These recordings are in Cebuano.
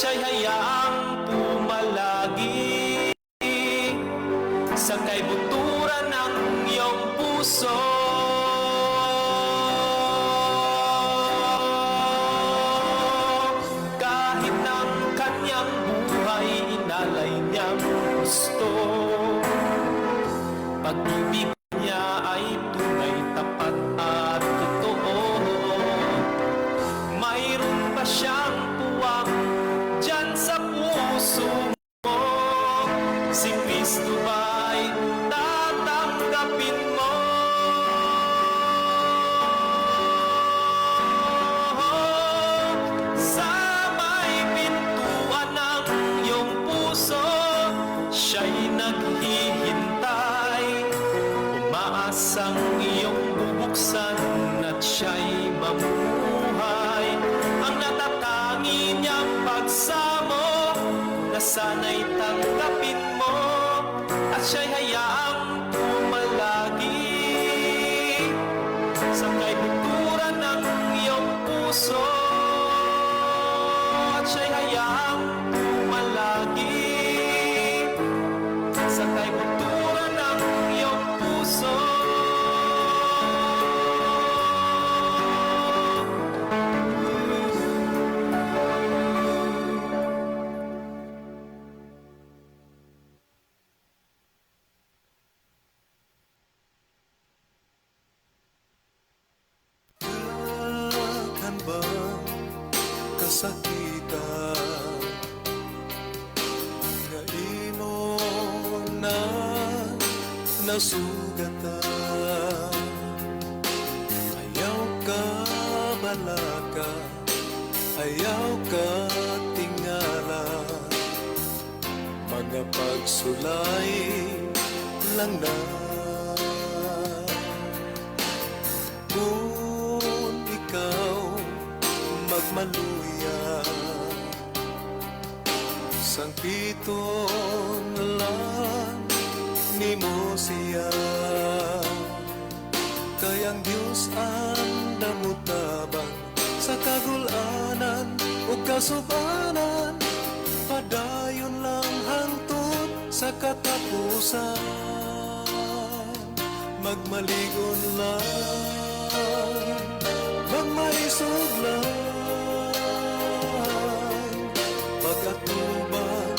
Siya'y hayaang pumalagi sa kaibuturan ng iyong puso. Kahit ng kanyang buhay inalay niyang gusto, pag-ibig niya ay tunay, tapat at totoo. Mayroon ba siyang puwang dyan sa puso mo? Si Kristo ba'y tatanggapin mo? Sa may pintuan ng iyong puso, siya'y naghihintay. Umaasang iyong bubuksan at siya'y mabuhay. Ang natatangi niyang pagsamo na sana'y tanggapin mo at siya'y hayaang pumalagi sa kaibuturan ng iyong puso, at siya'y hayaang pumalagi sa kaibuturan ng iyong puso. Daghan bang kasakitan nga imo na nasugatan? Ayaw ka balaka, ayaw ka tingala, mga pagsulay lang na. Kung ikaw magmaluya, sangpiton lang nimo siya, kay ang Diyos ang mutabang sa kagulanan ug kasubanan, padayon lang hangtod sa katapusan. Magmaligon lang, magmaisog lang, pag-atubang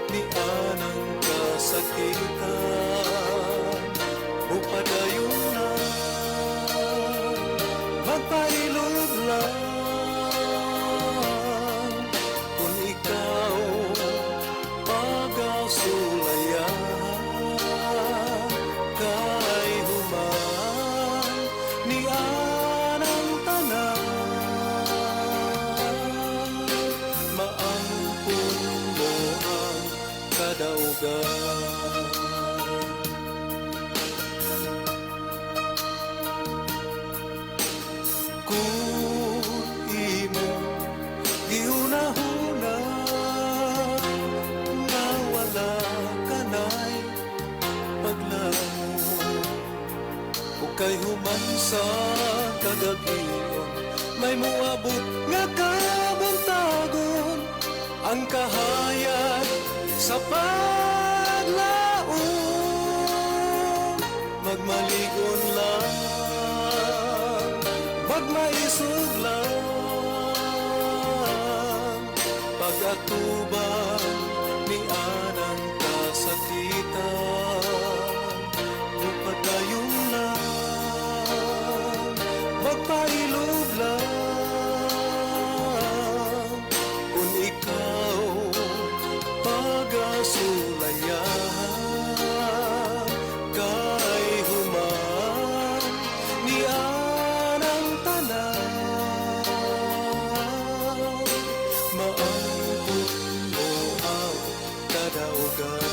ni anang kasakitan, mupadayon lang, magpailog lang, kung ikaw pagasulayan, kay human ni anang tanan, maangkon mo ang kadaugan. Kung imo gihuna-huna nga wala kanay paglamon, o kay human sa kagabion may muabot nga kabuntagon, ang kahayag sa paglaom, magmaligon lang, magmaisog lang, pag-atubang ni anang kasakitan, mupadayon lang, magpailog lang, kung ikaw pagasulayan, kay human ni anang tanan, maangkon mo ang kadaugan.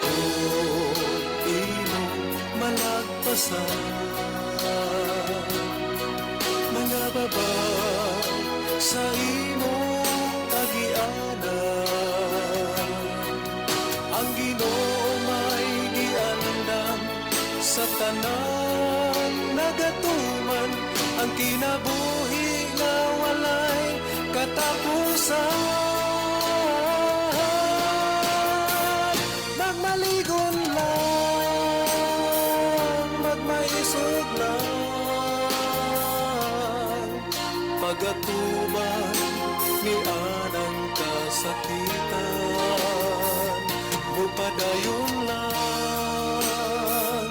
Kung imong malagpasan mga baba sa imong agianan, ang Ginoo may giandam sa tanan nagatuman ang kinabuhi. nga walay katapusan. Magmaligon lang, magmaisog lang, pag-atubang ni anang kasakitan. Mupadayon lang,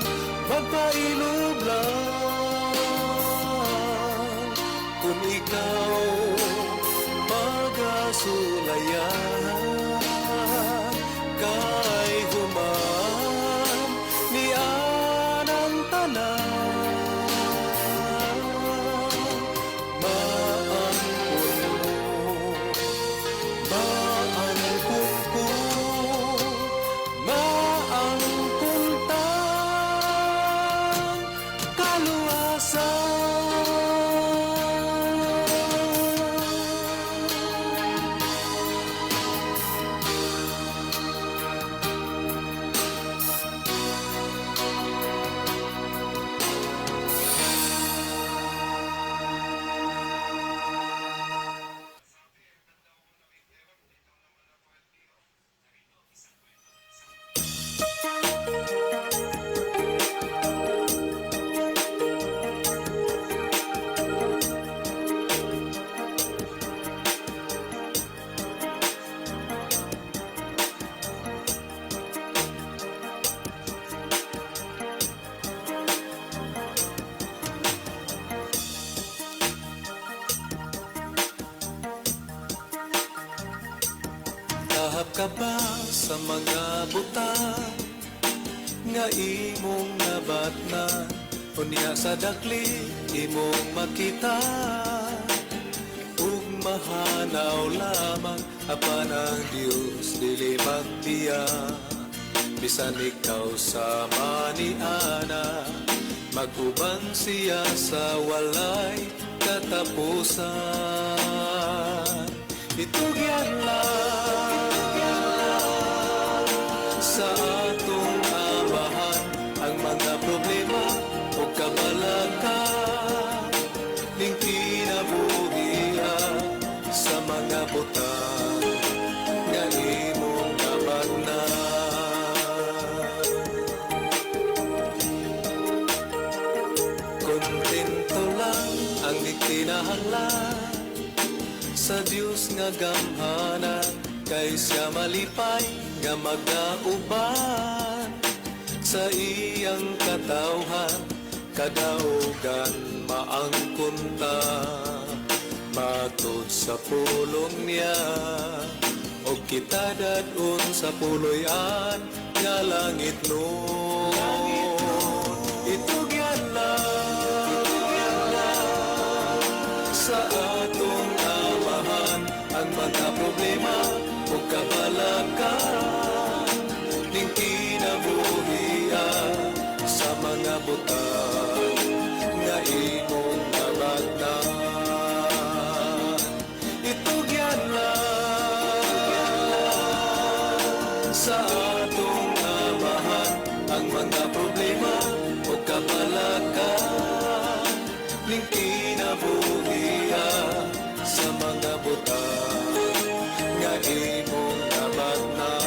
magpailob lang, kung ikaw pagasulayan. Kay human ni anang tanan, maangkon mo, maangkon ko, maangkon tang kaluwasan. Kahap ka ba sa mga butang nga imong nabatna? Unya sa dakli imong makita ug mahanaw lamang, apan ang Dios dili magbiya. Bisan ikaw sa maniana, mag-uban siya sa walay katapusan. Itugyan lang sa atong Amahan ang mga problema o kabalaka ning kinabuhia sa mga butang nga imong nabatnan. Kontento lang ang gikinahanglan sa Dios nga gamhanan, kay siya malipay nga magauban sa iyang katawhan. Kadaugan maangkon ta matud sa pulong niya, og kita dad-on sa puloy-an nga langit nun. Itugyan lang sa atong Amahan ang mga problema o kabalaka ning kinabuhia sa mga butang nga imong nabatnan. Itugyan lang sa atong Amahan ang mga problema o kabalaka ning kinabuhia sa mga butang nga imong nabatnan.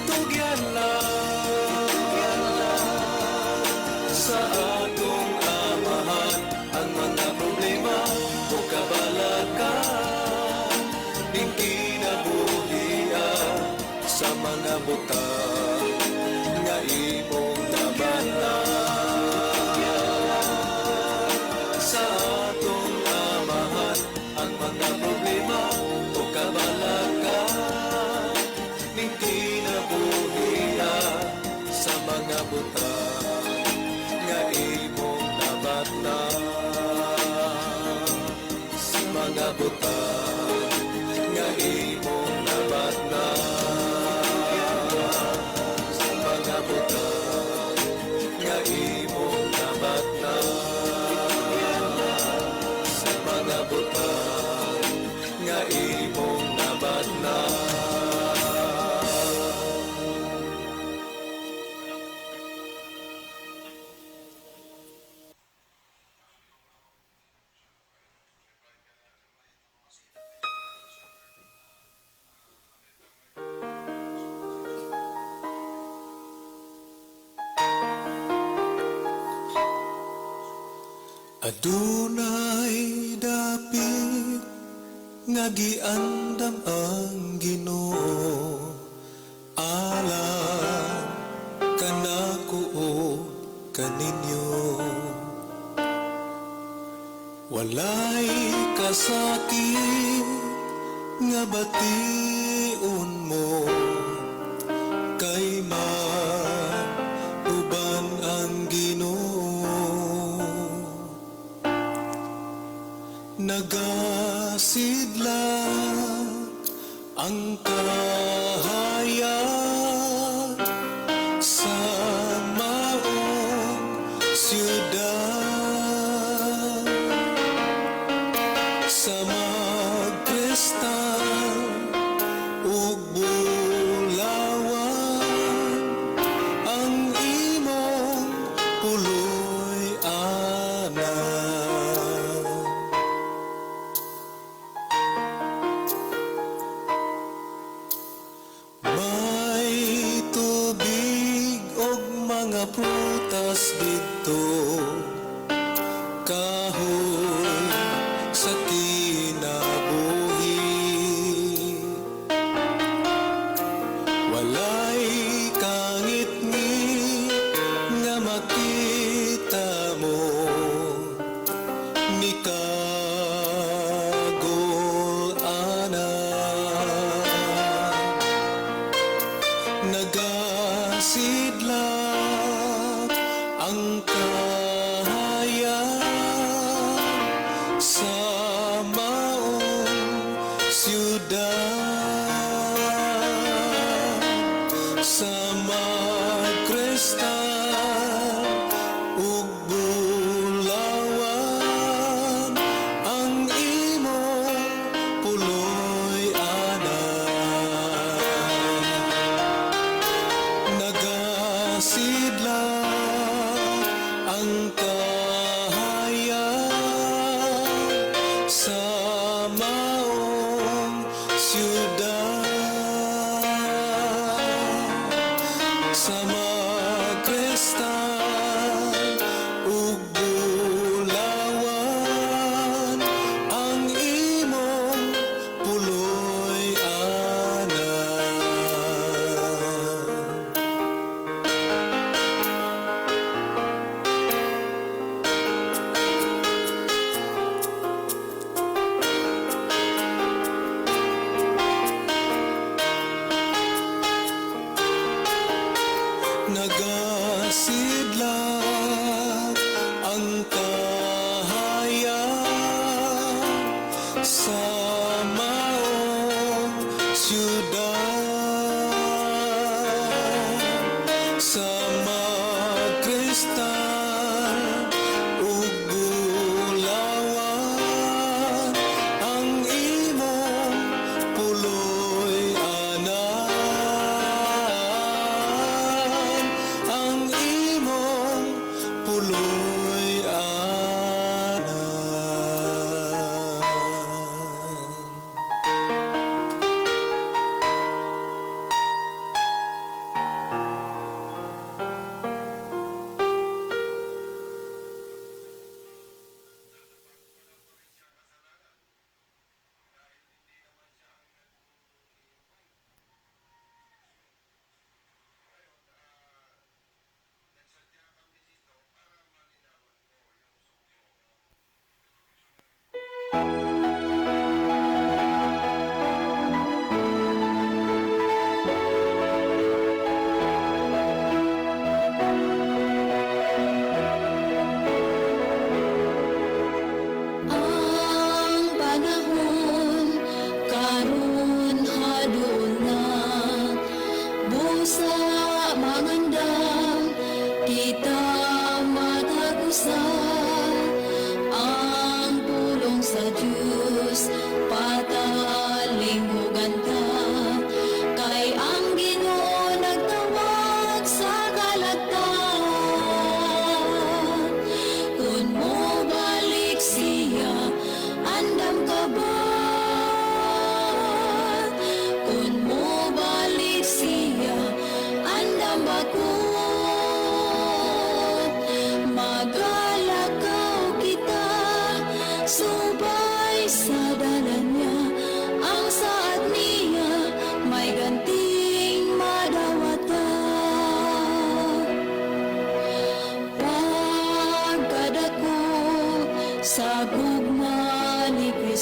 Tugyan lang sa atong Amahan ang mga problema o kabalaka ning kinabuhia sa mga butang nga imong nabatnan. Sa atong Amahan ang mga problema o kabalaka ning kinabuhia sa mga butang nga imong nabatnan, sa mga butang nga imong nabatnan. Adunay dapit nga giandam ang Ginoo alang kanako ug kaninyo. Walay kasakit nga bation mo kay uban ang Ginoo. Nagasidlak ang kahayag sa maong siyudad, sa magkristal ug bulawan ang imong puloy-anan. May tubig og mga prutas didto, kahoy sa kinabuhi. Walay kangitngit nga makita mo, nikagol ana. Nagasidlak ang kahayag sa maong siyudad, sa magkristal ug bulawan ang imong puloy-anan. Nagasidlak ang kahayag sa maong siyudad, sa magkristal ug bulawan ang imong puloy-anan. Nagasidlak ang kahayag sa maong siyudad, sa magkristal ug bulawan ang imong puloy-anan, ang imong puloy-anan.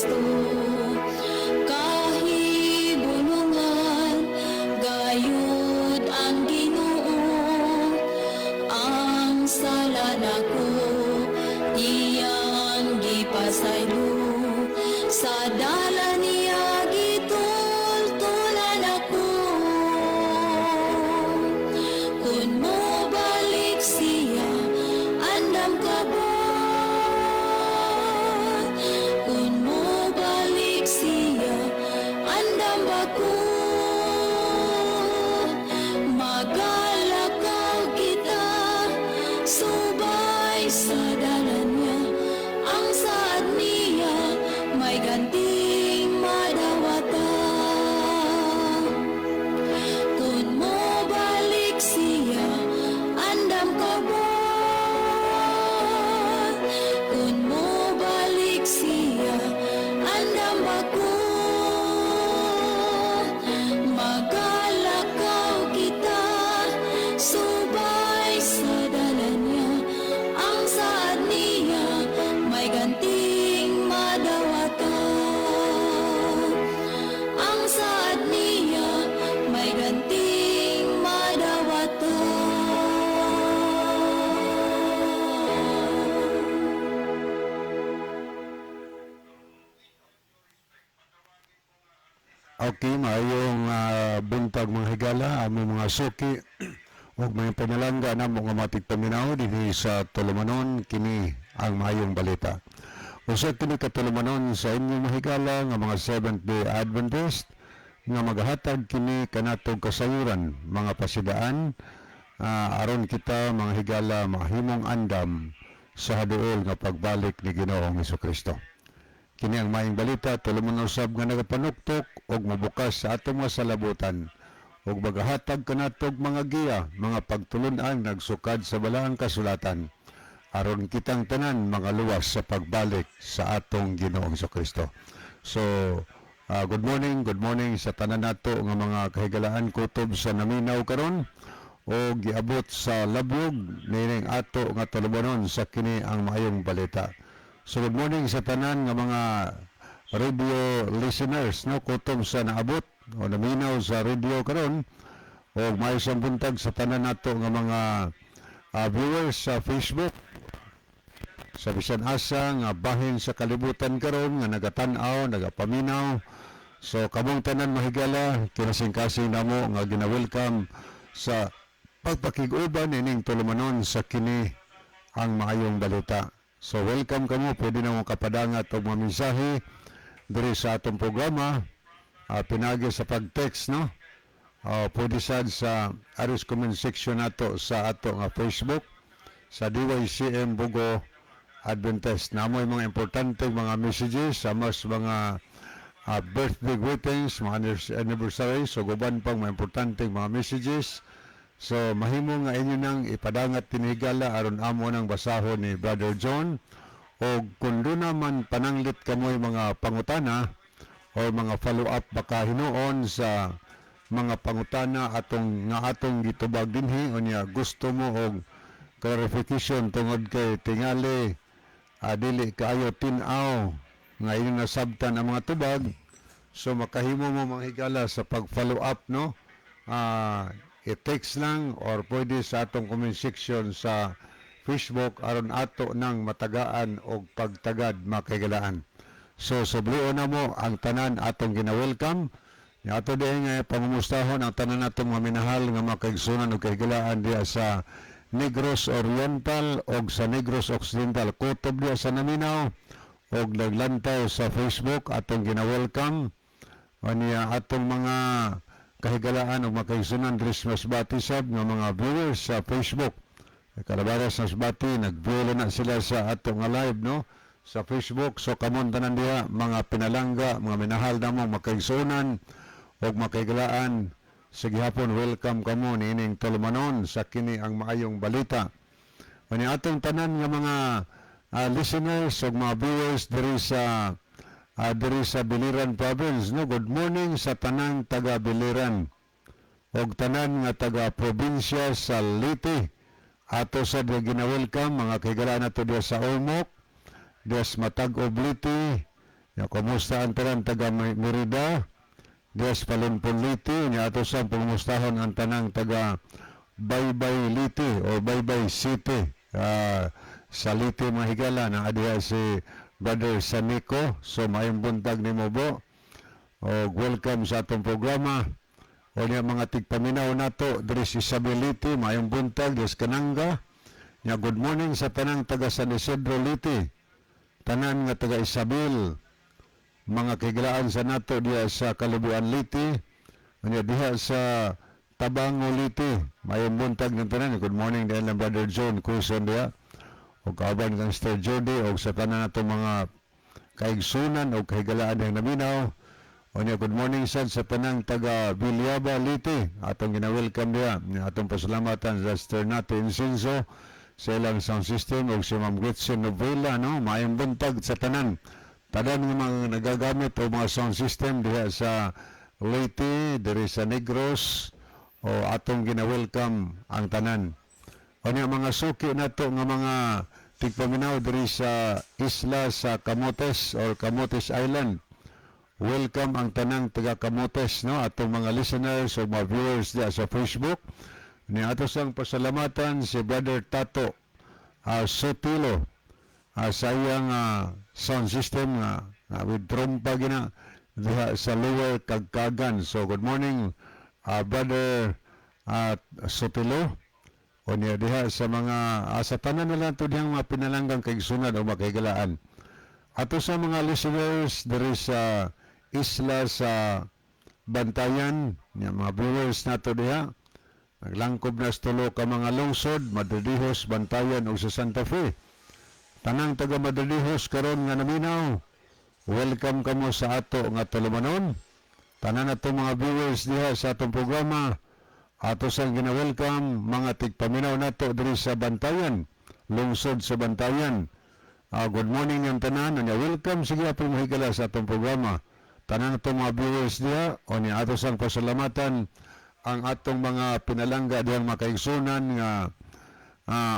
Kristo. Kahibulungan gayud ang Ginoo. Ang sala nako iyang gipasaylo. Sa dalan niya gitultulan ako. Kung mobalik siya, andam ka ba? Kung mobalik siya, andam ba ko? Magalakaw kita subay sa dalan niya. Ang saad niya may ganting madawatan. Kung mobalik siya, andam ka ba? Kung mobalik siya, andam ba ko? Magalakaw kita subay sa dalan niya. Ang saad niya may ganting madawatan. Ang saad niya may ganting madawatan. Okay, maayong buntag, mga higala, among mga suki ug mga pinalangga namo nga matigpaminaw dinhi sa tulumanon, kini ang maayong balita. Usa kini ka tulumanon sa inyong mga higala nga mga Seventh Day Adventist nga magahatag kini kanatong kasayuran, mga pasidaan aron kita, mga higala, mahimong andam sa haduol nga pagbalik ni Ginoong Kristo. Kini ang maayong balita, tulumanon usab nga nagapanuktok og mobukas sa atong mga salabutan ug magahatag kanatog mga giya, mga pagtulun-an nagsukad sa balaang kasulatan aron kitang tanan mga luwas sa pagbalik sa atong Ginoong Kristo. So, good morning sa tanan nato nga mga kahigalaan kutob sa naminaw karon o giabot sa labyog nining ato nga tulumanon sa kini ang maayong balita. So good morning sa tanan nga mga radio listeners, no, kutob sa naabot o naminaw sa radio karon o maayong buntag sa tanan nato nga mga viewers sa Facebook sa bisan asa nga bahin sa kalibutan karon nga nagatan-aw, nagapaminaw. So kamong tanan, mahigala, kinasingkasing namo nga gina-welcome sa pagpakig-uban ining tulumanon sa kini ang maayong balita. So welcome kamo, pwede na mo kapadangat og mga mensahe diri sa atong programa pinagi sa pag-text, no? Pwede sad sa aris comment section nato sa ato nga Facebook sa DYCM Bogo Adventist. Namoy mga importante mga messages sa mas mga birthday greetings, mga anniversary, so guban pang mga importante mga messages. So mahimo nga inyo nang ipadangat, tinigala, aron amo nang basahon ni Brother John, o kung doon naman pananglit kamoy mga pangutana o mga follow-up baka hinuon sa mga pangutana atong nga atong gitubag dinhi, unya gusto mo og clarification tungod kay tingali dili kaayo tin-aw nga inyo nasabtan ang mga tubag, so makahimo mo, mga higala, sa pag-follow up, no, i-text lang or pwede sa atong comment section sa Facebook aron ato nang matagaan og pagtagad, makahigalaan. So sublion na mo ang tanan atong gina-welcome. Ni ato din nga pangumustahon ang tanan natong mga minahal nga mga kaigsunan ug kahigalaan diya sa Negros Oriental og sa Negros Occidental kutob diya sa naminaw og naglantaw sa Facebook, atong gina-welcome. Aniya atong mga kahigalaan ug mga kaigsunan diri sa Masbate sab nga mga viewers sa Facebook. Kalabaras sa Masbate, nag-view na sila sa atong nga live, no, sa Facebook. So kamon tanan diha, mga pinalangga, mga minahal namo mga kaigsunan ug mga kahigalaan sa gihapon, welcome kamo niining tulumanon sa kini ang maayong balita. Ani atong tanan nga mga listeners ug mga viewers diri sa Biliran Province, no, good morning sa tanang taga Biliran ug tanan nga taga probinsya sa Leyte. Ato sa gina-welcome mga kahigalaan nato diya sa Ormoc, diya sa Matag-ob Leyte. Ya, kumusta ang tanan taga Merida diha sa Palunpon, Leyte? Nya ato sa pangumustahon ang tanang taga Baybay, Leyte o Baybay City sa Leyte, mga higala, na diha si Brother Sanico. So maayong buntag nimo, bro, o welcome sa atong programa. O niya mga tigpaminaw nato diri sa Isabel, Leyte, maayong buntag diri sa Kananga. Nya good morning sa tanang taga San Isidro, Leyte, tanan nga taga Isabel, mga kahigalaan sa nato diha sa Kalubuan, Leyte, unya diha sa Tabango, Leyte. Maayong buntag ng tanan. Good morning dahil ng Brother John Quezon diha o kauban kang Sir Jody o sa tanan nato mga kaigsunan o kahigalaan ng naminaw. O niya, good morning sad sa tanang taga Villaba, Leyte. Atong gina-welcome diha. Nya atong pasalamatan sa Sister Nati Insinso sa ilang sound system o si Ma'am Gretchen Novela, no? Maayong buntag sa tanan. Tanan nga mga nagagamit o mga sound system diha sa Leyte, diri sa Negros, o atong gina-welcome ang tanan. O niya mga suki nato nga mga tigpaminaw diri sa isla sa Camotes or Camotes Island. Welcome ang tanang taga Camotes, no, atong mga listeners o mga viewers diya sa Facebook. Ni ato sang pasalamatan si Brother Tato Sotilo sa iyang sound system nga with trompa gina diha sa Lower Kagkagan. So good morning, Brother Sotilo. O niya diha sa mga sa tanan nila to dihang mga pinalanggang kaigsunan o makahigalaan. Ato sa mga listeners diri sa isla sa Bantayan, niya mga viewers nato diha, naglangkob na sa tulo ka mga lungsod, Madridejos, Bantayan ug sa Santa Fe. Tanang taga Madridejos karon nga naminaw, welcome kamo sa ato nga tulumanon. Tanan nato mga viewers diha sa atong programa, ato sang gina-welcome mga tigpaminaw nato diri sa Bantayan, lungsod sa Bantayan. Good morning yung tanan. Unya, welcome sige po, mga higala, sa atong programa. Tanan nato mga viewers diha, o ni ato sang pasalamatan ang atong mga pinalangga dihang makaigsunan nga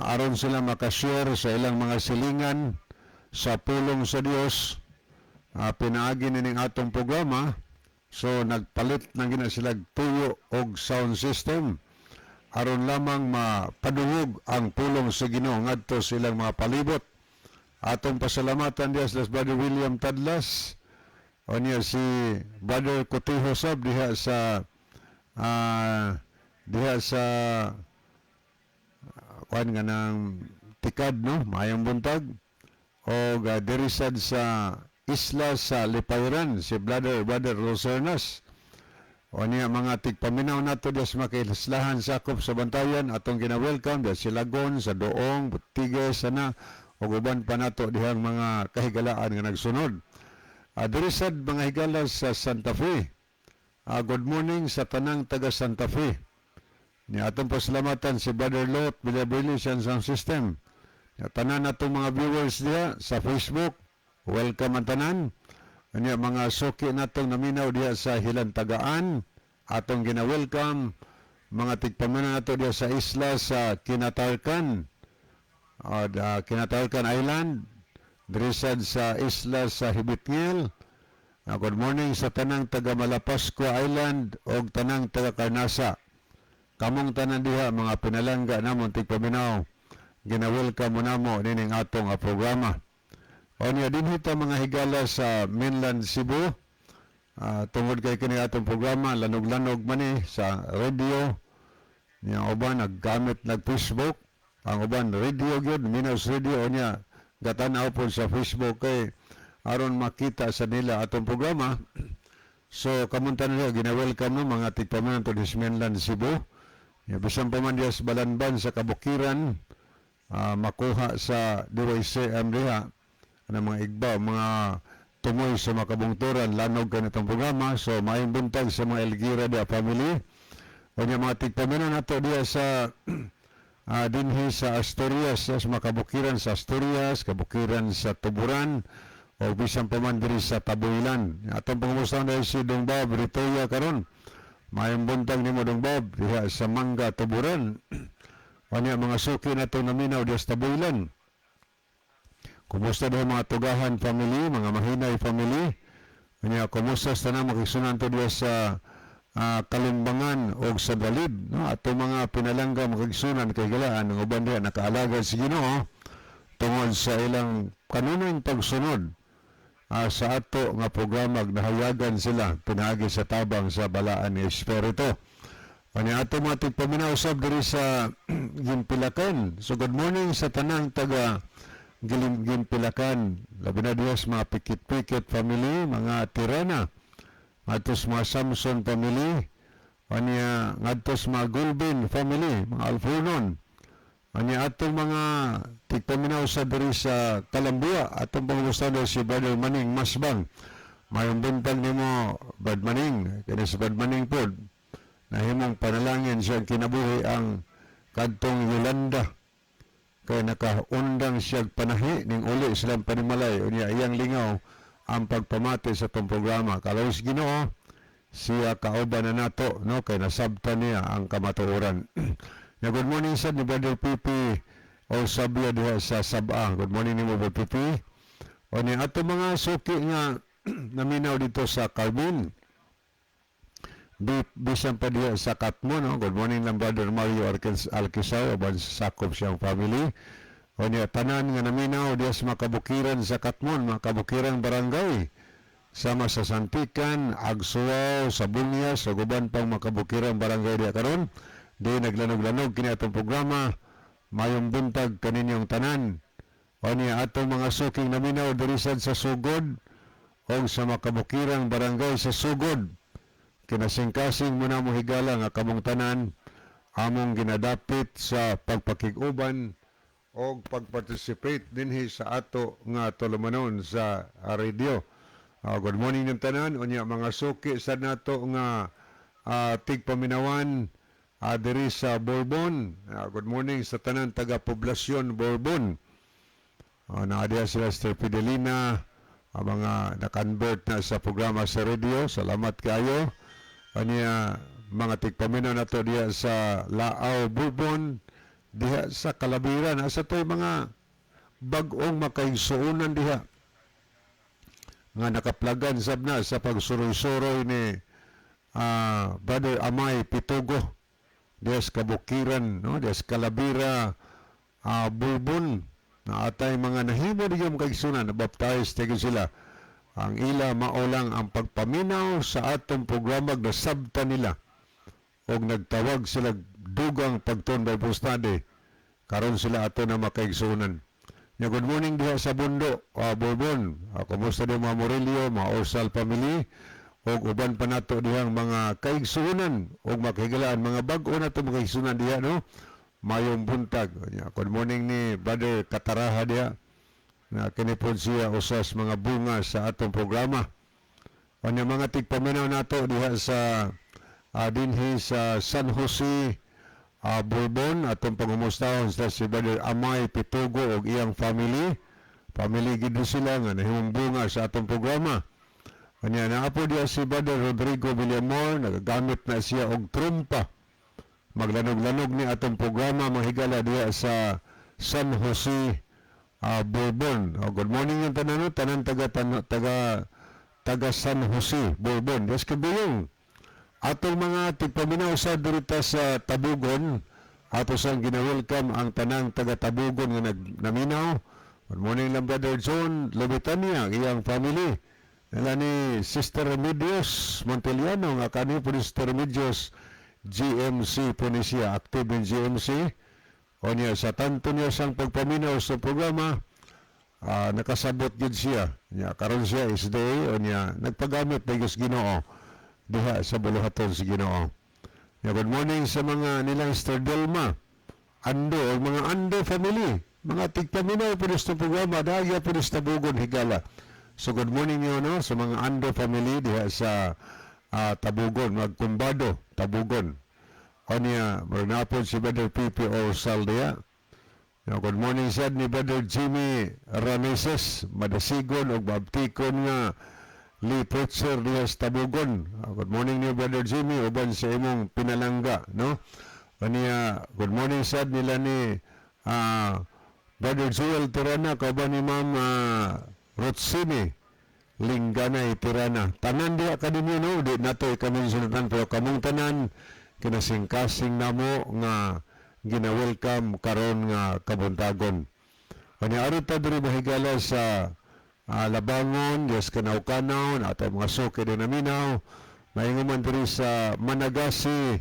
aron sila makashare sa ilang mga silingan sa pulong sa Dios pinaagi nining atong programa. So nagpalit na gina sila tuyo og sound system aron lamang mapadungog ang pulong sa Ginoo ngadto sa ilang mga palibot. Atong pasalamatan diha sila Brother William Tadlas o niya si Brother Cotijo Sab diha sa kuan nga ng Tikad, no? Maayong buntag. O diri sad sa isla sa Lipayran si Brother Rosernas. O niya mga tigpaminaw nato diha sa makaislahan sakop sa Bantayan, atong gina-welcome diha si Lagon, sa Doong, Butiges sana ug uban pa nato dihang mga kahigalaan nga nagsunod. Diri sad, mga higala, sa Santa Fe. Good morning sa tanang taga Santa Fe. Ni atong pasalamatan si Brother Lot Villabrili sa sound system. Ni tanan natong mga viewers diha sa Facebook, welcome ang tanan. Anya mga suki natong naminaw diha sa Hilantagaan, atong gina-welcome mga tigpaminaw nato diha sa isla sa Kinatarkan, o Kinatarkan Island, diri sad sa isla sa Hibitngil. Good morning sa tanang taga Malapascua Island og tanang taga Carnasa. Kamong tanan diha, mga pinalangga namon tigpaminaw, gina-welcome mo namo nining atong programa. O niya dinhi ta, mga higala, sa mainland Cebu. Tungod kay kini atong programa lanog-lanog man ni sa radio. Niya uban naggamit nag Facebook, ang uban radio gyud, Minos Radio niya gatanaw po sa Facebook kay aron makita sa nila atong programa. So kamunta nila gina-welcome, no, mga tigpaminaw to sa mainland Cebu. Ya, bisan pa man diya sa Balanban sa kabukiran, makuha sa DYCM diha ang mga igba, mga tumoy sa makabungturan, lanog kanitong programa. So maayong buntag sa mga Elgira diha family. O niya mga tigpaminaw nato diha sa dinhi sa Asturias, sa makabukiran sa Asturias, kabukiran sa Tuburan, o bisan pa man diri sa Tabuilan. Atong pangumustahan dahil si Dong Bob Ritoya karon. Maayong buntag nimo, Dong Bob, diha sa Mangga, Tuburan. O niya mga suki nato naminaw diha sa Tabuilan. Kumusta daw mga Tugahan family, mga Mahinay family? Unya, kumusta sa tanang makigsuonan to diha sa Kalumbangan o sa Dalid, no? Ato mga pinalangga, makigsuonan, kay galaan ang uban diha nakaalagad sa Ginoo tungod sa ilang kanunayng pagsunod sa ato nga programa. Nahayagan sila pinaagi sa tabang sa Balaan ni Espiritu. Ani ato mga tigpaminaw usab diri sa Gimpilakan. So good morning sa tanang taga Gimpilakan. Labi na diha sa mga Pikit-Pikit family, mga Tirena, ngadto sa mga Samson family, anya ngadto sa mga Gulbin family, mga Alfunon. Anya atong mga tigpaminaw sa diri sa Kalambua, atong pangumusta si Brother Maning Masbang. Mayong buntag nimo, Brad Maning. Kini si Brad Maning pod nahimong panalangin siyang kinabuhi ang kadtong Yolanda kay nakaundang siyag panahi ning uli silang panimalay. Unya iyang lingaw ang pagpamati sa atong programa. Kalawis Ginoo, siya kauban na nato, no, kay nasabtan niya ang kamatuoran. Ya, good morning sad ni Brother Pipi o Sabia diha sa Sabah. Good morning nimo, Brother Pipi. O ni ato mga suki nga naminaw dito sa Carbon, bisan pa diha sa Katmo, no? Good morning lang, Brother Mario Alquisaw, uban sa sakop siyang family. O niya, tanan nga naminaw diha sa makabukiran sa Katmon, makabukiran barangay. Sama sa Santikan, Agsuaw, sa Bunyas, sa uban pang makabukiran barangay diha karon. Di naglanog-lanog kini atong programa. Mayong buntag kaninyong tanan. O niya, atong mga suking naminaw diri sad sa Sugod o sa makabukirang barangay sa Sugod, kinasingkasing mo na mo, higala, nga kamong tanan among ginadapit sa pagpakig-uban o pagparticipate dinhi sa ato nga tulumanon sa radio. Good morning ng tanan. Unya mga suki sa nato nga tigpaminawan diri sa Bourbon. Good morning sa tanan taga poblasyon Bourbon. Naa diha sila Sister Fidelina, ang mga na-convert na sa programa sa radio. Salamat kayo. Anya mga tigpaminaw nato diha sa Laaw, Bourbon, diha sa Kalabiran. Asa to'y mga bag-ong makaigsuonan diha nga nakaplagan sab na sa pagsuroy-suroy ni Brother Amay Pitugo diha sa Kabukiran, no, diha sa Kalabira, Bourbon, na atay mga nahimo di yung kaigsuonan na baptized gyud sila. Ang ila mao lang ang pagpaminaw sa atong programa, nasabta nila og nagtawag sila dugang pagtuon Bible study. Karon sila ato na makaigsuonan. Ya, good morning diha sa Bundo, Bourbon. Kumusta din mga Morillo, mga Orsal family ug uban pa nato dihang mga kaigsuonan ug makahigalaan, mga bag-o nato makaigsuonan diha, no? Mayong buntag. Ya, good morning ni Brother Kataraha diha na kini pod siya usas mga bunga sa atong programa. Unya mga tigpaminaw nato diha sa dinhi sa San Jose, Bourbon, atong pangumustahon sa si Brother Amay Pitugo ug iyang family. Family gid sila nga nahimong bunga sa atong programa. Unya naa po diha si Brother Rodrigo Villamor, nagagamit na siya og trumpa. Maglanog-lanog ni atong programa, mahigala, diha sa San Jose, Bourbon. Oh, good morning yung tanan, no? Tanan taga San Jose, Bourbon. Yes, kabiyong. Atong mga tigpaminaw sa dirita sa Tabugon, ato sang gina-welcome ang tanang taga Tabugon nga nagnaminaw. Good morning lang, Brother John Lobetania, iyang family. Nila ni Sister Remedios Monteliano, nga kani po ni Sister Remedios, GMC po ni siya, active in GMC. O niya, sa tanto niya sang pagpaminaw sa programa, nakasabot gid siya. Niya, karon siya is day, o niya, nagpagamit na Diyos Ginoo diha sa buluhaton sa Ginoo. Ya, good morning sa mga nilang Sister Delma, Ando, o mga Ando family, mga tigpaminaw po sa programa, dahil po sa Tabugon, higala. So good morning niyo, no, sa mga Ando family diha sa Tabugon, Magkumbado, Tabugon. O niya, marinapon si Brother Pipi Orsal diha. Ya, good morning sad ni Brother Jimmy Rameses, madasigon og babtikon nga Lee Preacher diha sa Tabugon. Good morning ni Brother Jimmy uban sa imong pinalangga, no? Aniya, good morning sad nila ni Brother Joel Tirana kauban ni Ma'am Rotsini Lingganay Tirana. Tanan diha kaninyo, no, di nato i-mention pero kamong tanan kinasingkasing namo nga gina-welcome karon nga kabuntagon. Kanya ari ta diri, mahigala, sa Labangon, Dios Kanaw-Kanaw, na atong mga suki din naminaw. Maingon man diri sa Managasi,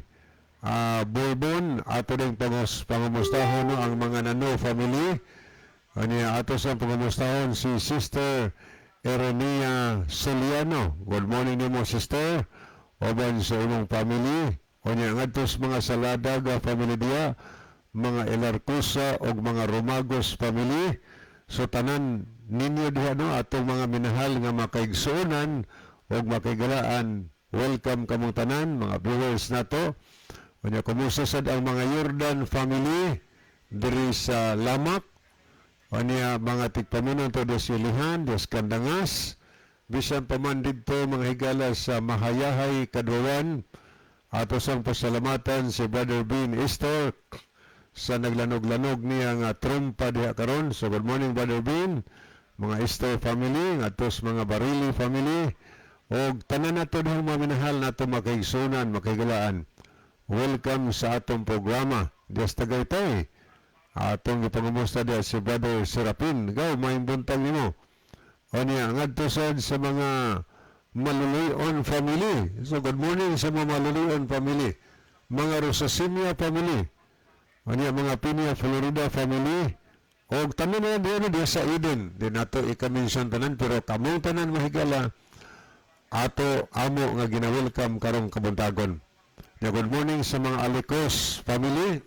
Bourbon, ato ding pangumustahon, no, ang mga Nano family. Kanya ato sa pangumustahon si Sister Eronia Soliano. Good morning nimo, Sister. Uban sa imong family. Unya ngadto sa mga Saladaga family diya, mga Elarcosa og mga Romagos family. So tanan ninyo diha, no, atong mga minahal nga makaigsuonan og makaigalaan. Welcome kamong tanan, mga viewers nato. Unya kumusta sad ang mga Jordan family diri sa Lamak. Unya mga tigpaminaw to des Ilihan, des Kandangas, bisan pa man didto, mga higala, sa Mahayahay, Kaduan, ato sang pasalamatan si Brother Bean Easter sa naglanog-lanog niya nga trumpa diha karon. So good morning, Brother Bean, mga Easter family, ngadto sa mga Barili family, og tanan nato dihang mga minahal nato makaigsunan, makaigalaan. Welcome sa atong programa. Dias Tagaytay. Atong gipangumusta diha si Brother Serapin. Gaw, maayong buntag nimo. O niya, ngadto sad sa mga Maluluyon family. So good morning sa mga Maluluyon family. Mga Rosasimia family. O niya, mga Pinia Florida family. O tanan na diyan diya sa Eden. Di nato i-mention tanan pero kamong tanan, mahigala, ato amo nga gina-welcome karong kabuntagon. Ya, good morning sa mga Alicos family.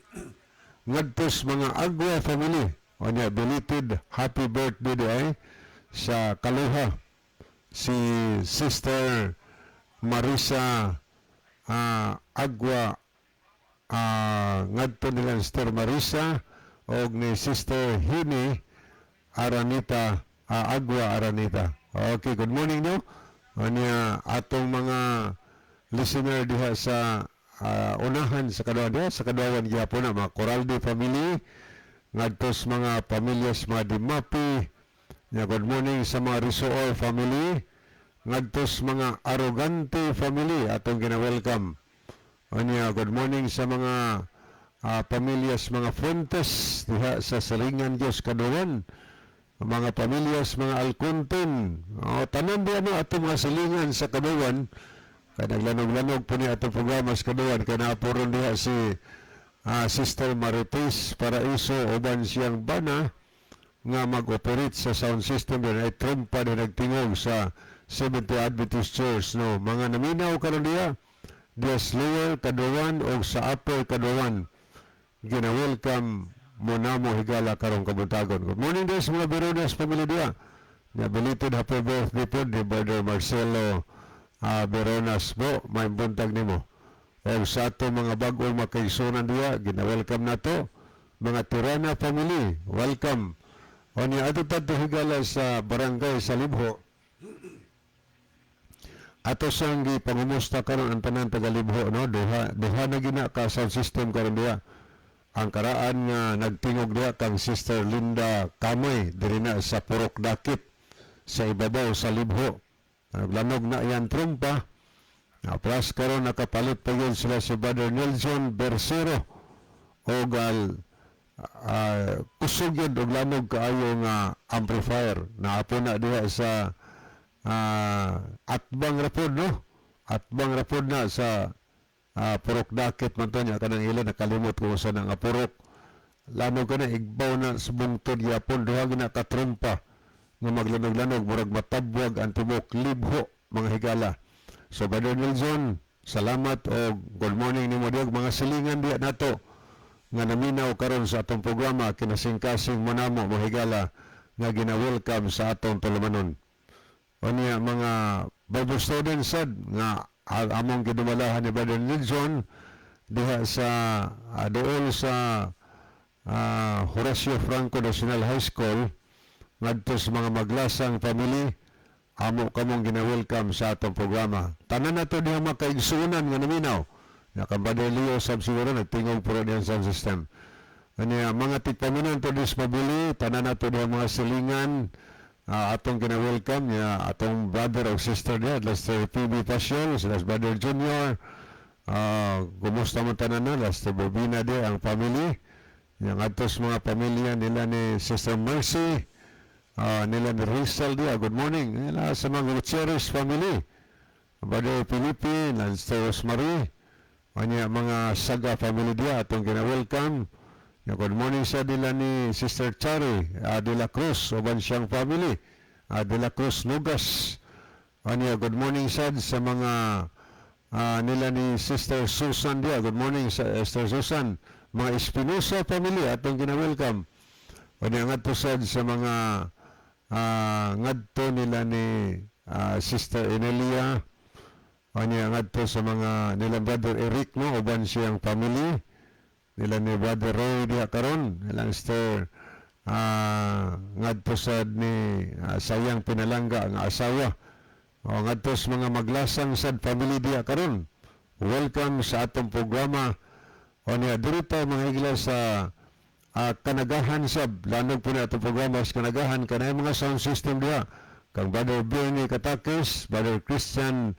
Ngadto sa mga Agua family. O niya, belated happy birthday di ay sa Kaluha. Si Sister Marisa Agua, ngadto nila Sister Marisa og ni Sister Hini Aranita, Agua Aranita. Okay, good morning, no. Anya atong mga listener diha sa unahan sa Kaduawan diha sa Kaduawan gyapon na mga Coralde family, ngadto sa mga pamilyas mga Dimapi. Nya good morning sa mga Risoor family, ngadto sa mga Arrogante family, atong gina-welcome. Anya good morning sa mga pamilyas mga Fuentes diha sa Silingan Dios Kaduawan, mga pamilyas mga Alcontin. O, tanan di ano atong mga silingan sa Kaduawan kay naglanog-lanog po ni atong programa sa Kaduawan kay naaporon diha si Sister Marites Paraiso uban siyang bana nga mag-operate sa sound system din ay trumpa din nagtingog sa Seventh Adventist Church, no. Mga naminaw karon diha diha sa Lower Kaduawan o sa Upper Kaduawan, gina-welcome mo namo, higala, karong kabuntagon. Good morning din sa mga Beronas family diha. Na belated happy birthday po ni Brother Marcelo Beronas po. May buntag nimo. O sa ato mga bag-ong makaigsunan diha, gina-welcome nato. Mga Tirana family, welcome. O niya ato tadto, higala, sa barangay sa Libho. Ato sang gipangumusta karon ang tanan taga Libho, no. Duha duha na gina ka sound system karon diha. Ang karaan nga nagtingog diha kang Sister Linda Kamoy diri na sa Purok Dakit sa ibabaw sa Libho. Naglanog na yan trumpa. Na plus karon nakapalit pa yun sila si Brother Nelson Bersero og kusog yun og lanog kaayo nga amplifier na apo na diha sa atbang rapod, no, atbang rapod na sa Purok Dakit man to niya kanang ila nakalimot kung saan ang purok. Lanog ka na igbaw na sa bungtod yapon. Duha gina ka trumpa nga maglanog-lanog, murag matabwag ang tibok Libho, mga higala. So Brother Nelson, salamat o good morning nimo diog mga silingan diha nato nga naminaw karon sa atong programa. Kinasingkasing mo namo, mga higala, nga gina-welcome sa atong tulumanon. O niya mga Bible students sad nga among gidumalahan ni Brother Nelson diha sa dool sa Horacio Franco National High School, ngadto sa mga Maglasang family, amo kamong gina-welcome sa atong programa. Tanan nato diha makaigsuonan nga naminaw. Ya kang Brother Leo sab siguro nagtingog puro diyan sound system. Anya mga tigpaminaw to dis mabuli, tanan nato diha mga silingan, atong gina-welcome niya atong brother o sister niya, Lester PB Pasyon, sila Brother Junior. Kumusta mo tanan na, Lester Bobina di ang family. Yang atos mga pamilya nila ni Sister Mercy, nila ni Rizal diya, good morning. Nila sa mga Gutierrez family, Brother Felipe, Lester Rosemary, anya mga Saga family diya, atong gina-welcome. Ya, good morning sa nila ni Sister Chari de la Cruz, uban siyang family, de la Cruz Nugas. Anya, good morning sad sa mga nila ni Sister Susan diya. Good morning sa Sister Susan. Mga Espinosa family, atong gina-welcome. Anya, ngadto sad sa mga ngadto nila ni Sister Enelia. Anya, ngadto sa mga nila Brother Eric, no, uban siyang family nila ni Brother Roy diha karon, nilang Sister ngadto sad ni sayang pinalangga nga asawa o ngadto sa mga Maglasang sad family diha karon. Welcome sa atong programa. O niya diri ta, mga higala, sa Kanagahan sab lanog po na atong programa sa Kanagahan, kanay mga sound system diha kang Brother Bernie Katakis, Brother Christian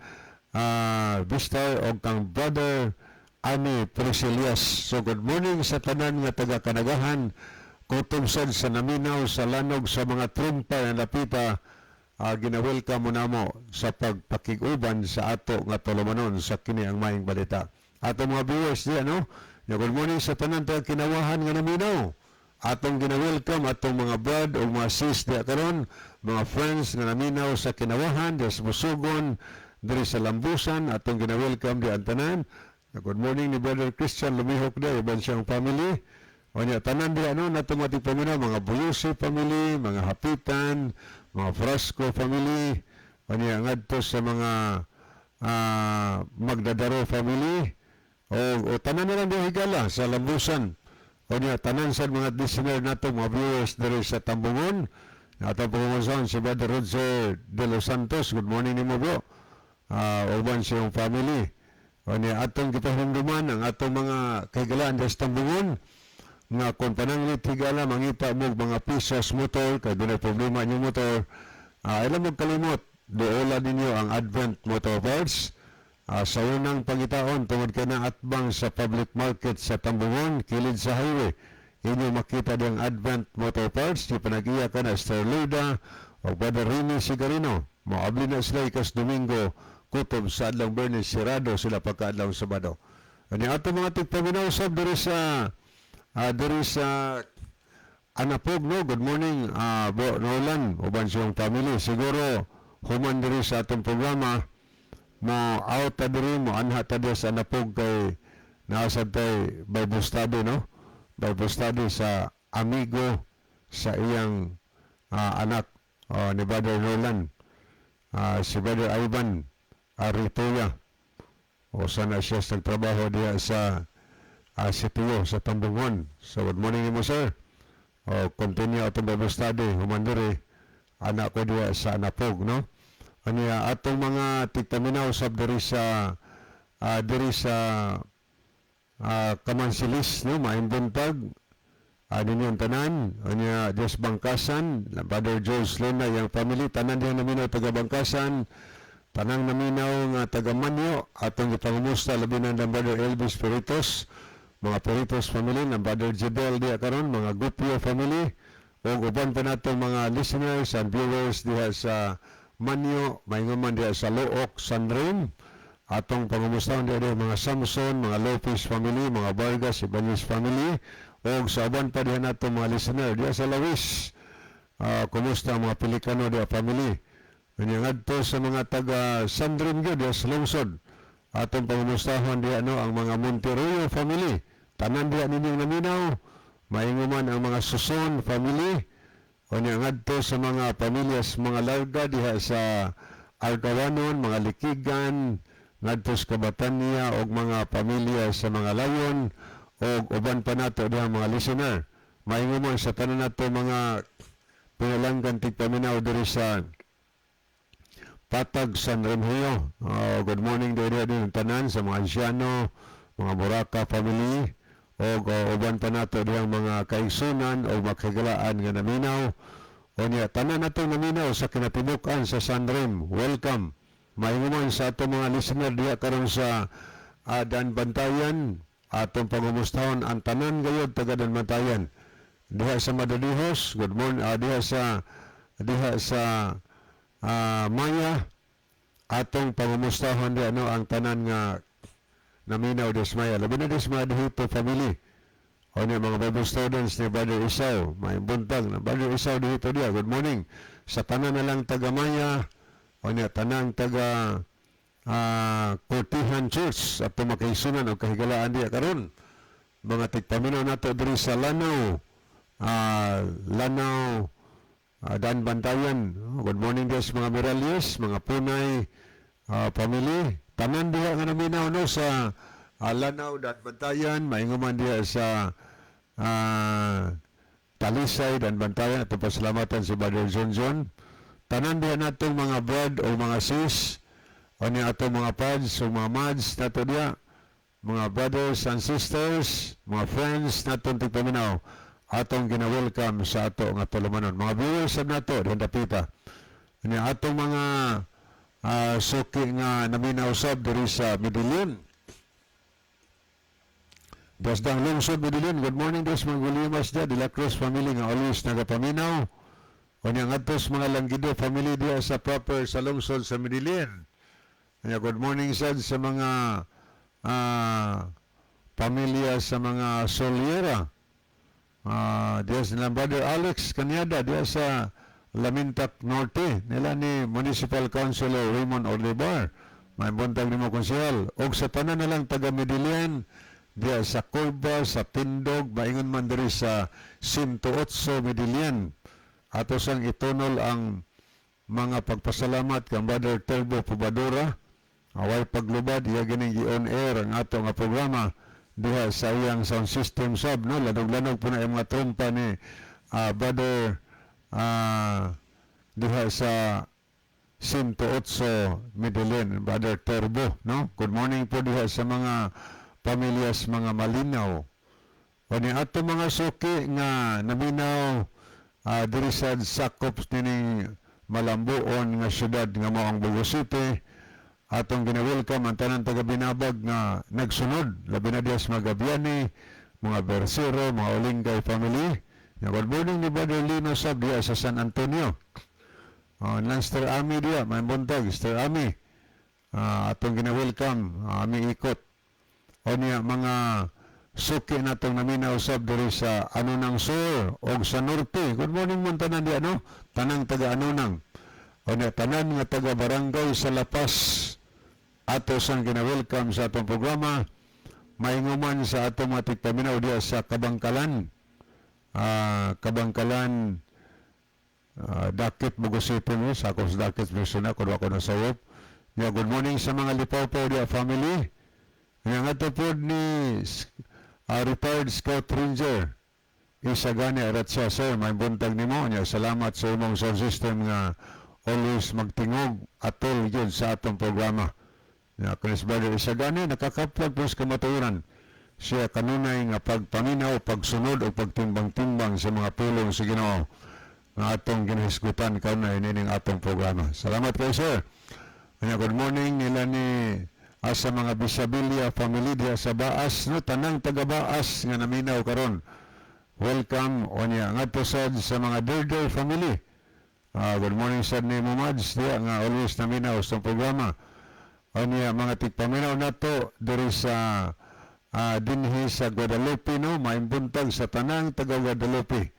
Vistar o kang Brother Ami Priscilias. So good morning sa tanan nga taga Kanagahan, kutob sad sa naminaw sa lanog sa mga trumpa nga napita, gina-welcome mo namo sa pagpakig-uban sa ato nga tulumanon sa kini ang Maayong Balita. Ato mga viewers diya, no? Ya, good morning sa tanan taga Kinawahan nga naminaw. Atong gina-welcome atong mga brad o mga sis diya karon, mga friends nga naminaw sa Kinawahan, diya sa Musugon, diri sa Lambusan, atong gina-welcome di ang tanan. Good morning ni Brother Christian Lumihok diya, uban siyang family. O niya, tanan di ano, natong ating pamilya, mga Buyusi family, mga Hapitan, mga Frasco family, o niya, ngadto sa mga Magdadaro family, o tanan na lang diha, higala sa Lambusan. O niya, tanan sa mga listener nato, mga viewers diri sa Tambungon, atong pangungusahan si Brother Roger de los Santos, good morning nimo, bro. Uban siyang family. O niya, atong gipahinumduman ang atong mga kahigalaan sa Tambungon, nga kung pananglit, higala, mangita mo mga pisas motor, kay dunay problema inyong motor, ilang mo kalimot, duola ninyo ang Advent Motor Parts. Sa unang pangitaon, tungod kay na atbang sa public market sa Tambungon, kilid sa highway, inyo makita diyang Advent Motor Parts, di panagiya ka na Sir Luda o Brother Remy Sigarino. Moabli na sila ikas Domingo, kutob sa adlaw Bernes, sirado sila pagkaadlaw Sabado. Ani ato mga tigpaminaw sab diri sa Anapog, no? Good morning, Bro Nolan, uban siyang family. Siguro human diri sa atong programa, mo out ta diri, mo anha ta diri sa Anapog kay naa sad tay Bible study, no? Bible study sa amigo sa iyang anak ni Brother Nolan, si Brother Ivan Aritoya. O sana siya sa nagtrabaho diya sa sitio sa Tambungon. So good morning mo, sir. O continue atong Bible study human diri anak ko diya sa Anapog, no? Anya atong mga tigpaminaw sab diri sa Kamansilis, no, maayong buntag ninyong tanan. Anya Dios Bangkasan, Brother George Luna yang family, tanan diya naminaw taga Bangkasan, tanang naminaw nga taga Manyo, atong gipangumusta, labi na ng Brother Elvis Peritos, mga Peritos family, ng Brother Jebel diya karon, mga Gupio family, ug uban pa natong mga listeners and viewers diha sa Manyo, maingon man diha sa Looc, San Rem, atong pangumustahon diha diha mga Samson, mga Lopez family, mga Vargas, Ibanez family, ug sa uban pa diha natong mga listener diha sa Lawis. Kumusta ang mga Pelikano diha family? Kanya ngadto sa mga taga San Rem gyud diha sa lungsod. Atong pangumustahon diha, no, ang mga Monteroyo family. Tanan diha ninyong naminaw, maingon man ang mga Suson family, o niya ngadto sa mga pamilyas mga Larga diha sa Arcawanon, mga Likigan, ngadto sa Kabatanya og mga pamilya sa mga Layon og uban pa nato diha mga listener. Maingon man sa tanan nato mga pinalanggan tigpaminaw diri sa Patag San Remigio. Oh, good morning diri din tanan sa mga ansyano, mga Boraka family, Og uban pa nato dihang mga kaigsunan o makahigalaan nga naminaw. O niya, tanan natong naminaw sa kinatibuk-an sa Sanrem. Welcome. Mainguman sa atong mga listener diha karon sa Daanbantayan. Atong pangumustahon ang tanan gayod taga Daanbantayan. Diha sa Madadihos, good morning. Diha sa Maya, atong pangumustahon diha, no, ang tanan nga naminaw des Maya. Labi na des mga dihito family. O niya, mga Bible students ni Brother Isaw, may buntag na Brother Isaw dito diya. Good morning. Sa tanan na lang taga Maya, o niya, tanang taga Cortihan Church at makaisunan o kahigalaan diya karon. Mga tigpaminaw nato diri sa Lanao, Lanao, Daanbantayan. Oh, good morning guys, mga Miralles, mga Punay, family. Tanan diha nga naminaw, no, sa Lanao, Daanbantayan, mainguman diha sa Talisay, Daanbantayan. At pasalamatan si Brother John John. Tanan diha natong mga brad o mga sis, o niya atong mga pads o mga mads nato diha, mga brothers and sisters, mga friends natong tigpaminaw, atong gina-welcome sa ato nga tulumanon. Mga viewers sab nato diha dapita. Niya atong mga suki nga naminaw sab diri sa Medellin. Dasdang lungsod Medellin, good morning des mga Gulimas dia, De La Cruz family nga always nagapaminaw. O niya ngadtos mga Langgido family diya sa proper sa lungsod sa Medellin. Kanya good morning sad sa mga pamilya sa mga Soliera. Diya sa Brother Alex Kanyada diya sa Lamintak Norte nila ni Municipal Councilor Raymond Olivar. May buntag nimo, konsehal. Og sa tanan na lang taga Medellin diya sa Corba, sa Tindog, maingon man diri sa 108 Medellin. Ato sang itunol ang mga pagpasalamat kang Brother Turbo Pubadora. Away paglubad, iya gining gi-on air ang ato nga programa diha sa iyang sound system sub, no? Lanog-lanog po na yung mga trompa ni Brother diha sa 108 Medellin, Brother Turbo, no? Good morning po diha sa mga pamilyas mga Malinaw. O ni ato mga suki nga naminaw diri sa sakop nining malambuon nga syudad nga mao ang Bogo City, atong gina-welcome ang tanan taga Binabag nga nagsunod, labi na diha sa mga Gabyani, mga Bersero, mga Olingay family. Ya, good morning ni Brother Lino Sab diha sa San Antonio. Oh, nang Sir Ami diha, may buntag, Sir Ami. Atong gina-welcome, Ami Ikot. O niya, mga suki natong naminaw sab diri sa Anunang Sur o sa Norte. Good morning mo tanan diha, no? Tanang taga Anunang. O niya, tanan nga taga Barangay sa Lapas. Ato sang gina-welcome sa atong programa. Mainguman sa atong mga tigpaminaw diha sa Kabangkalan. Kabangkalan, Dakit Bogo City mo, sa akong sa Dakit Mission na, kung ako nasayop. Yeah, good morning sa mga Lipaw-Paw diha family. Nga nga to po ni retired Scout Ranger Isagani Aratsa, sir, may buntag nimo. Nya, salamat sa imong sound system nga always magtingog atol yun sa atong programa. Nya, Chris Brother Isagani, nakakaplag po sa kamatuoran. Siya kanunay nga pagpaminaw, pagsunod o pagtimbang-timbang sa mga pulong sa Ginoo nga atong ginahisgutan kanunay nining atong programa. Salamat kay sir. Nya, good morning nila ni sa mga Bisabilia family diha sa Baas, no, tanang taga Baas nga naminaw karon. Welcome. O niya, ngadto sad sa mga Derder family. Good morning sad ni Mumads diha nga always naminaw sa programa. O niya, mga tigpaminaw nato diri sa dinhi sa Guadalupe, no, maimbuntag sa tanang taga Guadalupe.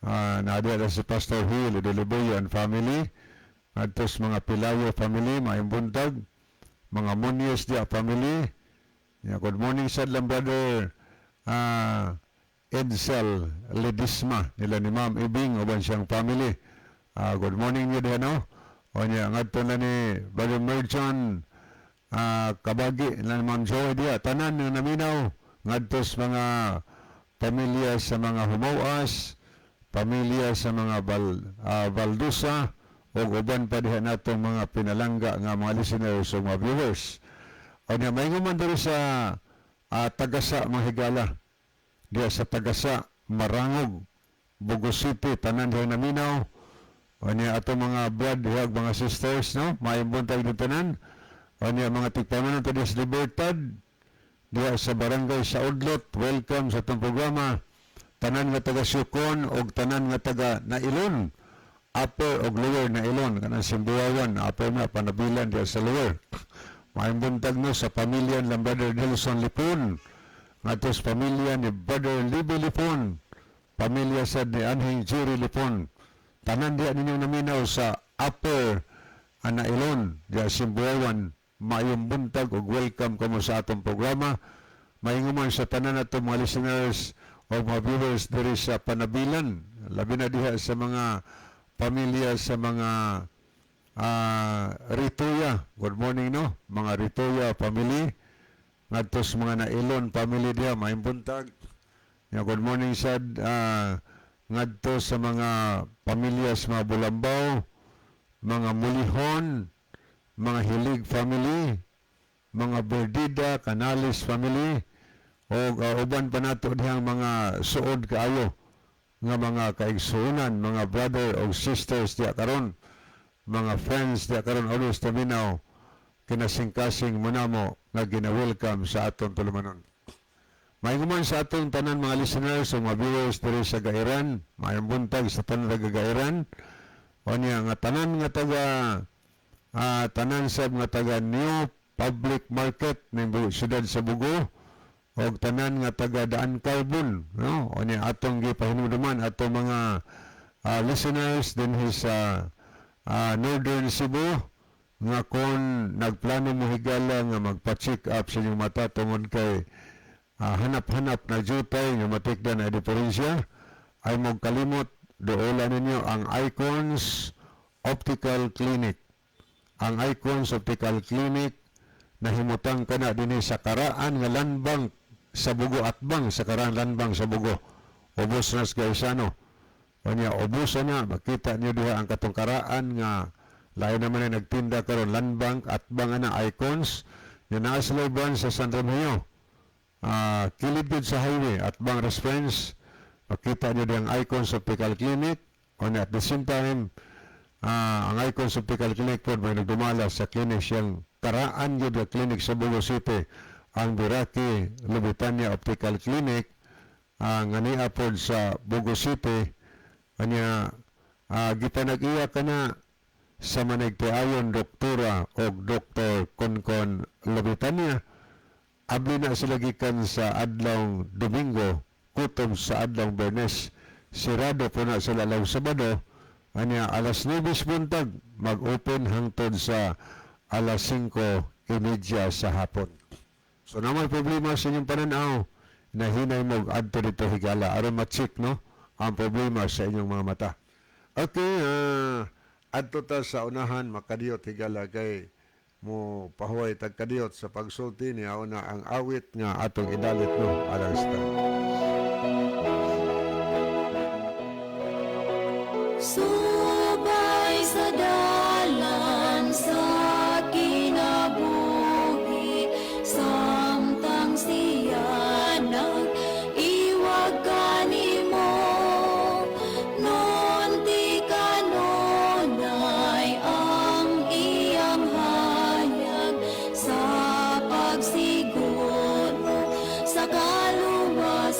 Naa diha si Pastor Hill de and family. Ngadto sa mga Pilayo family, maimbuntag. Mga Munoz dia family. Yeah, good morning sa lang Brother Edsel Ledisma nila ni Ma'am Ibing uban siyang family. Good morning niyo diha, no. O niya, ngadto na ni Brother Merchon Kabagi nila ni Ma'am Joy diha, tanan nga naminaw, ngadto sa mga pamilya sa mga Humawas, pamilya sa mga Valdusa ug uban pa diha natong mga pinalangga nga mga listeners ug mga viewers. O niya, may man diri sa Tagasa, mga higala. diha sa Tagasa, Marangog, Bogo City, tanan diha naminaw. Unya ato mga brad diha ug mga sisters, no, maayong buntag din tanan. Unya mga tigpaminaw diha sa Libertad, diha sa Barangay sa Udlot, welcome sa atong programa. Tanan nga taga Siocon og tanan nga taga Nailon, Upper og Lower Nailon, kanang Simbuawan, upper na Panabilan diha sa Lower. Maayong buntag, no, sa pamilya ng Brother Nelson Lipon, ngadto sa pamilya ni Brother Libby Lipon, pamilya sad ni Anhing Jerry Lipon. Tanan diha ninyong naminaw sa Upper Nailon, diha Simbuawan, maayong buntag ug welcome kamo sa atong programa. Maingon sa tanan nato mga listeners o mga viewers diri sa Panabilan, labi na diha sa mga pamilya sa mga Rituya. Good morning, no, mga Rituya family. Ngadto sa mga Nailon family diha, maayong buntag. Ya, good morning sad ngadto sa mga pamilya sa mga Bulambaw, mga Mulihon, mga Hilig family, mga Berdida, Canales family, o uban pa nato dihang mga suod kaayo nga mga kaigsuonan, mga brother o sisters diha karon, mga friends diha karon always taminaw, kinasingkasing mo namo nga gina-welcome sa atong tulumanon. Maingon sa atong tanan mga listeners o mga viewers diri sa Gairan, maayong buntag sa tanan taga Gairan. Unya nga tanan nga taga tanan sab nga taga New Public Market ning siyudad sa Bogo og tanan nga taga Daan Carbon, no? Unya atong gipahinumduman atong mga listeners dinhi sa Northern Cebu nga kon nagplano mo, higala, nga magpa-check up sa inyong mata tungod kay hanap-hanap na jutay nga matikdan na diferensya, ay kalimot duola ninyo ang Icons Optical Clinic. Ang Icons Optical Clinic nahimutang kana dinhi sa karaan nga landbank sa Bogo, atbang sa karaan landbank sa Bogo. Ubos na sa Gaisano. Unya ubos na makita niyo diha ang katong karaan nga lain naman ay nagtinda karon, landbank atbang ana Icons nga naa sa branch sa San Remigio. Kilid gud sa highway at bang reference, makita niyo ang Icons Optical Clinic. On at the same time, ang Icons Optical Clinic po may nagdumala sa clinic siyang karaan yun nga clinic sa Bogo City, ang Biraki Lubitania Optical Clinic nga niya pod sa Bogo City. Anya gipanag-iya kana sa manigtiayon doktora og Dr. Konkon Lubitania. Abli na sila gikan sa adlaw Domingo kutob sa adlaw Bernes. Sirado po na sila adlaw Sabado. Anya alas 9 buntag mag-open hangtod sa alas 5:30 sa hapon. So na may problema sa inyong pananaw, nahinay mo adto dito, higala, aron ma-check, no, ang problema sa inyong mga mata. Okay, adto ta sa unahan makadiyot, higala, kay mo pahuway tag kadiyot sa pagsulti ni na ang awit nga atong idalit, no, alang sa tanan. Subay sa dalan sa kinabuhi, samtang siya nag-iwag kanimo, nunti kanunay ang iyang hayag sa pagsiguro sa kaluwasan.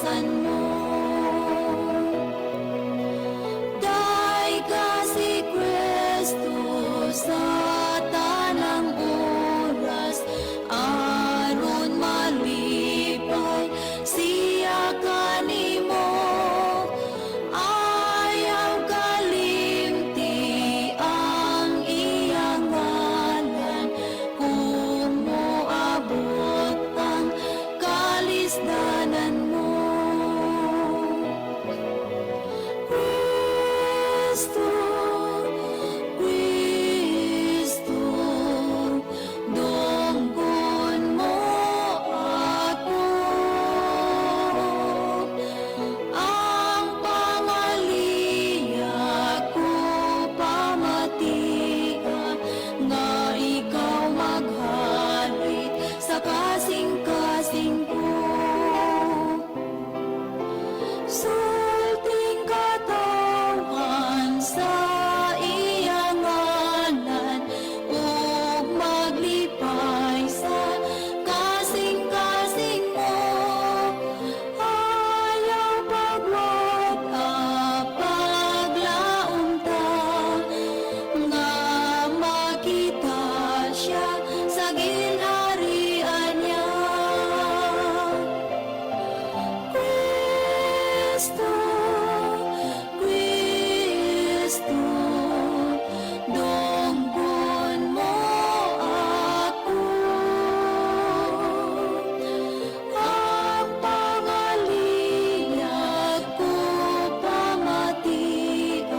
ginharian niya. Kristo, Kristo, dunggon mo ako. Ang pangaliyag ko pamatia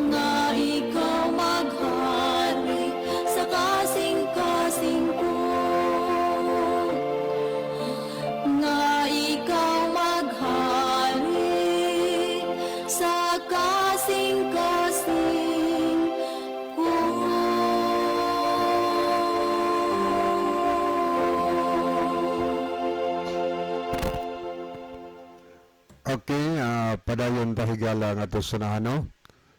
nga ikaw maghari sa kasing-kasing ko. Nga ikaw maghari sa kasing-kasing ko. Okay, padayon ta, higala, nga ato sa no.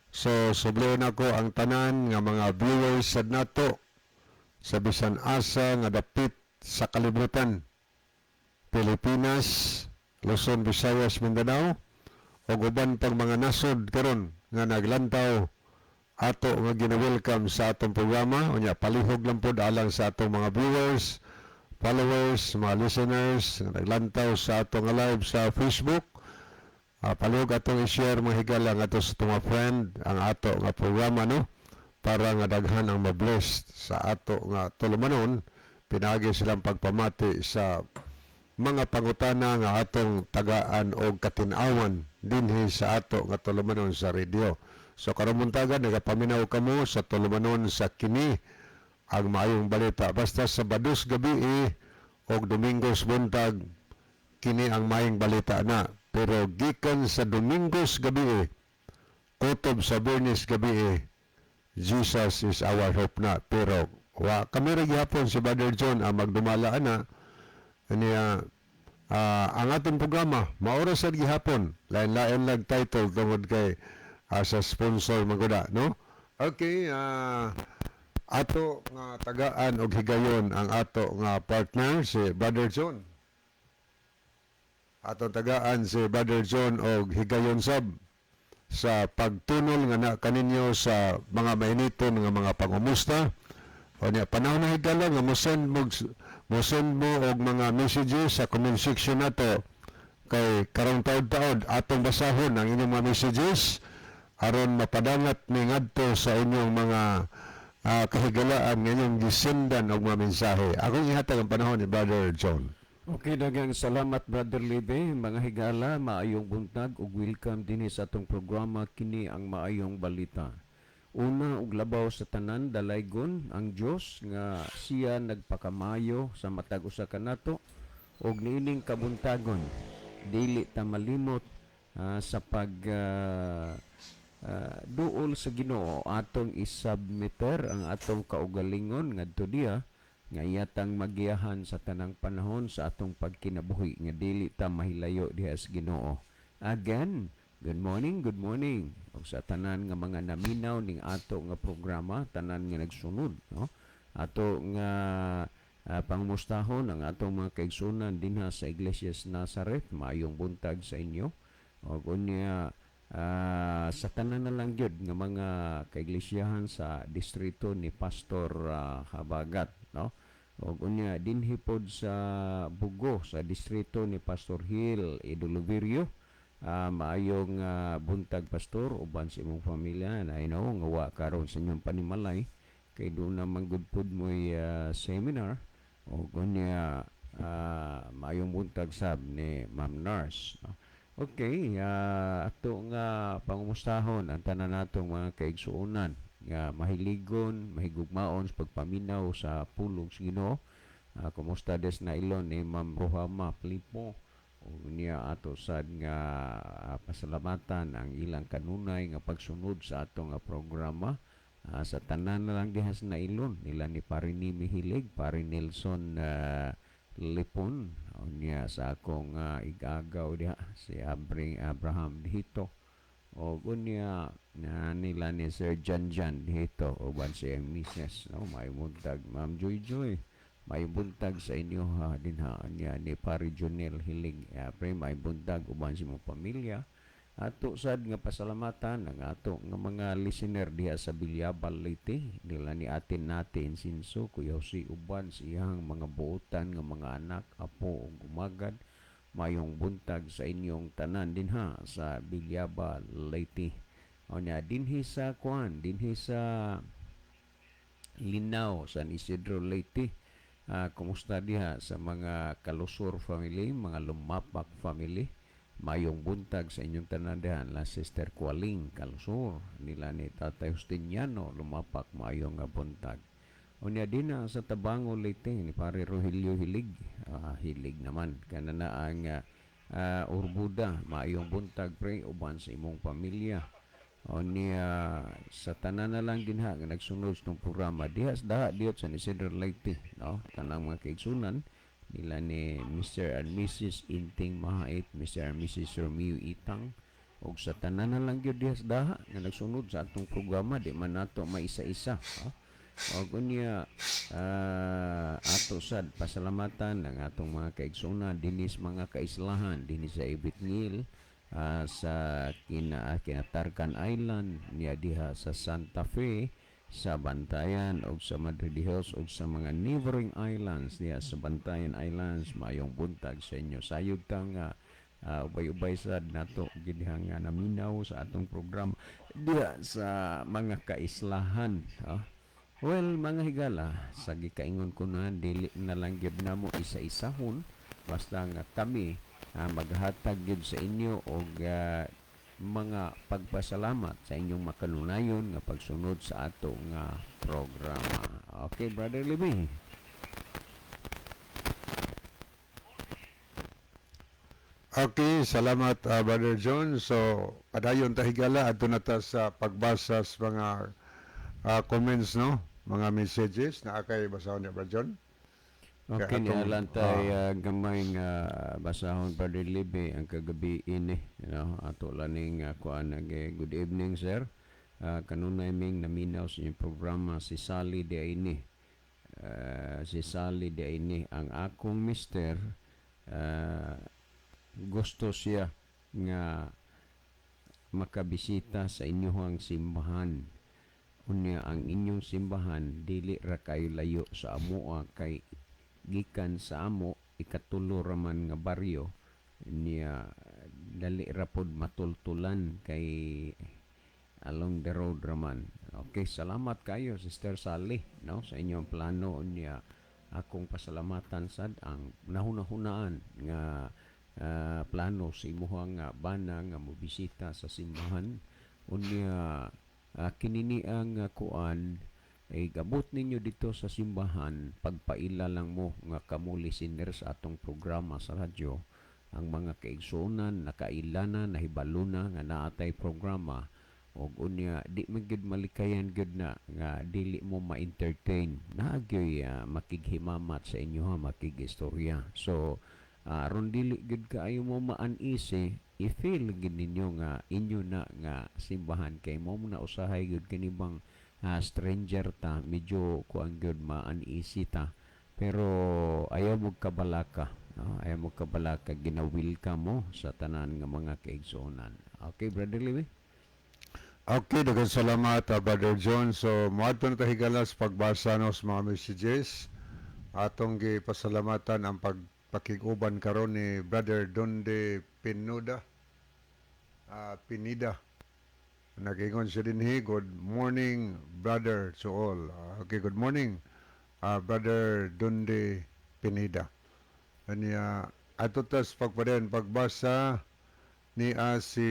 So, subliyon ako ang tanan nga mga viewers sa nato sa bisan asa nga dapit sa kalibutan. Pilipinas, Luzon, Visayas, Mindanao, ug uban pang mga nasod karon nga naglantaw ato nga gina-welcome sa atong programa. Unya palihog lang pod alang sa atong mga viewers, followers, mga listeners nga naglantaw sa atong nga live sa Facebook. Palihog atong i-share, mga higala, nga ato sa atong mga friend ang ato nga programa, no, para nga daghan ang mabless sa ato nga tulumanon pinaagi silang pagpamati sa mga pangutana nga atong tagaan og katin-awan dinhi sa ato nga tulumanon sa radio. So karong buntaga nagapaminaw kamo sa tulumanon sa Kini ang Maayong Balita. Basta Sabados gabi og Domingos buntag, Kini ang Maayong Balita na. Pero gikan sa Domingos gabi kutob sa Biyernes gabi, Jesus is Our Hope na. Pero wa kami ra gihapon, si Brother John ang magdumala ana niya. Ang atong programa mao ra sad gihapon, lain-lain lag title tungod kay sa sponsor maguda, no. Okay, ato nga tagaan og higayon ang ato nga partner, si Brother John. Atong tagaan si Brother John og higayon sab sa pagtunol nga na kaninyo sa mga mainiton nga mga pangumusta. O niya, panahon na, higala, nga mo send mo og mga messages sa comment section nato kay karong taod-taod atong basahon ang inyong mga messages aron mapadangat ni ngadto sa inyong mga kahigalaan nga inyong gisendan og mga mensahe. Akong ihatag ang panahon ni Brother John. Okay, daghang salamat, Brother Libe. Mga higala, maayong buntag ug welcome dinhi sa atong programa Kini ang Maayong Balita. Una ug labaw sa tanan, dalaygon ang Dios nga siya nagpakamayo sa matag usa kanato ug niining kabuntagon dili ta malimot sa pag duol sa Ginoo. Atong isubmitter ang atong kaugalingon ngadto diya nga iyatang magiyahan sa tanang panahon sa atong pagkinabuhi nga dili ta mahilayo diha sa Ginoo. Again, good morning, good morning. Ug sa tanan nga mga naminaw ning ato nga programa, tanan nga nagsunod, no? Ato nga pangmustahon ang atong mga kaigsunan dinha sa Iglesia sa Nazareth, maayong buntag sa inyo. Ug unya sa tanan na lang gyud nga mga kaiglisyahan sa distrito ni Pastor Habagat, no? Ug unya dinhi pod sa Bugo, sa distrito ni Pastor Hill Idolovirio. Maayong buntag, Pastor, uban sa imong pamilya. Na I know nga wa karon sa inyong panimalay kay doon naman gud pod mo'y seminar. Ug unya maayong buntag sab ni Ma'am Nurse, no? Okay, ato nga pangumustahon ang tanan natong mga kaigsuonan nga mahiligon, mahigugmaon sa pagpaminaw sa pulong sa Ginoo. Kumusta des na ilon ni Ma'am Ruhama Plipo. Ug niya ato sad nga pasalamatan ang ilang kanunay nga pagsunod sa atong programa. Sa tanan na lang diha sa nailon nila ni Pare Nimi Hilig, Pare Nelson Lipon, unya sa akong igagaw diha si Abring Abraham dito. O unya na nila ni Sir Jan Jan dito uban si Mrs., no, may buntag, Ma'am Joy Joy, may buntag sa inyo ha dinha. Niya ni Pare Junel Hilig, pre, may buntag uban sa imong pamilya. Ato sad nga pasalamatan ang ato nga mga listener diha sa Bilyabal, Leyte, nila ni atin natin Sinso, Kuya Jose, uban sa iyang mga buotan nga mga anak, apo ug umagad. Mayong buntag sa inyong tanan dinha sa Bilyabal, Leyte. Unya dinhi sa kuan, dinhi sa Linao, San Isidro, Leyte. Kumusta diha sa mga Kalusor family, mga Lumapak family? Mayong buntag sa inyong tanan diha, la Sister Kualing Kalusor, nila ni Tatay Justiniano Lumapak, mayong nga buntag. Unya dinha sa Tabango, Leyte, ni Pare Rogelio Hilig, hilig naman kana na ang Urbuda, maayong buntag, pre, uban sa imong pamilya. Unya sa tanan na lang dinha nga nagsunod sa itong programa diha sa daha diyot sa Isidro, Leyte, no, tanang mga kaigsunan nila ni Mr. and Mrs. Inting Mahait, Mr. and Mrs. Romeo Itang, ug sa tanan na lang gyud diha sa daha nga nagsunod sa atong programa, di man nato maisa-isa, ha? Og unya ato sad pasalamatan ang atong mga kaigsunan dinis mga kaislahan dinhi sa Ibitngil, sa Kinatarkan Island, niya diha sa Santa Fe, sa Bantayan ug sa Madre de Dios ug sa mga neighboring islands diha sa Bantayan Islands. Mayong buntag sa inyo. Sayod ta nga ubay-ubay sad nato gid nga naminaw sa atong programa diha sa mga kaislahan, ha? Well, mga higala, sa gikaingon ko na, dili na lang gyud namo isa-isahon, basta nga kami maghatag gyud sa inyo og mga pagpasalamat sa inyong makanunayon nga pagsunod sa ato nga programa. Okay, Brother Libby. Okay, salamat, Brother John. So, padayon ta, higala, adto na ta sa pagbasa sa mga comments, no? Mga messages na akay basahon ni Brother John. Okay, Kaya ni atong, alang tay gamay nga basahon, Brother Libby, ang kagabi ini, ato laning kuan nag good evening, sir. Kanunay ming naminaw sa inyong programa, si Sally di ini. Si Sally di ini, ang akong mister, gusto siya nga makabisita sa inyong simbahan. Unya ang inyong simbahan dili ra kayo layo sa amoa kay gikan sa amo ikatulo ra man nga baryo niya, dali ra pod matultulan kay along the road raman. Okay, salamat kayo, Sister Sally, no, sa inyong plano. Unya akong pasalamatan sad ang nahuna-hunaan nga plano sa imuhang nga bana nga mobisita sa simbahan. Unya kinini ang kuan ay gabot ninyo dito sa simbahan, pagpaila lang mo nga kamo listener sa atong programa sa radyo. Ang mga kaigsuonan nakaila na, nahibalo na nga naatay programa, og unya di man gyud malikayan gyud na nga dili mo ma-entertain, naa gyoy makighimamat sa inyo ha, makigistorya. So aron dili gyud kaayo mo ma-uneasy, i-feel gyud ninyo nga inyo na nga simbahan kay mo na usahay gyud kini bang stranger ta, medyo kuan gyud, ma-uneasy ta, pero ayaw mo kabalaka, no? Ayaw mo kabalaka, gina-welcome mo sa tanan nga mga kaigsuonan. Okay, Brother Louie. Okay, daghang salamat, Brother John. So, moadto na ta, higala, sa pagbasa, no, sa mga messages. Atong gipasalamatan ang pagpakig-uban karon ni Brother Donde Pinuda. Pinida. Nagingon siya dinhi, "Good morning, brother, to all." Okay, good morning, Brother Donde Pinida. Anya, ato tas pagpadayon pagbasa ni si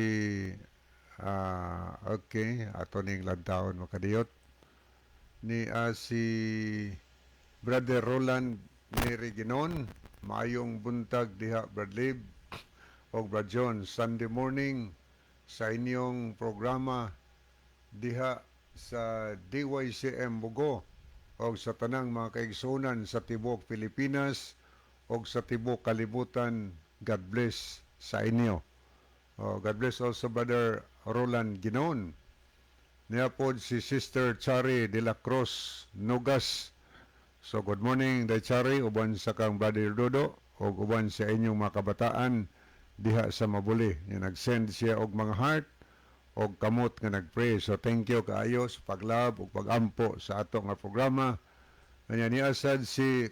okay, ato ning lantawon makadiyot ni si Brother Roland Neri Ginon. "Maayong buntag diha, Brad Lib og Brad John. Sunday morning sa inyong programa diha sa DYCM Bogo og sa tanang mga kaigsunan sa tibuok Pilipinas og sa tibuok kalibutan. God bless sa inyo." Oh, God bless also, Brother Roland Ginon. Niya pod si Sister Chari de la Cruz Nogas. So good morning, Day Chari, uban sa kang Brother Dodo ug uban sa inyong mga kabataan diha sa Mabuli. Nga nag-send siya og mga heart og kamot nga nag-pray. So thank you kaayo sa pag-love ug pag-ampo sa ato nga programa. Kanya niya sad si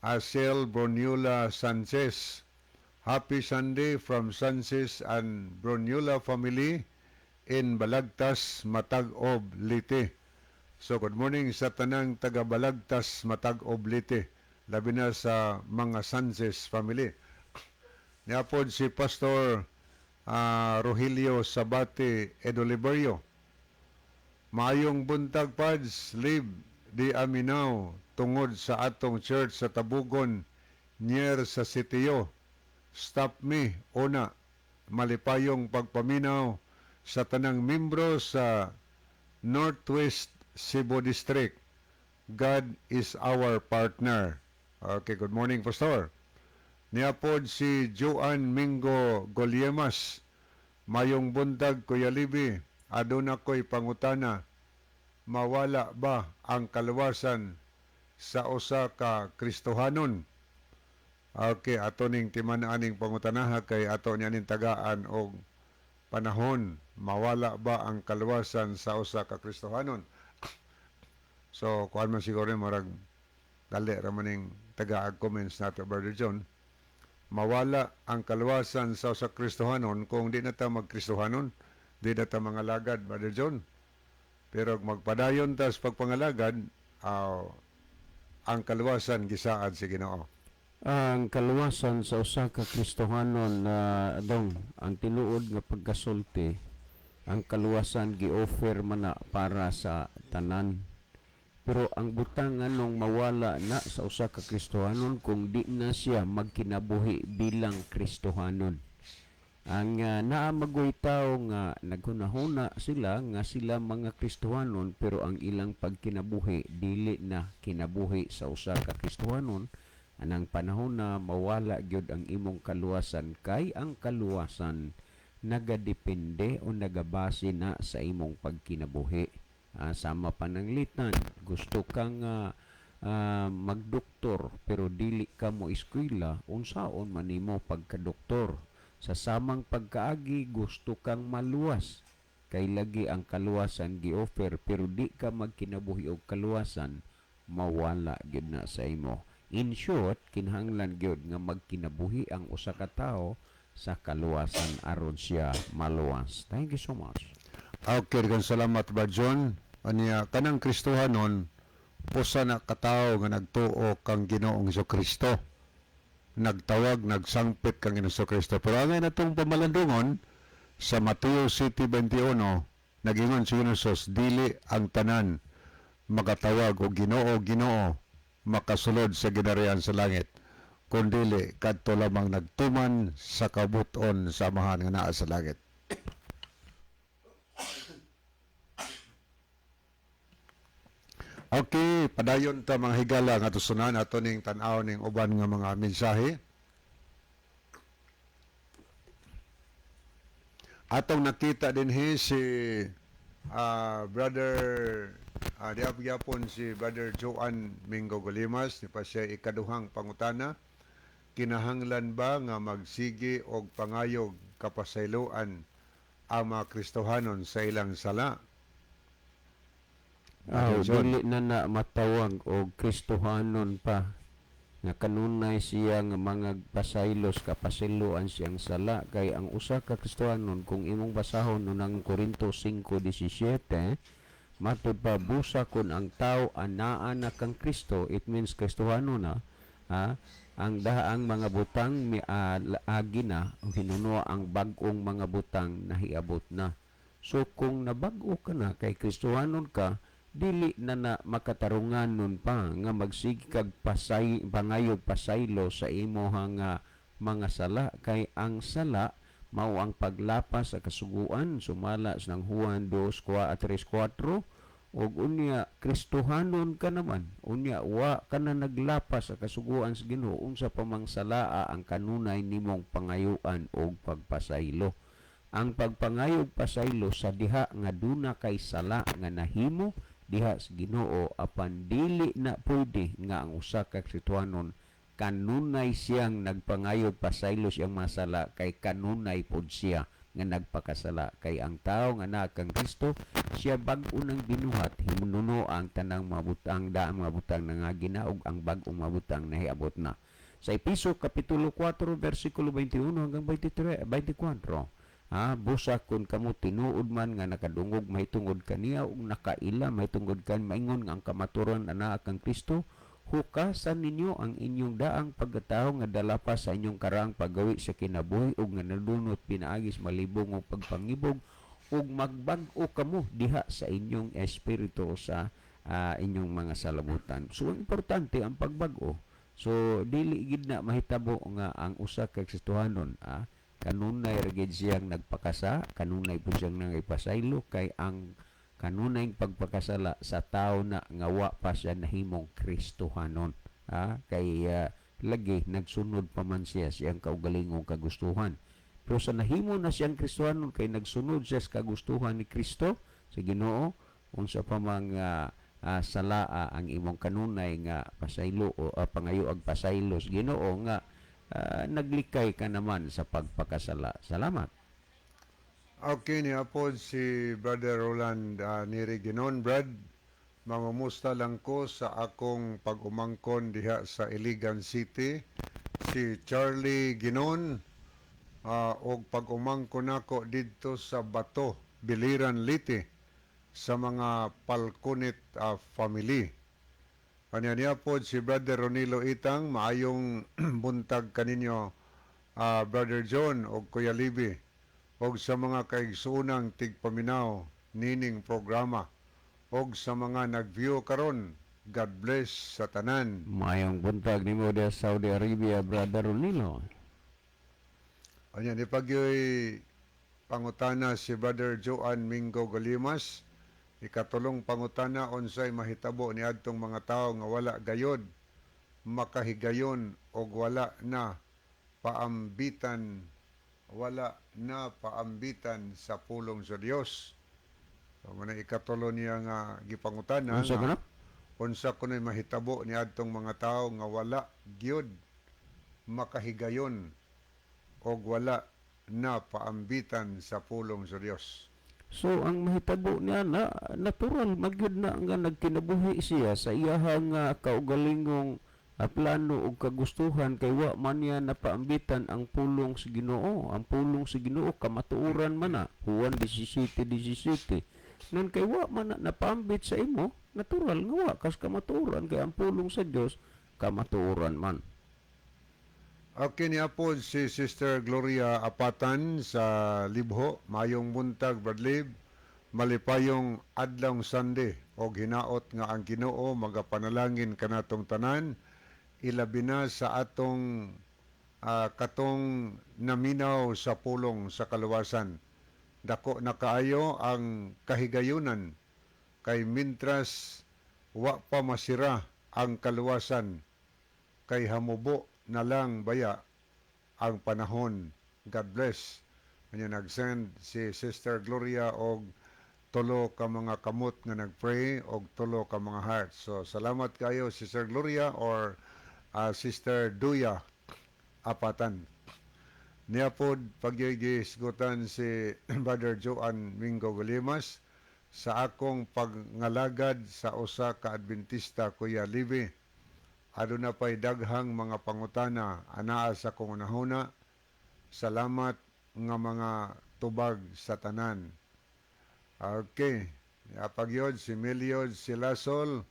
Asel Brunula Sanchez. Happy Sunday from Sanchez and Brunula family in Balagtas, Matag-ob, Leyte. So good morning sa tanang taga Balagtas, Matag-ob, Leyte. Labi na sa mga Sanchez family. Niapod si Pastor Rogelio Sabate Edoliberio. Maayong buntag, Pads, live di Aminaw tungod sa atong church sa Tabugon near sa sitio. Stop me una malipayong pagpaminaw sa tanang membro sa Northwest Cebu District. God is our partner. Okay, good morning, Pastor. Niapod si Joan Mingo Goliemas. Mayong buntag, Kuya Libi. Aduna ko'y pangutana. Mawala ba ang kaluwasan sa usa ka Kristohanon? Okay, ato ning timan-aning pangutanaha kay ato niya ning tagaan og panahon. Mawala ba ang kaluwasan sa usa ka Kristohanon? So, kuan man siguro ni murag dali ra man ning tagaag comments nato, Brother John. Mawala ang kaluwasan sa usa ka Kristohanon kung di na ta magkristohanon, di na ta mangalagad, Brother John. Pero kung magpadayon ta sa pagpangalagad, ang kaluwasan gisaad sa Ginoo. Ang kaluwasan sa usa ka Kristohanon na dong ang tinuod nga pagkasulti, ang kaluwasan gi-offer man na para sa tanan, pero ang butang nganong mawala na sa usa ka Kristohanon kung di na siya magkinabuhi bilang Kristohanon. Ang naa magoy tawo nga naghunahuna sila nga sila mga Kristohanon, pero ang ilang pagkinabuhi dili na kinabuhi sa usa ka Kristohanon. Anang panahon na mawala gyud ang imong kaluwasan, kay ang kaluwasan nagadepende o nagabase na sa imong pagkinabuhi. Sama pananglitan gusto kang magdoktor pero dili ka mo eskwela, unsaon man nimo pagkadoktor? Sa samang pagkaagi, gusto kang maluwas kay lagi ang kaluwasan gi-offer, pero di ka magkinabuhi og kaluwasan, mawala gyud na sa imo. In short, kinahanglan gyud nga magkinabuhi ang usa ka tawo sa kaluwasan aron siya maluwas. Thank you so much. Okay, daghang salamat, Brad John. Anya kanang Kristohanon, usa na katawo nga nagtuo kang Ginoong Kristo. Nagtawag, nagsangpit kang Ginoong Kristo. Pero angay natong pamalandungon sa Mateo 7:21, nagingon si Jesus, "Dili ang tanan makatawag og Ginoo, Ginoo makasulod sa ginarian sa langit, kundili kadto lamang nagtuman sa kabuton sa Amahan nga naa sa langit." Okay, padayon ta, mga higala, nga tusunan ato ning tan-aw ning uban nga mga mensahe. Atong nakita dinhi si brother diap gyapon si Brother Joan Mingo Golimas ni pa siya ikaduhang pangutana: kinahanglan ba nga magsigi og pangayog kapasayloan ang mga Kristohanon sa ilang sala? Aw, Brother John. Dili na na matawag og Kristohanon pa nga kanunay siya nga mga pasaylos kapasayloan siyang sala, kay ang usa ka Kristohanon, kung imong basahon unang Korinto 5:17, matud pa, "Busa kun ang tao anaa na kang Kristo," it means Kristohanon na, ha, "ang daang mga butang mi agi na, hinuno ang bag-ong mga butang nahiabot na." So kung nabag-o ka na kay Kristohanon ka, dili na na makatarungan nun pa nga magsige kag pasay pangayog pasaylo sa imuhang nga mga sala, kay ang sala mao ang paglapas sa kasuguan sumala sa nang Juan 2 3 4. Ug unya Kristohanon ka naman, unya wa ka na naglapas sa kasuguan sa Ginoo, unsa pa mang salaa ang kanunay nimong pangayuan og pagpasaylo? Ang pagpangayog pasaylo sa diha nga duna kay sala nga nahimo diha sa Ginoo, apan dili na pwede nga ang usa ka Kristohanon Kanunay siyang nagpangayo pasaylo siyang masala kay kanunay pod siya nga nagpakasala, kay ang tao nga naa kang Kristo siya bag-o nang binuhat, himununo ang tanang mabutang, daang mabutang nangagi na ug ang bag-ong mabutang nahiabot na. Sa Epeso Kapitulo 4 versikulo 21 hanggang 23, 24. Ha, busa kun kamo tinuod man nga nakadungog mahitungod kaniya ug nakaila mahitungod kan maingon nga ang kamatuoran anaa kang Kristo, hukasan ninyo ang inyong daang pagkatao nga dala pa sa inyong karaang paggawi sa kinabuhi ug nga nadunot pinaagi sa malibong ug pagpangibog, ug magbag-o kamo diha sa inyong espiritu sa inyong mga salabutan. So ang importante ang pagbag-o. So dili gid na mahitabo nga ang usa ka Kristohanon kanunay ra gid siyang nagpakasa, kanunay pud siyang nangipasaylo, kay ang kanunay pagpakasala sa tao na nga wa pa siya nahimong Kristohanon. Kay lagi nagsunod pa man siya siyang kaugalingong kagustuhan. Pero sa nahimo na siyang Kristohanon kay nagsunod siya sa kagustuhan ni Kristo sa Ginoo, unsa pa mang salaa ang imong kanunay nga pasaylo o pangayo ag pasaylo sa Ginoo nga naglikay ka naman sa pagpakasala. Salamat. Okay, niya po si Brother Roland Neri Ginon. Brad, mangumusta lang ko sa akong pag-umangkon diha sa Iligan City. Si Charlie Ginon, og pag-umangkon nako didto sa Bato, Biliran, Leyte, sa mga Palkunit family. Kanya niya po si Brother Ronilo Itang, maayong buntag kaninyo, Brother John og Kuya Libi, og sa mga kaigsuunang tigpaminaw nining programa, og sa mga nag-view karon, God bless sa tanan. Maayong buntag nimo diha sa Saudi Arabia, Brother Ronilo. Anya ni pagyoy pangutana si Brother Joan Mingo Golimas, ikatulong pangutana, unsay mahitabo ni adtong mga tawo nga wala gayod makahigayon og wala na paambitan sa pulong sa Dios? So mao na ikatulo niya nga gipangutana. Unsa nga kuno? Unsa kuno'y mahitabo ni adtong mga tawo nga wala gyud makahigayon og wala na paambitan sa pulong sa Dios? So ang mahitabo niya na natural magyud na nga nagkinabuhi siya sa iyahang kaugalingong plano ug kagustuhan kay wa man niya napaambitan ang pulong sa Ginoo. Ang pulong sa Ginoo kamatuoran man na. Juan 17:17. Nun kay wa man na napaambit sa imo, natural nga wa kas kamatuoran kay ang pulong sa Dios kamatuoran man. Okay, niya po si Sister Gloria Apatan sa Libho. Mayong buntag, Brad Lib. Malipayong adlawng Sunday og hinaot nga ang Ginoo magapanalangin kanatong tanan, ilabi na sa atong katong naminaw sa pulong sa kaluwasan. Dako na kaayo ang kahigayunan kay mintras wa pa masira ang kaluwasan, kay hamubo na lang baya ang panahon. God bless. Kanya nag-send si Sister Gloria og tulo ka mga kamot nga nag-pray og tulo ka mga heart. So salamat kayo, Sister Gloria or Sister Duya Apatan. Niya pod pagyigisgutan si Brother Joan Mingo Golimas, sa akong pagngalagad sa usa ka Adventista, Kuya Libi, aduna pay daghang mga pangutana anaa sa akong hunahuna. Salamat nga mga tubag sa tanan. Okay. Apagyod si Meliod si Lasol,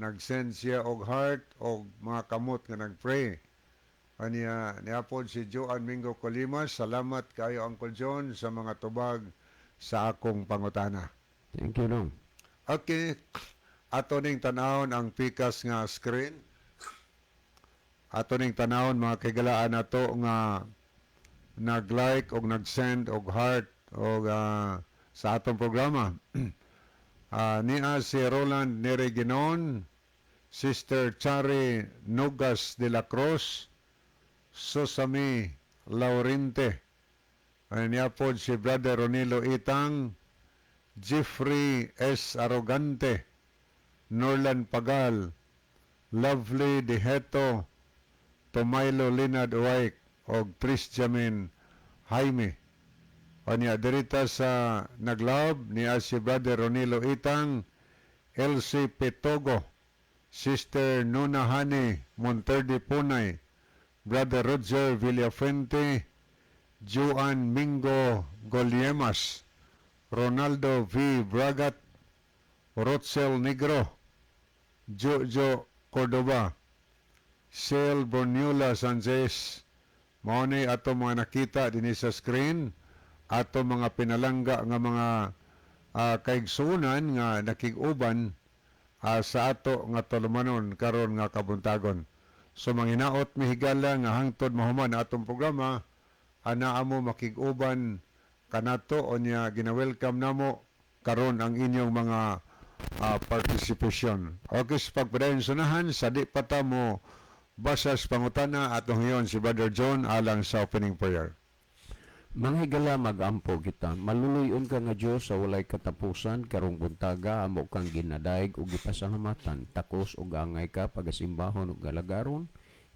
nag-send siya og heart og mga kamot nga nag-pray. Aniya niapod si Joan Mingo Colimas, salamat kayo, Uncle John, sa mga tubag sa akong pangutana. Thank you, Dong. Okay. Ato ning tanawon ang pikas nga screen. Ato ning tanawon mga kaigalaan nato nga nag-like og nag-send og heart og sa atong programa. Niya si Roland Nere Ginon, Sister Chari Nogas de la Cruz, Susami Laurente, ay niya po si Brother Ronilo Itang, Jeffrey S. Arrogante, Norlan Pagal, Lovely Deheto, Tomaylo Linad Uwaik og Tris Jamin Jaime. Onya dirita sa Naglaob ni si Brother Ronilo Itang, LC Petogo, Sister Nuna Hani Monterde Punay, Brother Roger Villafuente, Joan Mingo Goliemas, Ronaldo V. Bragat, Rotzel Negro, Jojo Cordova, Sel Bornula Sanchez. Mao ni ato mga nakita dinhi sa screen, ato mga pinalangga nga mga kaigsuonan nga nakig-uban sa ato nga tulumanon karon nga kabuntagon. So manghinaot mi, higala, nga hangtod mahuman atong programa, anaa mo makig-uban kanato. Unya gina-welcome namo karon ang inyong mga participation. Okay, sa pagpadayon sunahan, sa di pa ta mo basa sa pangutana, atong hiyon si Brother John alang sa opening prayer. Mga higala, mag-ampo kita. Maluluyon ka nga Diyos sa walay katapusan, karong buntaga amo kang ginadayeg ug gipasalamatan. Takos ug angay ka pagasimbahon ug galagaron.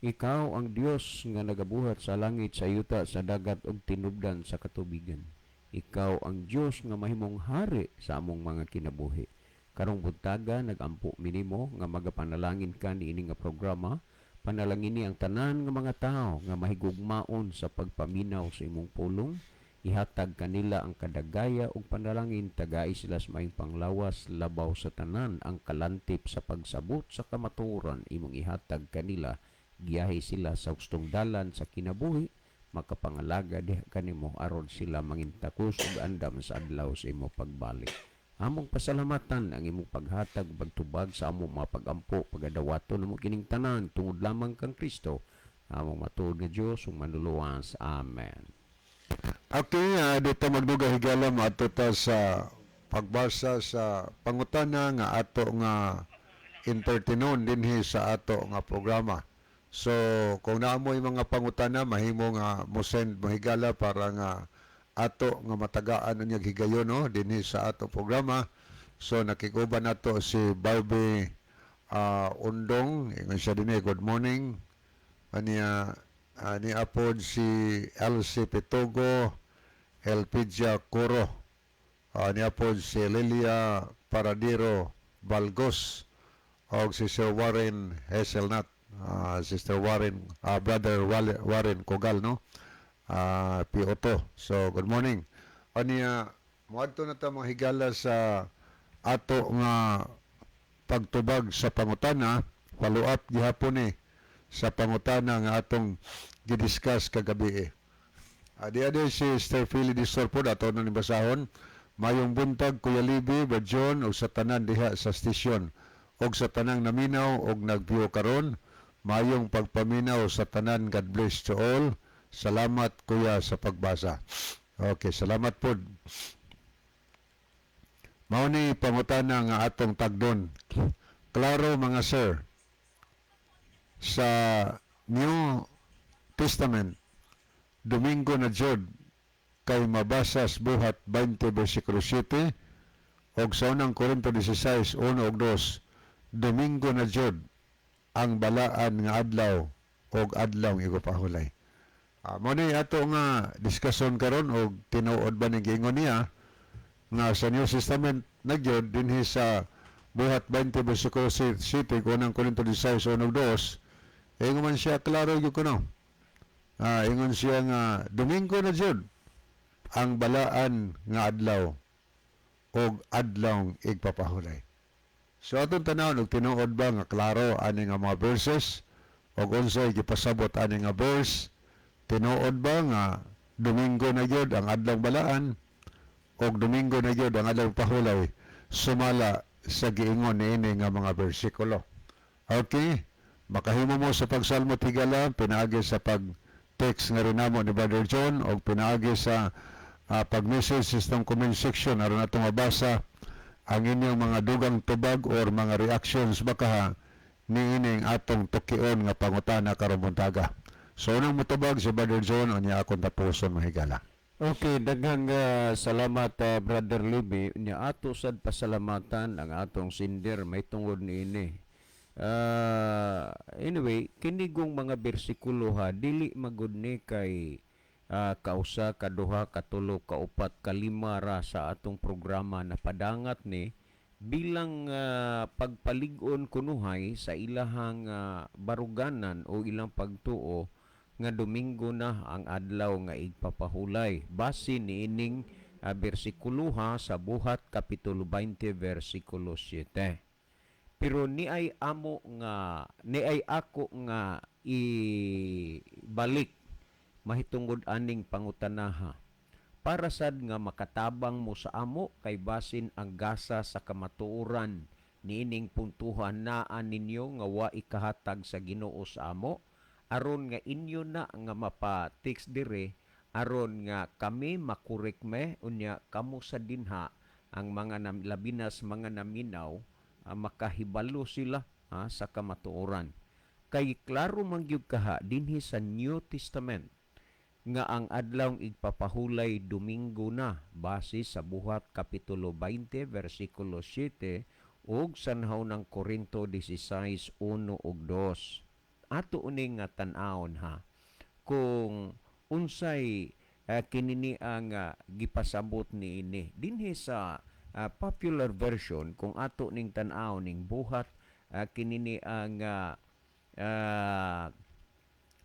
Ikaw ang Dios nga nagabuhat sa langit, sa yuta, sa dagat ug tinubdan sa katubigan. Ikaw ang Dios nga mahimong hari sa among mga kinabuhi. Karong buntaga nagampo mi nimo nga magapanalangin ka niini nga programa. Panalangini ang tanan nga mga tao nga mahigugmaon sa pagpaminaw sa imong pulong. Ihatag kanila ang kadagaya ug panalangin, tagai sila sa maayong panglawas, labaw sa tanan ang kalantip sa pagsabot sa kamatuoran imong ihatag kanila. Giyahi sila sa hustong dalan sa kinabuhi, makapangalaga diha kanimo aron sila mangintakos ug andam sa adlaw sa imo pagbalik. Among pasalamatan ang imong paghatag ug pagtubag sa among mga pagampo, pagadawaton namo kining tanan tungod lamang kang Kristo, among matuod nga Dios ug manluluwas. Amen. Okay, dito magdugay, higala, moadto ta sa pagbasa sa pangutana nga ato nga entertainon dinhi sa ato nga programa. So, kung naa moy mga pangutana, mahimo nga mo send mo, higala, para nga ato nga matagaan unyag higayon, no, dinhi sa ato programa. So, nakiguban nato si Barbie Undong, ingon siya dinhi, "Good morning." Aniya ani apod si LC Petogo, Elpidia Coro, ani apod si Lilia Paradiro Balgos, og si Sir Warren Hazelnut, Sister Warren, Brother Warren Kogal, no? PO2. So, good morning. Aniya, moadto na ta, mga higala, sa ato nga pagtubag sa pangutana, follow up gihapon ni sa pangutana nga atong gidiscuss kagabi. Adi adi si Sister Philly Distorpo, ato na ni basahon. "Mayong buntag, Kuya Libi, Brad John ug sa tanan diha sa station ug sa tanang naminaw ug nag-view karon. Mayong pagpaminaw sa tanan. God bless to all. Salamat, Kuya, sa pagbasa." Okay, salamat po. Mao ni pangutana nga atong tagdon. Klaro, mga sir, sa New Testament, Domingo na jud kay mabasa sa Buhat 20 versikulo 7 og sa unang Korinto 16, 1 ug 2, Domingo na jud ang balaan nga adlaw og adlaw igpapahulay. Mo ni ato nga diskusyon karon og tinuod ba ni giingon niya nga sa New Testament na gyud dinhi sa Buhat 20 versikulo 7, unang Korinto 16, 1 ug 2? Ingon man siya, klaro gyud kuno. Ingon siya nga Domingo na jud ang balaan nga adlaw og adlaw igpapahulay. So atong tanawon og tinuod ba nga klaro ani nga mga verses og unsay gipasabot ani nga verse. Tinuod ba nga Domingo na gyud ang adlaw balaan og Domingo na gyud ang adlaw pahulay sumala sa giingon niini nga mga bersikulo? Okay, makahimo mo sa pagsalmo, higala, pinaagi sa pag text nga rin namo ni Brother John o pinaagi sa pag-message sa comment section aron atong mabasa ang inyong mga dugang tubag or mga reactions baka ha niining atong tukion nga pangutana karong buntaga. So unang motubag si Brother John, unya akong tapuson, mga higala. Okay, daghang salamat, Brother Libby. Nya ato sad pasalamatan ang atong sender may tungod niini. Anyway, kini gong mga bersikulo ha, dili magud ni kay kausa, kaduha, katulo, kaupat, kalima ra sa atong programa na padangat ni bilang pagpalig-on kunuhay sa ilahang baruganan o ilang pagtuo nga Domingo na ang adlaw nga igpapahulay base niining bersikulo ha sa Buhat kapitulo 20 versikulo 7. Pero ni ay amo nga ni ay ako nga ibalik mahitungod aning pangutanaha para sad nga makatabang mo sa amo, kay basin ang gasa sa kamatuoran niining puntuhan naa ninyo nga wa ikahatag sa Ginoo sa amo, aron nga inyo na nga mapa-text dire, aron nga kami makurek me, unya kamo sa dinha ang mga labinas mga naminaw, makahibalo sila sa kamatuoran, kay klaro man gyud kaha dinhi sa New Testament nga ang adlaw igpapahulay Domingo na base sa Buhat kapitulo 20 versikulo 7 ug sa ng Korinto 16:1 ug 2. Ato uning nga tan-awon ha kung unsay kinini ang gipasabot niini dinhi sa popular version. Kung ato ning tan-awon ning Buhat kinini ang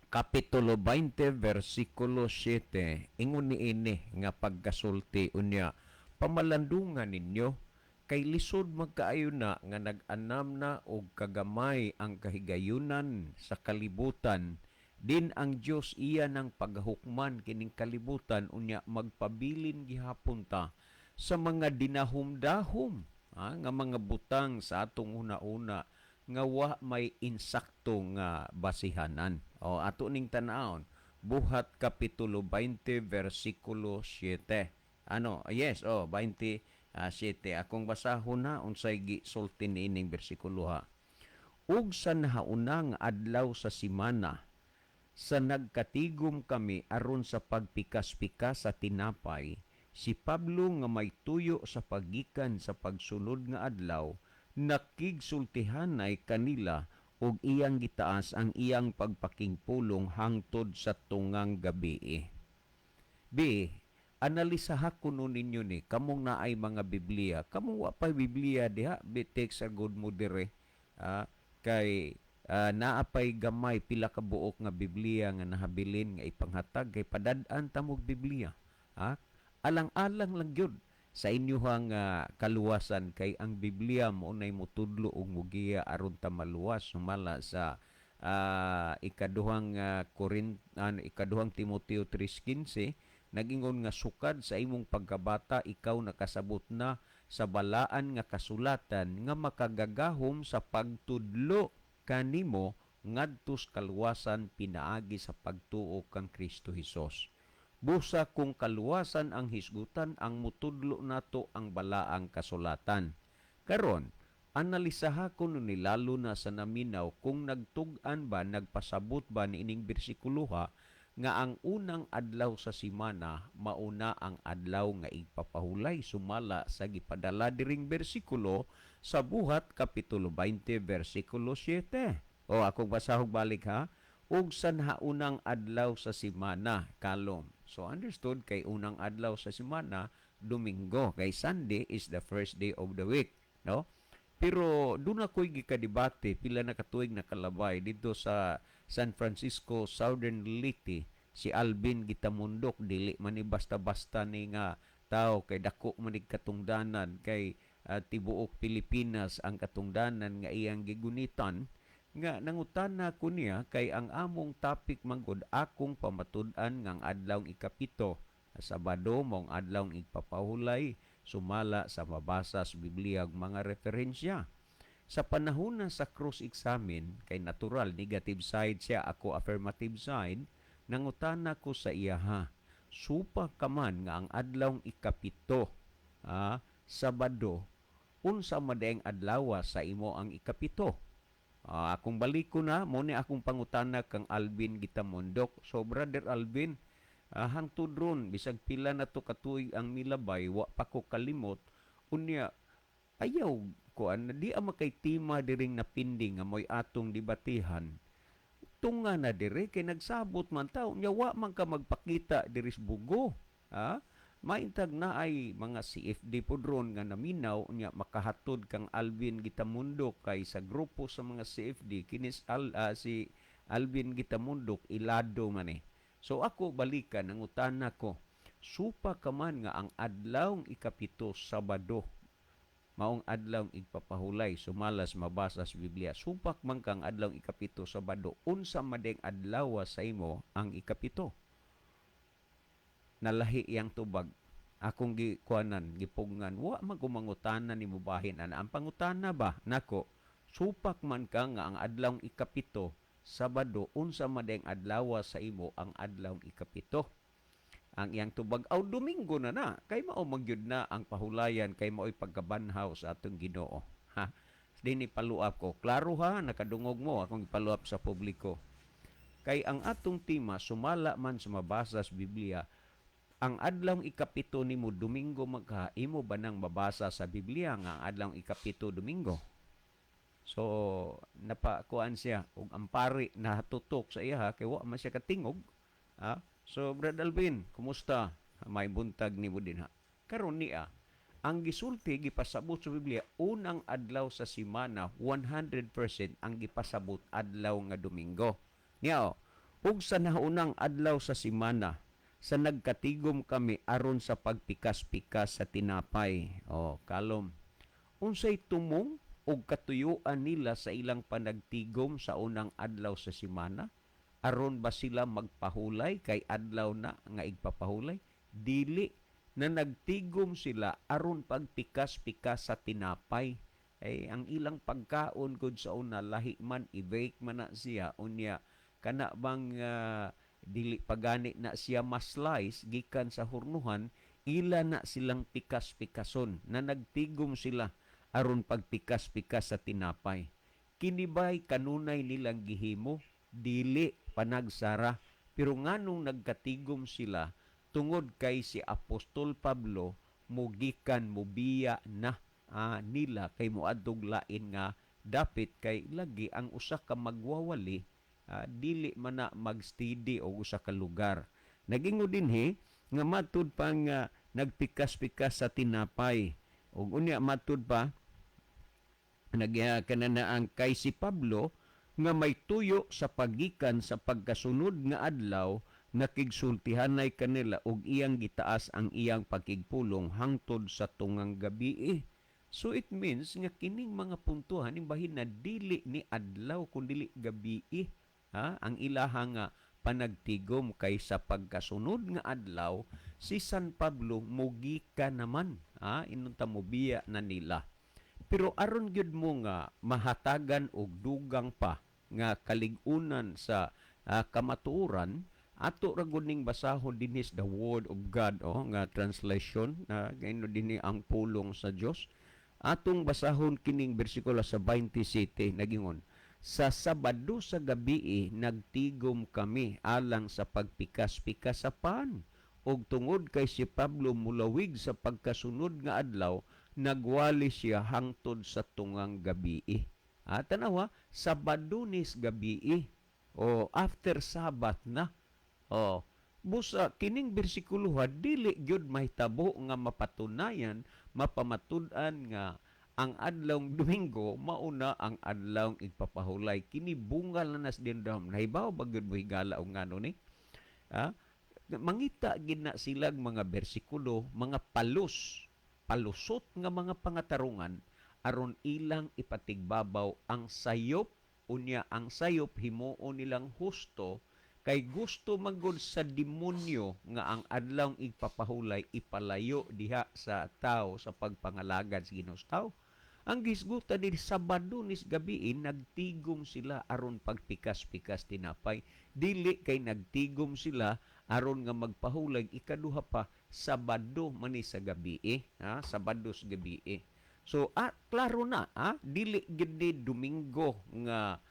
kapitulo 20 versikulo 7, ingon niini nga pagkasulti, "Unya pamalandungan ninyo, kay lisod magkaayo na nga nag-anam na og kagamay ang kahigayunan sa kalibutan, din ang Dios iya ng paghukman kining kalibutan, unya magpabilin gihapon ta sa mga dinahum-dahom nga mga butang sa atong una-una nga wa may insakto nga basihanan." O ato ning tan-awon Buhat kapitulo 20 versikulo 7. Ano? Yes, oh, 20 7. Akong basahon na unsay gisulti niining bersikulo ha. "Ug sa nahauna nga adlaw sa simana, sa nagkatigom kami aron sa pagpikas-pikas sa tinapay, si Pablo nga may tuyo sa paggikan sa pagsunod nga adlaw, nakigsultihanay kanila ug iyang gitaas ang iyang pagpakigpulong hangtod sa tungang gabi." B, analisaha kuno ninyo ni kamong naay mga Biblia. Kamong wa pay Biblia diha, bi-text agud mo dire. Kay naa pay gamay pila ka buok nga Biblia nga nahabilin nga ipanghatag kay padad-an ta mog Biblia. Alang-alang lang gyud sa inyuhang kaluwasan, kay ang Biblia mo nay mutudlo ug mugiya aron ta maluwas sumala sa ikaduhang Corin ikaduhang Timoteo 3:15, nagingon nga sukad sa imong pagkabata ikaw nakasabot na sa balaan nga kasulatan nga makagagahom sa pagtudlo kanimo ngadto sa kaluwasan pinaagi sa pagtuo kang Kristo Hesus. Busa kung kaluwasan ang hisgutan, ang mutudlo nato ang balaang kasulatan. Karon, analisaha kuno ni lalo na sa naminaw kung nagtug-an ba, nagpasabot ba niining bersikuloha nga ang unang adlaw sa simana mauna ang adlaw nga igpapahulay sumala sa gipadala diring bersikulo sa Buhat kapitulo 20 versikulo 7. O akong basahog balik ha. "Ug sa naunang adlaw sa simana," kalom. So understood kay unang adlaw sa simana Domingo, kay Sunday is the first day of the week, no? Pero doon ako'y gikadebate pila na katuig na kalabay dito sa San Francisco, Southern Leyte, si Alvin Gitamundok. Dili man ni basta-basta ni nga tao kay dako man ni katungdanan, kay tibuok Pilipinas ang katungdanan nga iyang gigunitan, nga nangutana ko niya kay ang among topic manggod akong pamatud-an nga ang adlaw ikapito, Sabado, maong adlaw igpapahulay sumala sa mabasa sa Biblia ug mga referensya. Sa panahon na sa cross-examine, kay natural negative side siya, ako affirmative side, nangutana ko sa iya ha, supa ka man nga ang adlaw ikapito, Sabado, unsa madaeng adlaw sa imo ang ikapito? Akong balik ko na, mo ni akong pangutana kang Alvin Gitamondok. So Brother Alvin, hangtod ron, bisag pila na to katuig ang milabay, wa pa ko kalimot. Unya, ayaw kuan, di ama kay tema diring napindi nga mo'y atong debatihan. Tunga na dire kay nagsabot man ta, unya wa man ka magpakita diri sa Bugo. Ha? Maintag na ay mga CFD pod ron nga naminaw, unya makahatod kang Alvin Gitamundok kay sa grupo sa mga CFD kinis si Alvin Gitamundok ilado man eh. So ako balikan ang utana ko. Supa ka man nga ang adlawng 7, Sabado, maong adlawng igpapahulay, sumalas mabasa sa Biblia. Supak man kang adlawng 7, Sabado, unsa madeng adlaw sa imo ang 7? Nalahi iyang tubag. Akong gikuanan, gipugngan, wa man ko mangutana ni mubahin ana. Ang pangutana ba nako, supak man ka nga ang adlawng 7, Sabado, unsa madeng adlaw sa imo ang adlawng 7? Ang iyang tubag, aw Domingo na na, kay mao magyud na ang pahulayan, kay mao'y pagkabanhaw sa atong Ginoo. Ha? Dini paluap ko. Klaro ha, nakadungog mo akong ipaluap sa publiko. Kay ang atong tema, sumala man sa mabasa sa Biblia, ang adlawng 7 nimo Domingo magka, imo ba nang mabasa sa Biblia nga ang adlawng 7 Domingo? So napakuan siya og ang pari natutok sa iya ha, kay wa man siya katingog. Ha? So Brad Alvin, kumusta? May buntag nimo din ha. Karon niya, ang gisulti gipasabot sa Biblia unang adlaw sa semana 100% ang gipasabot adlaw nga Domingo. Niya oh, ug sa naunang adlaw sa semana sa nagkatigom kami aron sa pagpikas-pikas sa tinapay. Oh, kalom. Unsay tumong og katuyuan nila sa ilang panagtigom sa unang adlaw sa semana? Aron ba sila magpahulay kay adlaw na nga igpapahulay? Dili, na nagtigom sila aron pagpikas-pikas sa tinapay. Ay ang ilang pagkaon gud sa una lahi man, i-bake man na siya, unya kana bang dili pagani na siya ma-slice gikan sa hurnuhan, ila na silang pikas-pikason na nagtigom sila aron pagpikas-pikas sa tinapay. Kinibay kanunay nilang gihimo? Dili, panagsara. Pero nganong nagkatigom sila? Tungod kay si Apostol Pablo mugikan mubiya na nila kay moadtog lain nga dapit, kay lagi ang usa ka magwawali dili man na magsteady og usa ka lugar. Nagingo dinhi nga matud pa nga nagpikas-pikas sa tinapay. Ug unya matud pa nagya kanana ang kay si Pablo nga may tuyo sa pagikan sa pagkasunod nga adlaw, nakigsultihanay kanila ug iyang gitaas ang iyang pagkigpulong hangtod sa tungang gabi. So it means nga kining mga puntuhan bahin na dili ni adlaw kun dili gabi. Ha? Ang ilaha nga panagtigom kay sa pagkasunod nga adlaw si San Pablo mugika naman, ha? Inunta mobiya na nila. Pero aron gyud mo nga mahatagan og dugang pa nga kalig-unan sa kamatuoran, ato ra gud ning basahon dinhi the Word of God, oh, nga translation na gaino dinhi ang pulong sa Dios. Atong basahon kining bersikulo sa 27, nagingon, sa Sabado sa gabi nagtigom kami alang sa pagpikas-pikas sa pan, ug tungod kay si Pablo mulawig sa pagkasunod nga adlaw, nagwali siya hangtod sa tungang gabi. Tanawa, Sabado nis gabi o after Sabbath na. O busa kining bersikulo dili gyud mahitabo nga mapatunayan, mapamatud-an nga ang adlawng Domingo mauna ang adlawng igpapahulay. Kini bungal na nas dindam. Nahibaw ba gyud mo higala og ngano ni? Ha? Mangita gid na silag mga bersikulo, mga palus, palusot nga mga pangatarungan aron ilang ipatigbabaw ang sayop, unya ang sayop himuon nilang husto kay gusto manggod sa demonyo nga ang adlawng igpapahulay ipalayo diha sa tao sa pagpangalagad sa Ginoo sa tao. Ang gisgutan ni Sabado nis gabi nagtigom sila aron pagpikas-pikas tinapay. Dili kay nagtigom sila aron nga magpahulag. Ikaduha pa, Sabado man ni sa gabi eh. Ha? Sabado sa gabi eh. So klaro na, ha? Dili gid ni Domingo nga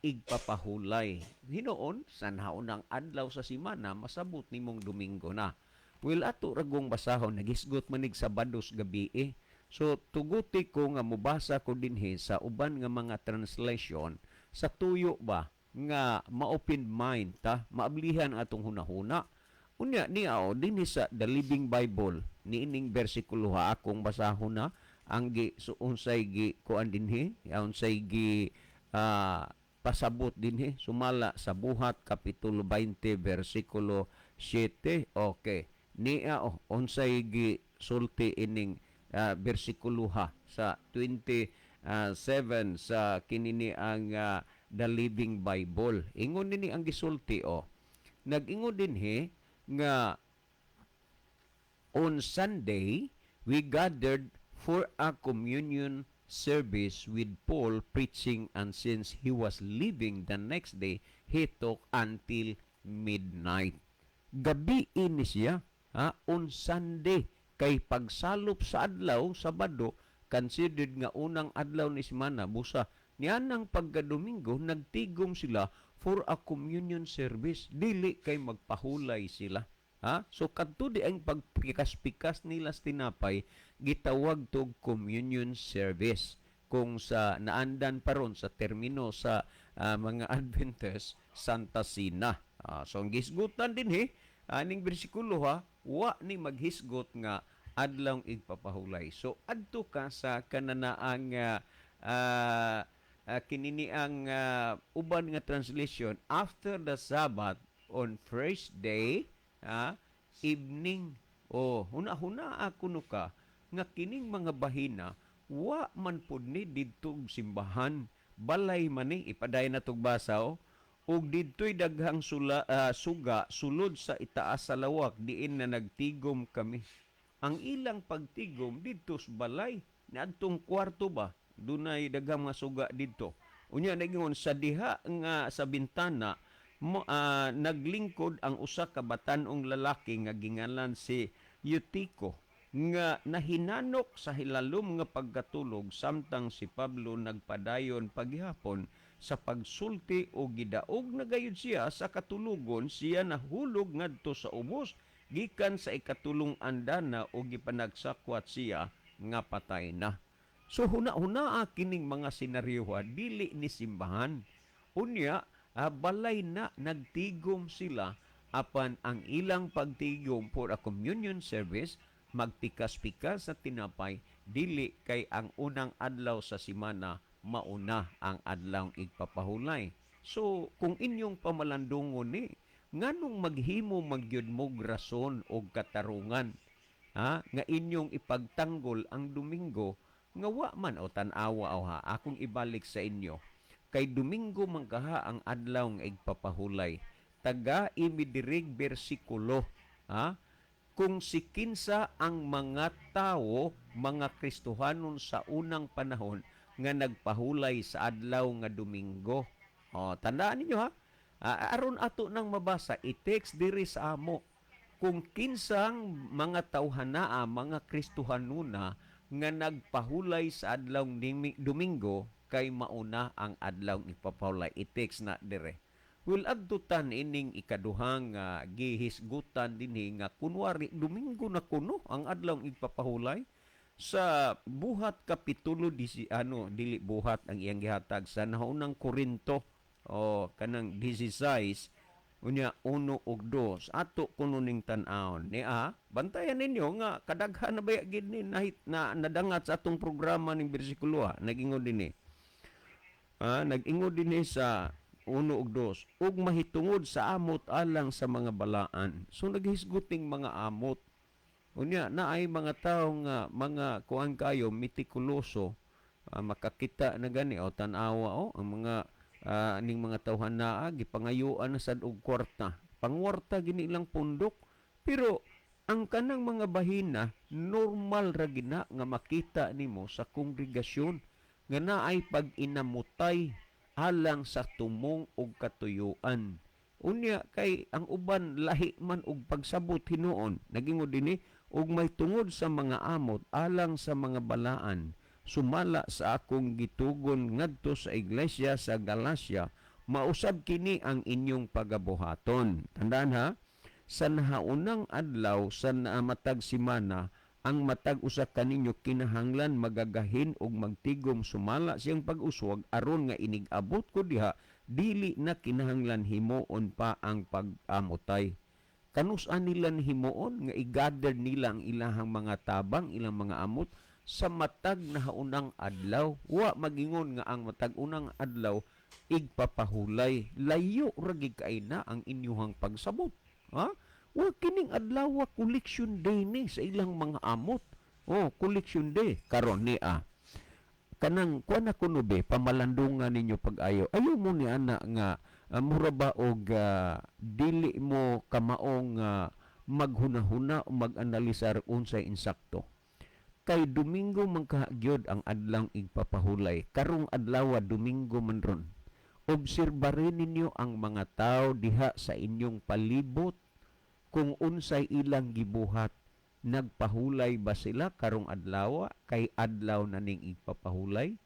igpapahulay. Hinuon sa naunang adlaw sa semana masabot nimong Domingo na. Well, ato ragong basahon, nagisgot manig Sabado sa gabi eh. So tuguti ko nga mobasa ko dinhi sa uban nga mga translation sa tuyo ba nga ma-open mind ta, maablihan ang atong hunahuna. Unya niya o dinhi sa The Living Bible, niining bersikulo ha, akong basahon na ang gi, so unsay gi kuan dinhi, unsay gi pasabot dinhi sumala sa Buhat kapitulo 20 bersikulo 7. Okay, niya oh, unsay gi sulti ining bersikulo ha sa 27 sa kinini ang The Living Bible. Ingon nini ang gisulti oh, nag-ingon dinhi nga, "On Sunday, we gathered for a communion service with Paul preaching, and since he was leaving the next day, he talked until midnight." Gabi ini siya, ha? On Sunday, kay pagsalop sa adlaw, Sabado, considered nga unang adlaw ni semana, busa nianang pagka-Domingo, nagtigom sila for a communion service. Dili kay magpahulay sila. Ha? So kadto di ang pagpikas-pikas nila sa tinapay, gitawag tog communion service. Kung sa naandan pa ron sa termino sa mga Adventist, Santa Cena. So ang gisgutan dinhi aning bersikulo ha, wa ni maghisgot nga adlaw igpapahulay. So adto ka sa kananaang kinini ang uban nga translation, after the Sabbath on first day evening. Oh, huna-huna ako no ka nga kining mga bahina wa man pud ni didto og simbahan, balay man ni. Ipadayon na tog basa oh. Ug didto'y daghang suga sulod sa itaas sa lawak diin na nagtigom kami. Ang ilang pagtigom didto sa balay, niadtong kwarto ba, dunay daghang mga suga didto. Unya nagingon sa diha nga sa bintana mo, naglingkod ang usa ka batan-ong lalaki nga gingalan si Eutico nga nahinanok sa hilalom nga pagkatulog samtang si Pablo nagpadayon paghihapon sa pagsulti o gidaog na gayud siya sa katulogon. Siya nahulog ngadto sa ubos gikan sa ikatulong andana o gipanagsakwat siya nga patay na. So huna-huna kining mga senaryo ha, dili ni simbahan. Unya, balay na nagtigom sila, apan ang ilang pagtigom for a communion service, magpikas-pikas sa tinapay, dili kay ang unang adlaw sa simana mauna ang adlaw igpapahulay. So kung inyong pamalandungon ni, nganong maghimo magyud mog rason og katarungan ha nga inyong ipagtanggol ang Domingo nga wa man o tan-awa o ha, akong ibalik sa inyo kay Domingo man kaha ang adlaw nga igpapahulay. Taga imidirig bersikulo ha, kung si kinsa ang mga tawo, mga Kristohanon sa unang panahon nga nagpahulay sa adlaw nga Domingo. O, tandaan ninyo ha. Aron ato nang mabasa, i-text diri sa amo kung kinsang mga tawhanaa, mga Kristohanuna nga nagpahulay sa adlaw Domingo kay mauna ang adlaw ipapahulay. I-text na dire. Well, adtutan ining ikaduhang gihisgutan dinhi nga kunwari Domingo na kuno ang adlaw igpapahulay sa Buhat kapitulo di ano, dili Buhat ang iyang gihatag, sa Naunang Korinto o kanang 16 unya 1 ug 2, ato kuno ning tan-awon ni a. Bantayan ninyo nga kadaghan na baya gid ni na nadangat sa atong programa ning bersikulo ha. Nagingon dinhi nag-ingon dinhi sa 1 ug 2, ug mahitungod sa amot alang sa mga balaan. So naghisguting mga amot. Unya naay mga tawo nga mga kuan kayo, metikuloso, makakita na gani o tan-awa o ang mga ning mga tawhan naa gipangayuan na sad og kwarta, pangwarta gini ilang pundok. Pero ang kanang mga bahina, normal ra gina nga makita nimo sa kongregasyon nga naay pag-inamutay alang sa tumong og katuyuan. Unya kay ang uban lahi man og pagsabot hinuon. Nagingon dinhi, ug may tungod sa mga amot alang sa mga balaan, sumala sa akong gitugon ngadto sa iglesia sa Galacia, mausab kini ang inyong pagabuhaton. Tandaan ha, sa nahaunang adlaw sa naamatag simana Ang matag usa kaninyo kinahanglan magagahin og magtigom sumala siyang pag-uswag, aron nga inig-abot ko diha, dili na kinahanglan himuon pa ang pag-amotay. Kanus-a nila himuon nga i-gather nila ang ilahang mga tabang, ilang mga amot sa matag na haunang adlaw? Wa magingon nga ang matag unang adlaw igpapahulay. Layo ra gid kay na ang inyuhang pagsabot. Ha? Wa, kining adlaw collection day ni sa ilang mga amot. Oh, collection day karon ni ah. Kanang kuan na kuno be, pamalandungan ninyo pag-ayo. Ayo mo ni ana nga mura ba og dili mo kamaong maghunahuna o mag-analisar unsay insakto. Kay Domingo man kagyod ang adlaw igpapahulay. Karong adlaw, Domingo man ron. Obserbarin ninyo ang mga tao diha sa inyong palibot kung unsay ilang gibuhat. Nagpahulay ba sila karong adlaw kay adlaw na ning igpapahulay?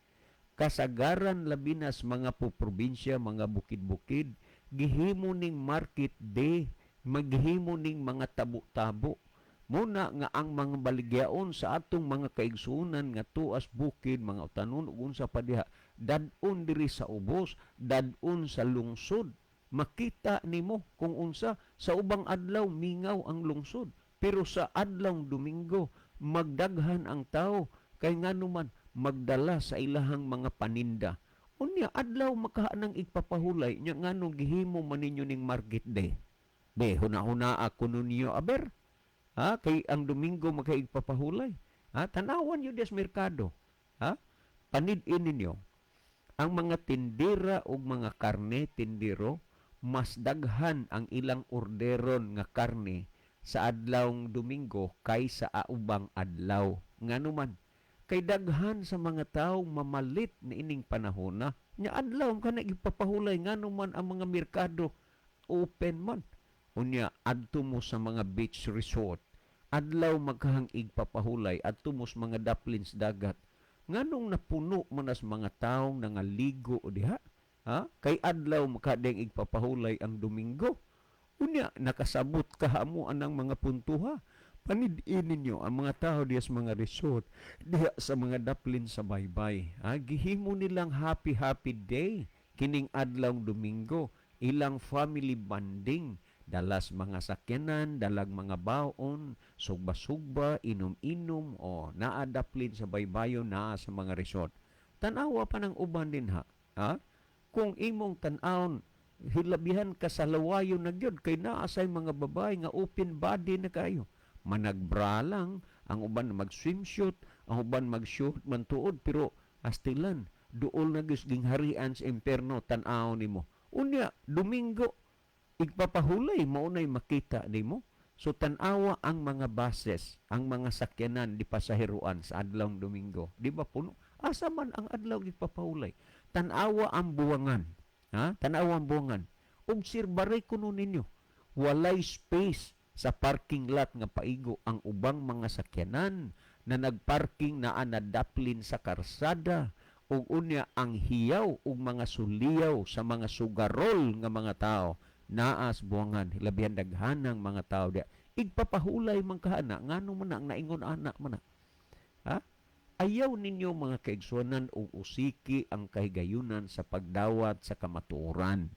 Kasagaran, labi na sa mga poprobinsya, mga bukid-bukid, gihimo ning market day, maghimo ning mga tabo-tabo. Muna nga ang mga baligyaon sa atong mga kaigsunan nga tuas bukid, mga utanon ug unsa pa diha, dad-on diri sa ubos, dad-on sa lungsod. Makita nimo kung unsa sa ubang adlaw mingaw ang lungsod, pero sa adlaw Domingo magdaghan ang tao kay ngano man magdala sa ilahang mga paninda. Unya adlaw makahanang igpapahulay nya, nganong gihimo man ninyo ning market day? Be, huna-huna ako ninyo aber. Ha, kay ang Domingo makaigpapahulay. Ha, tanawan nyo des merkado. Ha? Panid-in ninyo ang mga tindera og mga karne tindero, mas daghan ang ilang orderon nga karne sa adlawng Domingo kaysa ubang adlaw. Ngano man? Kay daghan sa mga tao mamalit ni ining panahona. Nya adlaw ka na ipapahulay, ngano man ang mga merkado open man? Unya adto mo sa mga beach resort, adlaw magkahang igpapahulay. Adto mo sa mga daplins dagat, nganong napuno man as mga taong nangaligo diha? Ha, kay adlaw makadeng igpapahulay ang Domingo. Unya nakasabot ka mo anang mga puntuha. Panid-in ninyo ang mga tao diya sa mga resort, diha sa mga daplin sa baybay. Ha, gihimo nilang happy happy day kining adlaw Domingo, ilang family bonding, dalas mga sakyanan, dalag mga baon, sugba-sugba, inom-inom, o naa daplin sa baybayon, naa sa mga resort. Tanawa pa ng uban din ha. Ha? Kung imong tan-awon, hilabihan ka sa lawayo na gyud kay naa say mga babae nga open body na kayo. Managbra lang, ang uban mag-swimsuit, ang uban mag-short man tuod, pero astilan, duol na gyud gingharian sa imperno tan-aw nimo. Unya, Domingo, igpapahulay, mao nay makita nimo. So tan-awa ang mga buses, ang mga sakyanan di pasaheroan sa adlawng Domingo. Di ba puno? Asa man ang adlaw igpapahulay? Tan-awa ang buwangan. Ha? Tan-awa ang buwangan. Obserbare kuno ninyo. Walay space sa parking lot nga paigo ang ubang mga sakyanan na nagparking na anadaplin sa karsada, ug unya ang hiyaw ug mga suliyaw sa mga sugarol nga mga tao naas buwangan, labihan daghanang mga tao diya. Igpapahulay man kahana, ngano man ang naingon ana man na? Ha, ayaw ninyo, mga kaigsuonan, og usiki ang kahigayunan sa pagdawat sa kamatuoran.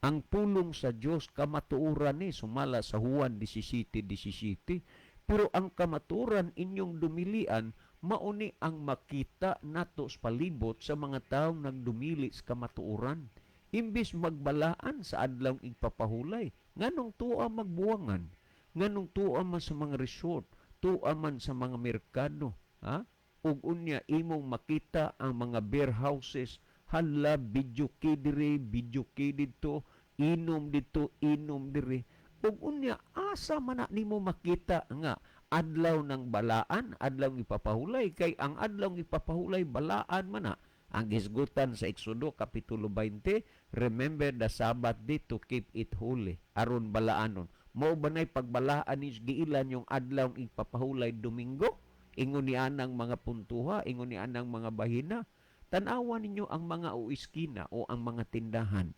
Ang pulong sa Dios kamatuoran ni sumala sa Juan 17:17. Pero ang kamatuoran inyong dumilian, mauni ang makita nato sa palibot sa mga taong nagdumili sa kamatuoran. Imbis magbalaan sa adlaw igpapahulay, nganong tuwa magbuwangan? Nganong tuwa man sa mga resort, tuwa man sa mga merkado, ha? Ug unya imong makita ang mga beer houses, hala, videoke diri, videoke didto, inom dito, inom diri. Ug unya asa man na nimo makita nga adlaw ng balaan, adlaw ipapahulay? Kay ang adlaw ipapahulay balaan man na. Ang hisgutan sa Exodo kapitulo 20, "Remember the Sabbath day to keep it holy," aron balaanon. Mao ba nay pagbalaan ni giilan yung adlaw ipapahulay Domingo? Ingon ni anang mga puntuha, ingon ni anang mga bahina. Tan-awa ninyo ang mga uiskina o ang mga tindahan.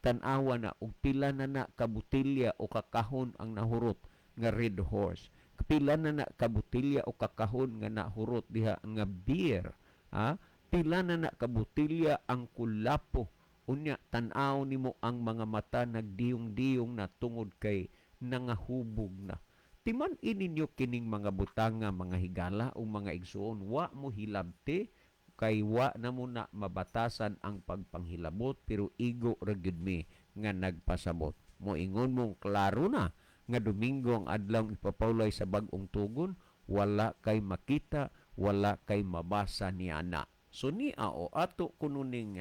Tan-awa na og pila na na ka botelya o kakahon ang nahurot nga Red Horse. Pila na na kabutilya o kakahon nga nahurot diha nga beer, ha? Pila na na kabutilya ang kulapo. Unya tan-aw nimo ang mga mata, nagdiyong-diyong na tungod kay nangahubog na. Timan ninyo kining mga butanga, mga higala o mga igsuon, wa mo hilabti kay wa na mo na mabatasan ang pagpanghilabot, pero igo ra gyud mi nga nagpasabot. Moingon mong klaro na nga Domingo ang adlaw ipapawlay sa bag-ong tugon, wala kay makita, wala kay mabasa niana. So niya o ato kuno ning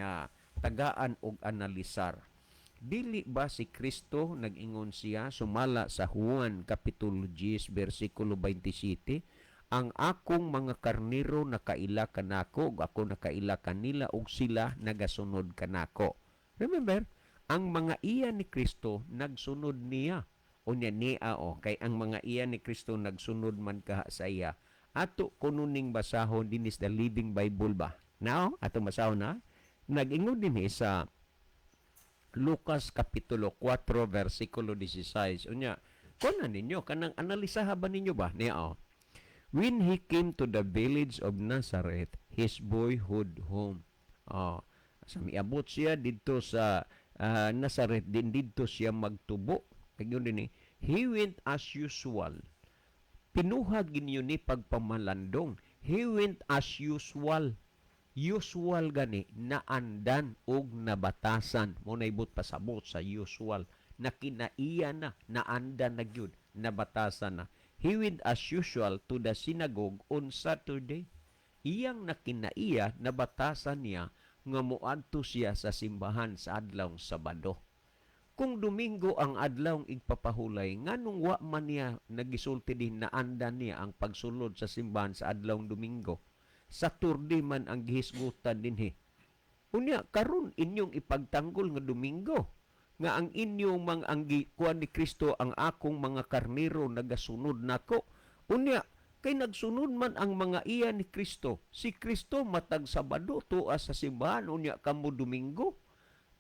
tagaan og analisar. Dili ba si Kristo nag-ingon siya sumala sa Juan Kapitulo 10 versikulo 27, "Ang akong mga karnero nakaila kanako ug ako nakaila kanila ug sila nagasunod kanako"? Remember, ang mga iya ni Kristo nagsunod niya. Unya niya o kay ang mga iya ni Kristo nagsunod man kaha sa iya. Ato kuno ning basahon dinis the Living Bible ba? Now, ato basahon na. Nag-ingon dinhi sa Lucas Kapitulo 4 versikulo 16. Unya, kuno ninyo kanang analisaha ba ninyo ba? Niya oh. "When he came to the village of Nazareth, his boyhood home." Oh, sa miabot siya didto sa Nazareth din, didto siya magtubo. Kagyon din eh, "He went as usual." Pinuha ginyo ni pagpamalandong. "He went as usual." Usual gani naandan og nabatasan mo naibot pasabot sa usual na kinaiya na, naandan na gyud, nabatasan na. "He went as usual to the synagogue on Saturday." Iyang nakinaiya, nabatasan niya nga moadto siya sa simbahan sa adlawng Sabado. Kung Domingo ang adlawng igpapahulay, nganong wa man niya nagisulti din naandan niya ang pagsulod sa simbahan sa adlawng Domingo? Saturday man ang gihisgutan dinhi. Unya karon inyong ipagtanggol nga Domingo nga ang inyong mga ang kuan ni Kristo, "Ang akong mga karnero nagasunod nako." Unya kay nagsunod man ang mga iya ni Kristo. Si Kristo matag Sabado tuwa sa simbahan, unya kamo Domingo.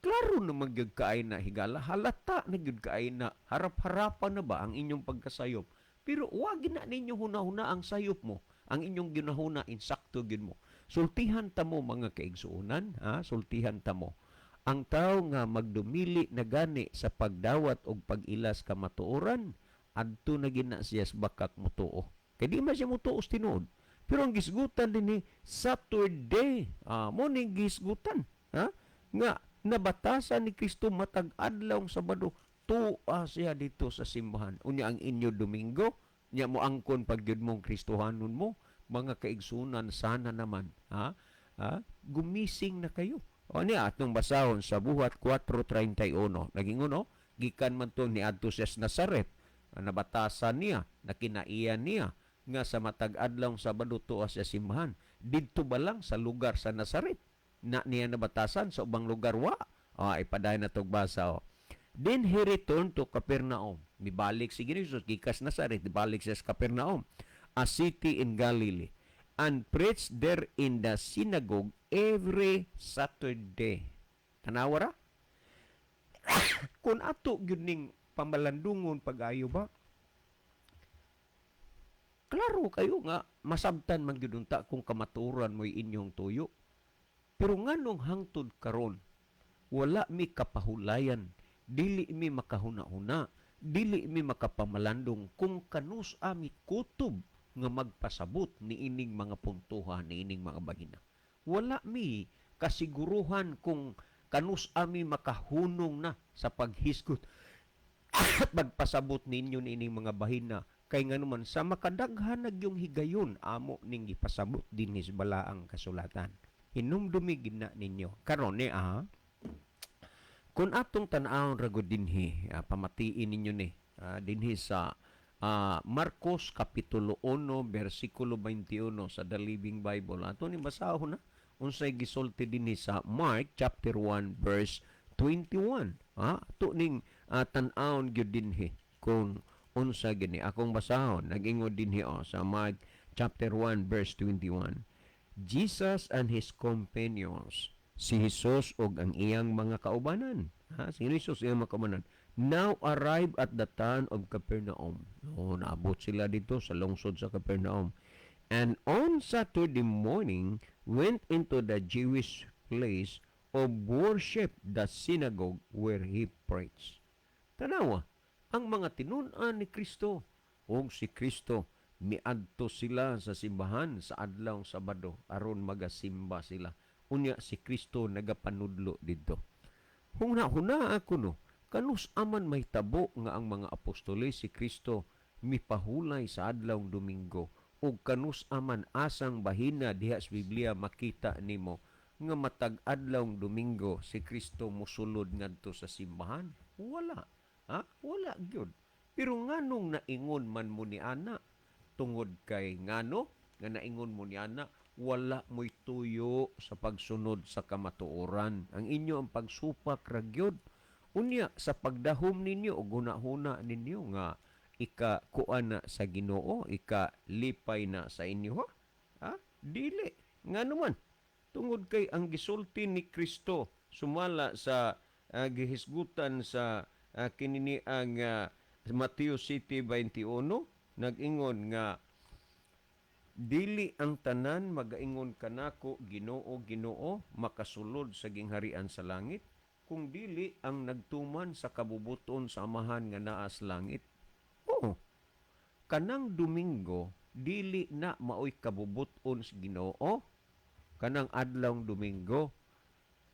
Klaro na magyud kaay na, higala, halata na gyud kaay na, harap-harapan na ba ang inyong pagkasayop. Pero wag na ninyo huna-huna ang sayop mo. Ang inyong ginahuna insakto gyud mo. Sultihan ta mo, mga kaigsuonan, ha? Sultihan ta mo. Ang tao nga magdumili na gani sa pagdawat og pag-ilas kamatuoran, adto na gina siya sa bakak mutuo. Kay di man siya mutuo sa tinuod. Pero ang gisgutan din ni Saturday, mo ning gisgutan, ha? Nga nabatasan ni Kristo matag adlaw Sabado tuwa siya dito sa simbahan. Unya ang inyo Domingo, nya mo angkon pag gyud mong Kristohanon mo, mga kaigsunan, sana naman, ha? Ha? Gumising na kayo. O niya atong basahon sa Buhat 4:31. Nagingon no, gikan man to ni adto siya sa Nazaret. Nabatasan niya, nakinaiyan niya nga sa matag adlaw Sabado tuwa siya simbahan. Didto ba lang sa lugar sa Nazaret na niya nabatasan, sa ubang lugar wa? Ah, ipadayon na tog basa oh. "Then he returned to Capernaum." Mibalik si Ginoo Jesus gikas Nazaret, balik siya sa Capernaum, "a city in Galilee, and preached there in the synagogue every Saturday." Tanawa ra. Kung ato gyud ning pamalandungon pag-ayo ba? Klaro kayo nga masabtan man gyud unta kung kamatuoran mo'y inyong tuyo. Pero nganong hangtod karon wala mi kapahulayan, dili mi makahuna-huna, dili mi makapamalandong kung kanus ami kutob nga magpasabot ni ining mga puntuhan, ni ining mga bagina? Wala mi kasiguruhan kung kanus ami makahunong na sa paghisgot at magpasabot ninyo niining mga bahina, kay nganuman sa makadaghan nagyong higayon amo ning gipasabot dinhi sa balaang kasulatan. Hinumdumi gid na ninyo karon ni kung atong tan-awon ra gud dinhi, pamatiin ninyo ni dinhi sa Marcos Kapitulo 1 versikulo 21 sa The Living Bible. Ato ni basahon na unsay gisulti dinhi sa Mark chapter 1 verse 21. Ato ning tan-awon gyud dinhi kung unsa gini akong basahon. Nag-ingon dinhi oh, sa Mark chapter 1 verse 21. "Jesus and his companions," si Jesus ug ang iyang mga kaubanan. Ha, si Jesus iyang mga kaumanan now arrived at the town of Capernaum. Oh, naabot sila dito sa lungsod sa Capernaum. And on Saturday morning went into the Jewish place of worship, the synagogue, where he preached. Tanawa, ang mga tinun-an ni Kristo ug si Kristo miadto sila sa simbahan sa adlaw Sabado aron magasimba sila. Unya si Kristo nagapanudlo didto. Huna-huna ako, no, kanus aman mahitabo nga ang mga apostoles, si Kristo, mipahulay sa adlaw Domingo, ug kanus aman, asang bahina diha sa Biblia makita nimo nga matag adlaw Domingo si Kristo musulod ngadto sa simbahan? Wala. Ha? Wala gyud. Pero nganong naingon man mo ni ana? Tungod kay ngano nga naingon mo ni ana, wala mo'y tuyo sa pagsunod sa kamatuoran. Ang inyo ang pagsupak ra gyud. Unya sa pagdahom ninyo o hunahuna ninyo nga ika kuan na sa Ginoo, ika lipay na sa inyo, ha? Ha? Dili. Ngano man? Tungod kay ang gisulti ni Kristo sumala sa gihisgutan sa kinini ang Mateo 7:21, nag-ingon nga dili ang tanan magaingon kanako, "Ginoo, Ginoo," makasulod sa gingharian sa langit, kung dili ang nagtuman sa kabubuton sa Amahan nga naa sa langit. Oo. Kanang Domingo dili na maoy kabubuton sa Ginoo. Kanang adlawng Domingo.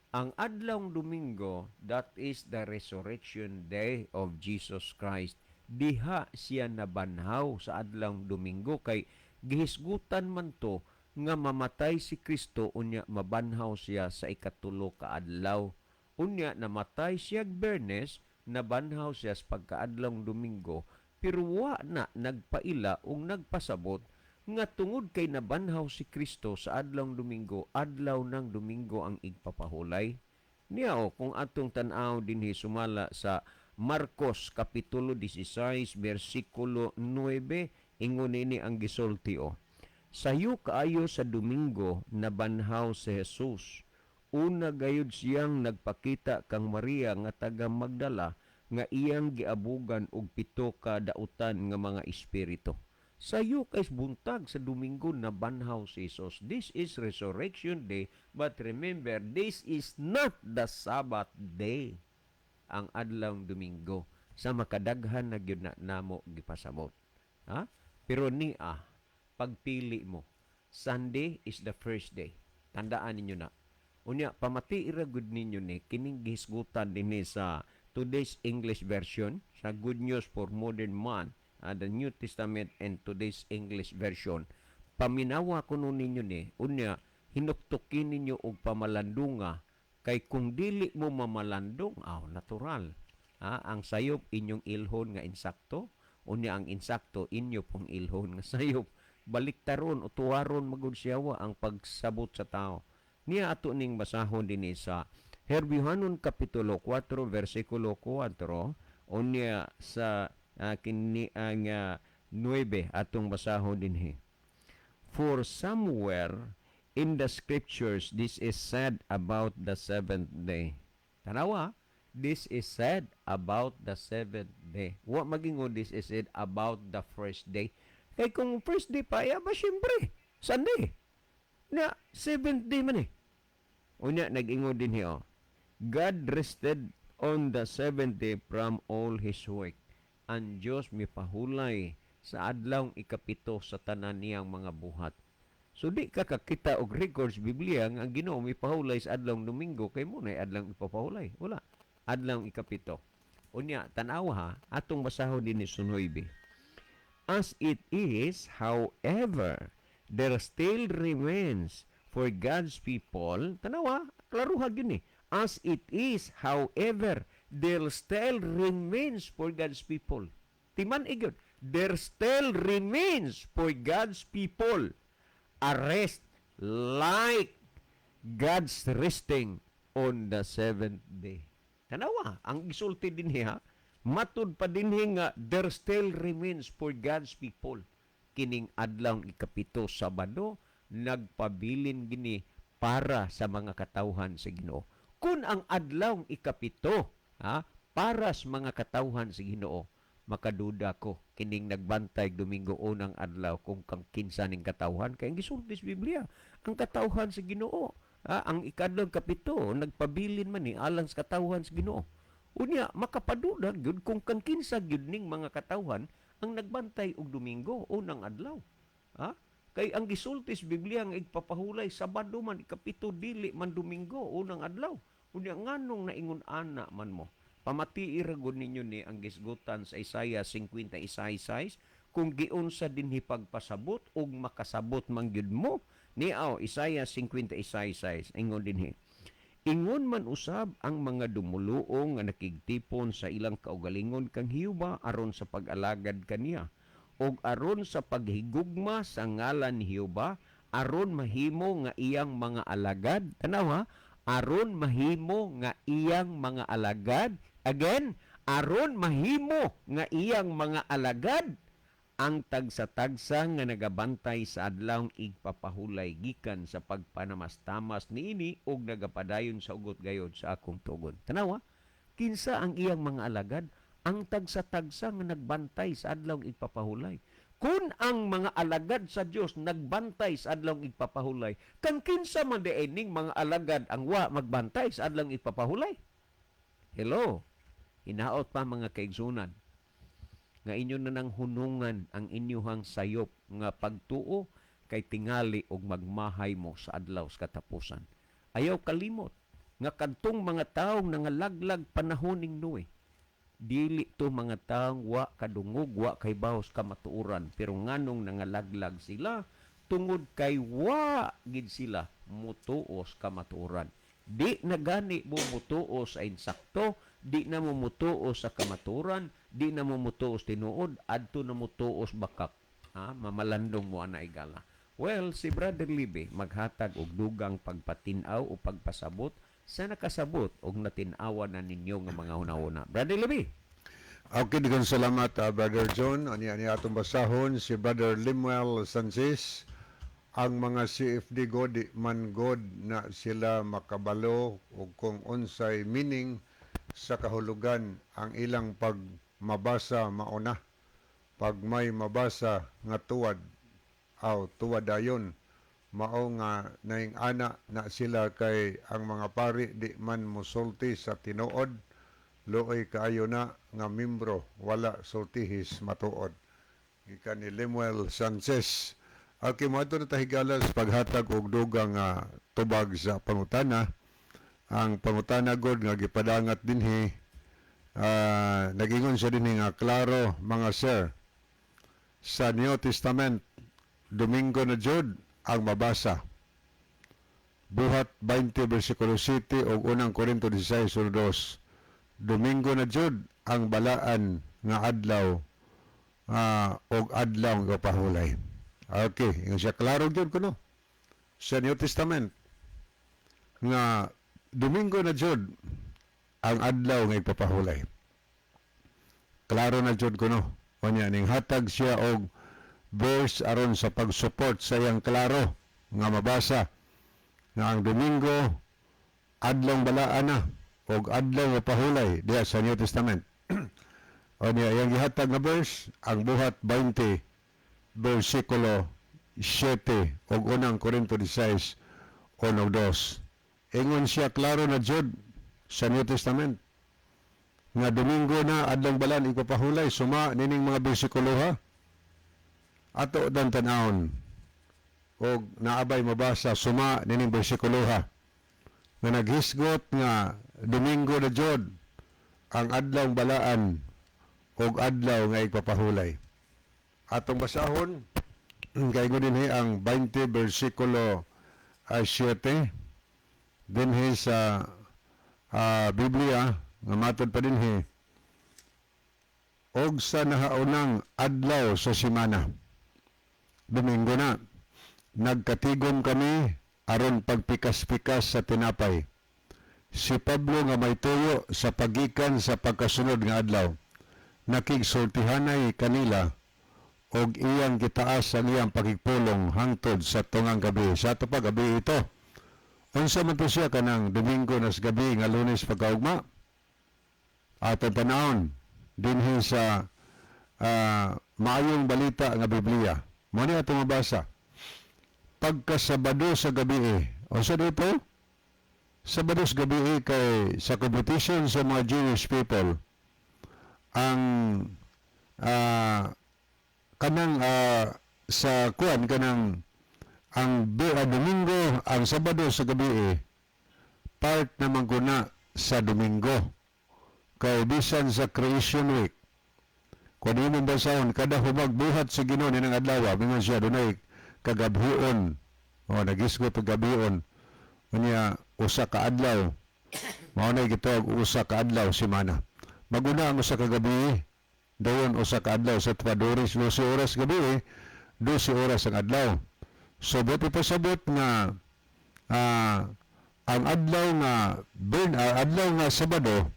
Ang adlawng Domingo, that is the resurrection day of Jesus Christ. Diha siya nabanhaw sa adlawng Domingo kay gihisgutan man to nga mamatay si Kristo unya mabanhaw siya sa ikatulo ka adlaw. Unya namatay siya Bernes, nabanhaw siya sa pagkaadlawng Domingo, pero wa na nagpaila ug nagpasabot nga tungod kay nabanhaw si Kristo sa adlawng Domingo, adlaw ng Domingo ang igpapahulay. Niya o, kung atong tan-aw dinhi sumala sa Marcos Kapitulo 16 versikulo 9, ingon ini ang gisulti o. Sayo kaayo sa Domingo nabanhaw si Jesus. Una gayud siyang nagpakita kang Maria nga taga Magdala nga iyang giabugan og pito ka dautan nga mga espiritu. Sayo kay buntag sa Domingo nabanhaw si Jesus. This is resurrection day, but remember, this is not the Sabbath day. Ang adlawng Domingo sa makadaghan na gyud na namo gipasabot. Ha? Pero ni pagpili mo, Sunday is the first day. Tandaan ninyo na. Unya, pamati ra gud ninyo ni kining gihisgutan dinhi sa Today's English Version, sa Good News for Modern Man, the New Testament and Today's English Version. Paminawa kuno ninyo ni, unya hinuktukin ninyo og pamalandunga kay kung dili mo mamalandong, aw natural. Ha, ang sayop inyong ilhon nga insakto, unya ang insakto inyo pong ilhon nga sayop. Baliktaron o tuwaron magud siyawa ang pagsabot sa tao. Niya ato ning basahon dinhi sa Herbiohanon Kapitulo 4 versikulo 4, unya sa kini ang 9 atong basahon dinhi. For somewhere in the scriptures this is said about the seventh day. Tanawa, this is said about the seventh day. Wa magingon this is said about the first day. Kay kung first day pa, ya ba syempre, Sunday. Na, seventh day man eh. Unya, nag-ingon din hiyo. God rested on the seventh day from all his work. Ang Diyos mipahulay sa adlawng ikapito sa tanan niyang mga buhat. So di ka kakita og records Biblia nga ang Ginoo mipahulay sa adlawng Domingo kay mo na adlawng ipapahulay. Wala. Adlawng ikapito. Unya, tan-awa ha, atong basahon din ni Sunoybe. As it is, however, there still remains for God's people, tanawa, klaruha yun eh. As it is, however, there still remains for God's people. Timan gyud. There still remains for God's people a rest like God's resting on the seventh day. Tanawa, ang gisulti din niya, matud pa dinhi nga there still remains for God's people. Kining adlawng ikapito, Sabado, nagpabilin gini para sa mga katawhan sa Ginoo. Kung ang adlawng ikapito Ha? Para sa mga katawhan sa Ginoo, makaduda ko kining nagbantay Domingo unang adlaw kung kang kinsa ning katawhan kay ang gisulti sa Biblia ang katawhan sa Ginoo, ha, ang ikadlong kapito nagpabilin man ni alang sa katawhan sa Ginoo. Unya makapaduda gyud kung kang kinsa gyud ning mga katawhan ang nagbantay og Domingo unang adlaw, ha? Kay ang gisulti sa Biblia nga igpapahulay Sabado man ikapito, dili man Domingo unang adlaw. Unya nganong naingon ana man mo? Pamatii ra gud ninyo ni ang gisgutan sa Isaiah 56:6 kung giunsa dinhi pagpasabot ug makasabot man gyud mo. Niaw Isaiah 56:6, ingon dinhi: "Ingon man usab ang mga dumuluong nga nakigtipon sa ilang kaugalingon kang Jehova aron sa pag-alagad kaniya ug aron sa paghigugma sa ngalan ni Jehova, aron mahimo nga iyang mga alagad." Tanaw ha, aron mahimo nga iyang mga alagad. Again, aron mahimo nga iyang mga alagad ang tagsa-tagsa nga nagabantay sa adlawng igpapahulay gikan sa pagpanamastamas niini ug nagapadayon sa ugot gayod sa akong tugon. Tanawa, kinsa ang iyang mga alagad? Ang tagsa-tagsa nga nagbantay sa adlawng igpapahulay. Kung ang mga alagad sa Dios nagbantay sa adlawng igpapahulay, kang kinsa man diay ning mga alagad ang wa magbantay sa adlawng igpapahulay? Hello? Hinaot pa, mga kaigsunan, nga inyo na nang hunungan ang inyuhang sayop nga pagtuo kay tingali og magmahay mo sa adlaw sa katapusan. Ayaw kalimot nga kadtong mga taong nangalaglag panahon ning Noe, dili to mga taong wa kadungog, wa kay bahos kamatuoran, pero nganong nangalaglag sila? Tungod kay wa gid sila mutuos kamatuoran. Di na gani mo mutuo sa insakto, di na mo mutuo sa kamatuoran, di na mo mutuo sa tinuod, adto na mutuo sa bakak. Ha? Mamalandong mo ana, igala. Well, si Brother Libe maghatag og dugang pagpatin-aw o pagpasabot sa nakasabot og natin-awan na ninyo nga mga hunahuna. Brother Libe. Okay, daghang salamat, Brother John. Ani ani atong basahon si Brother Limuel Sanchez. Ang mga CFD God di man God na sila makabalo og kung unsay meaning sa kahulugan ang ilang pagmabasa mauna. Pag may mabasa nga tuwad, aw tuwad dayon, mao nga naing ana na sila kay ang mga pari di man mosulti sa tinuod. Luoy kaayo na nga membro, wala sultihis matuod. Gikan ni Lemuel Sanchez. Okay, mo na tahigala sa paghatag og dugang nga tubag sa pangutana. Ang pangutana god nga gipadangat dinhi, nagingon siya dinhi nga klaro, mga sir, sa New Testament Domingo na jud ang mabasa. Buhat 20 versikulo 7 ug unang Korinto 16:2. Domingo na jud ang balaan nga adlaw og adlaw nga pahulay. Okay, ingon siya klaro gyud kuno sa New Testament nga Domingo na jud ang adlaw nga ipapahulay. Klaro na jud kuno. Unya ning hatag siya og verse aron sa pag-support sa iyang klaro nga mabasa nga ang Domingo adlong balaan na og adlaw nga pahulay diha sa New Testament. O niya iyang gihatag nga verse ang Buhat 20 versikulo 7 ug unang Korinto 16 1 2. Ingon siya klaro na jud sa New Testament nga Domingo na adlong balaan ipapahulay suma nining mga bersikulo, ha. Ato dan tan-awon og naabay mabasa suma nining bersikulo, ha, nga naghisgot nga Domingo na jud ang adlawng balaan og adlaw nga ipapahulay. Atong basahon kay dinhi ang 20 bersikulo 7 dinhi sa Biblia nga matod pa dinhi: "Og sa nahaunang adlaw sa semana," Domingo na, "nagkatigom kami aron pagpikas-pikas sa tinapay. Si Pablo nga may tuyo sa pagikan sa pagkasunod nga adlaw, nakigsultihanay kanila og iyang gitaas ang iyang pakigpulong hangtod sa tungang gabi." Sa ato pa gabi ito. Unsa man to siya kanang Domingo nas gabi nga Lunes pagkaugma? Atong panahon dinhi sa Maayong Balita nga Biblia. Mo ni atong mabasa. Pagkasabado sa gabi eh. O sa dito? Sabado sa gabi eh, kay sa competition sa mga Jewish people ang kanang sa kuan kanang ang Domingo, ang Sabado sa gabi eh, part naman ko na sa Domingo. Kay bisan sa Creation Week, kung imong basahon, kada humagbuhat sa Ginoo ni ng adlaw, mingon siya dunay kagabhion. O nagisgot og gabion. Unya usa ka adlaw. Mao na gitawag usa ka adlaw semana. Maguna ang usa ka gabi, dayon usa ka adlaw sa tuwadoris 12 oras gabi, 12 oras ang adlaw. So buti pasabot nga ang adlaw nga adlaw nga Sabado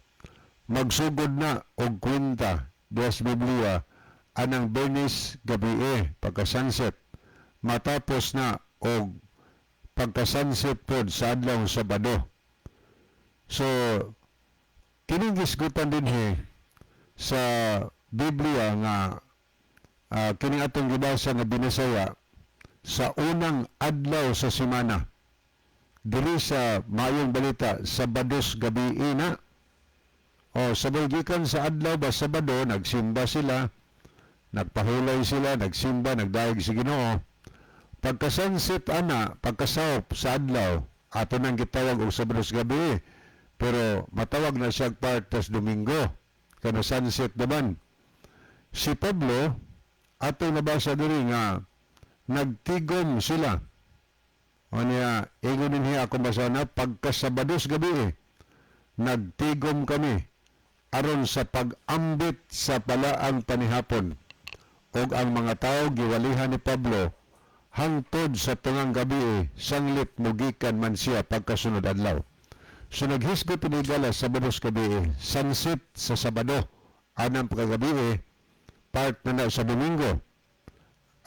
magsugod na og kwenta diha sa Biblia anang Bernis gabi eh, pagka sunset, matapos na og pagka sunset pod sa adlaw Sabado. So kining gisgutan dinhi sa Biblia nga kining atong gibasa nga binasaya sa unang adlaw sa semana diri sa Maayong Balita, Sabados gabi na. O sabay gikan sa adlaw ba Sabado, nagsimba sila, nagpahulay sila, nagsimba, nagdayeg sa Ginoo. Pagka sunset ana, pagkasawp sa adlaw, ato nang gitawag og Sabados gabi, pero matawag na siya part tas Domingo, kano sunset naman. Si Pablo, ato nabasa diri nga nagtigom sila. O niya, ingon din niya akong basa na, pagkasabados gabi eh, nagtigom kami aron sa pag-ambit sa palaang panihapon og ang mga tao giwalihan ni Pablo hangtod sa tungang gabi eh, sanglit mugikan man siya pagkasunod adlaw. So naghisgot tinigala sa Sabados gabi eh, sunset sa Sabado anang pagkagabi eh, part na na sa Domingo.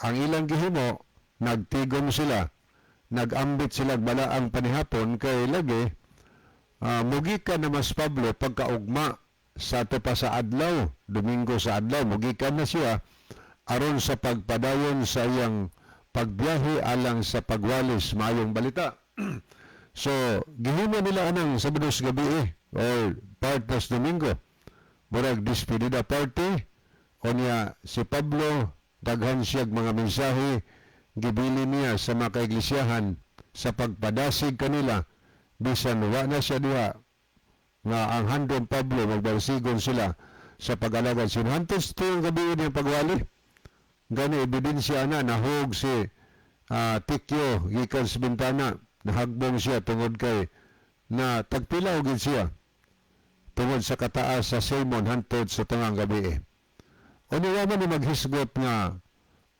Ang ilang gihimo, nagtigom sila, nagambit sila balaang panihapon kay lagi mugikan na mas Pablo pagkaugma sa ato pa sa adlaw, Domingo sa adlaw, mugikan na siya aron sa pagpadayon sa iyang pagbiyahe alang sa pagwalis Maayong Balita. So, gihimo nila anang Sabado sa gabi eh, or part tas Domingo. Murag despedida party, o niya si Pablo, daghan siyag mga mensahe, gibili niya sa mga kaiglisyahan sa pagpadasig kanila, bisan wa na siya diha, nga ang handong Pablo magbalsigon sila sa pag-alagad. Sinhantos tuwing gabi niya pagwali. Gani ebidensya na nahug si Tikyo gikan sa bintana, nahagbong siya tungod kay na tagpilaw gid siya tungod sa kataas sa sermon hantod sa tungang gabi eh. Unya man ni maghisgot nga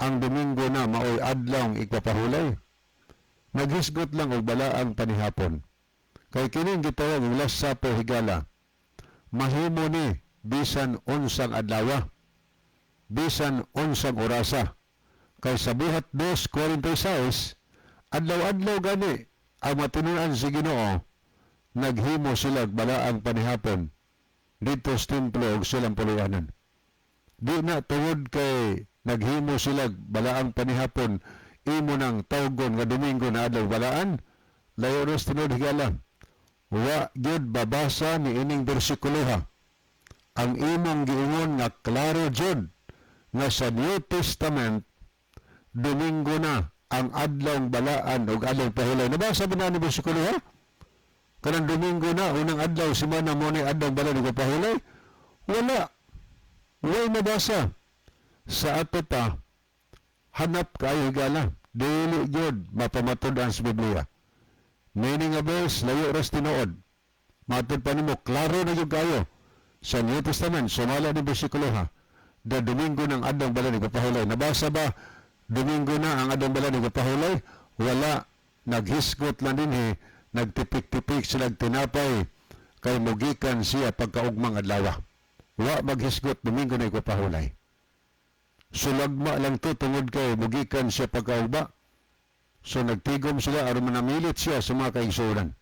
ang Domingo na maoy adlawng igpapahulay. Naghisgot lang og balaang panihapon. Kay kining gitawag og Last Supper, higala. Mahimo ni bisan unsang adlaw, bisan unsang orasa. Kay sa Buhat 2:46, adlaw-adlaw gani ang matinuan si Ginoo, naghimo sila og balaang panihapon dito sa templo og silang puloy-anan. Di na tungod kay naghimo sila balaang panihapon imo nang tawgon nga Domingo na adlaw balaan, layo ros tinuod, higala. Wa gyud babasa ni ining bersikulo ha. Ang imong giingon nga klaro jud nga sa New Testament Domingo na ang adlawng balaan ug adlaw pahulay. Nabasa ba na ni bersikulo ha? Kanang Domingo na unang adlaw semana mo ni adlaw balaan ug pahulay? Wala. Way nabasa. Sa ato pa, hanap kayo, higala. Dili gyud mapamatud-an sa Biblia. Meaning nga verse, layo ras tinuod. Matod pa nimo, klaro na gyud kayo. Sa New Testament, sumala ni bersikulo ha. Da Domingo ng adlaw balaan ug pahulay. Nabasa ba Domingo na ang adlaw balaan ug pahulay? Wala. Naghisgot lang din eh. Nagtipik-tipik sila tinapay kay mugikan siya pagkaugmang adlaw. Wa maghisgot Domingo na ipapahulay. Sulagma lang to tungod kay mugikan siya pagkaugma. So nagtigom sila aron manamilit siya sa mga kaigsuonan.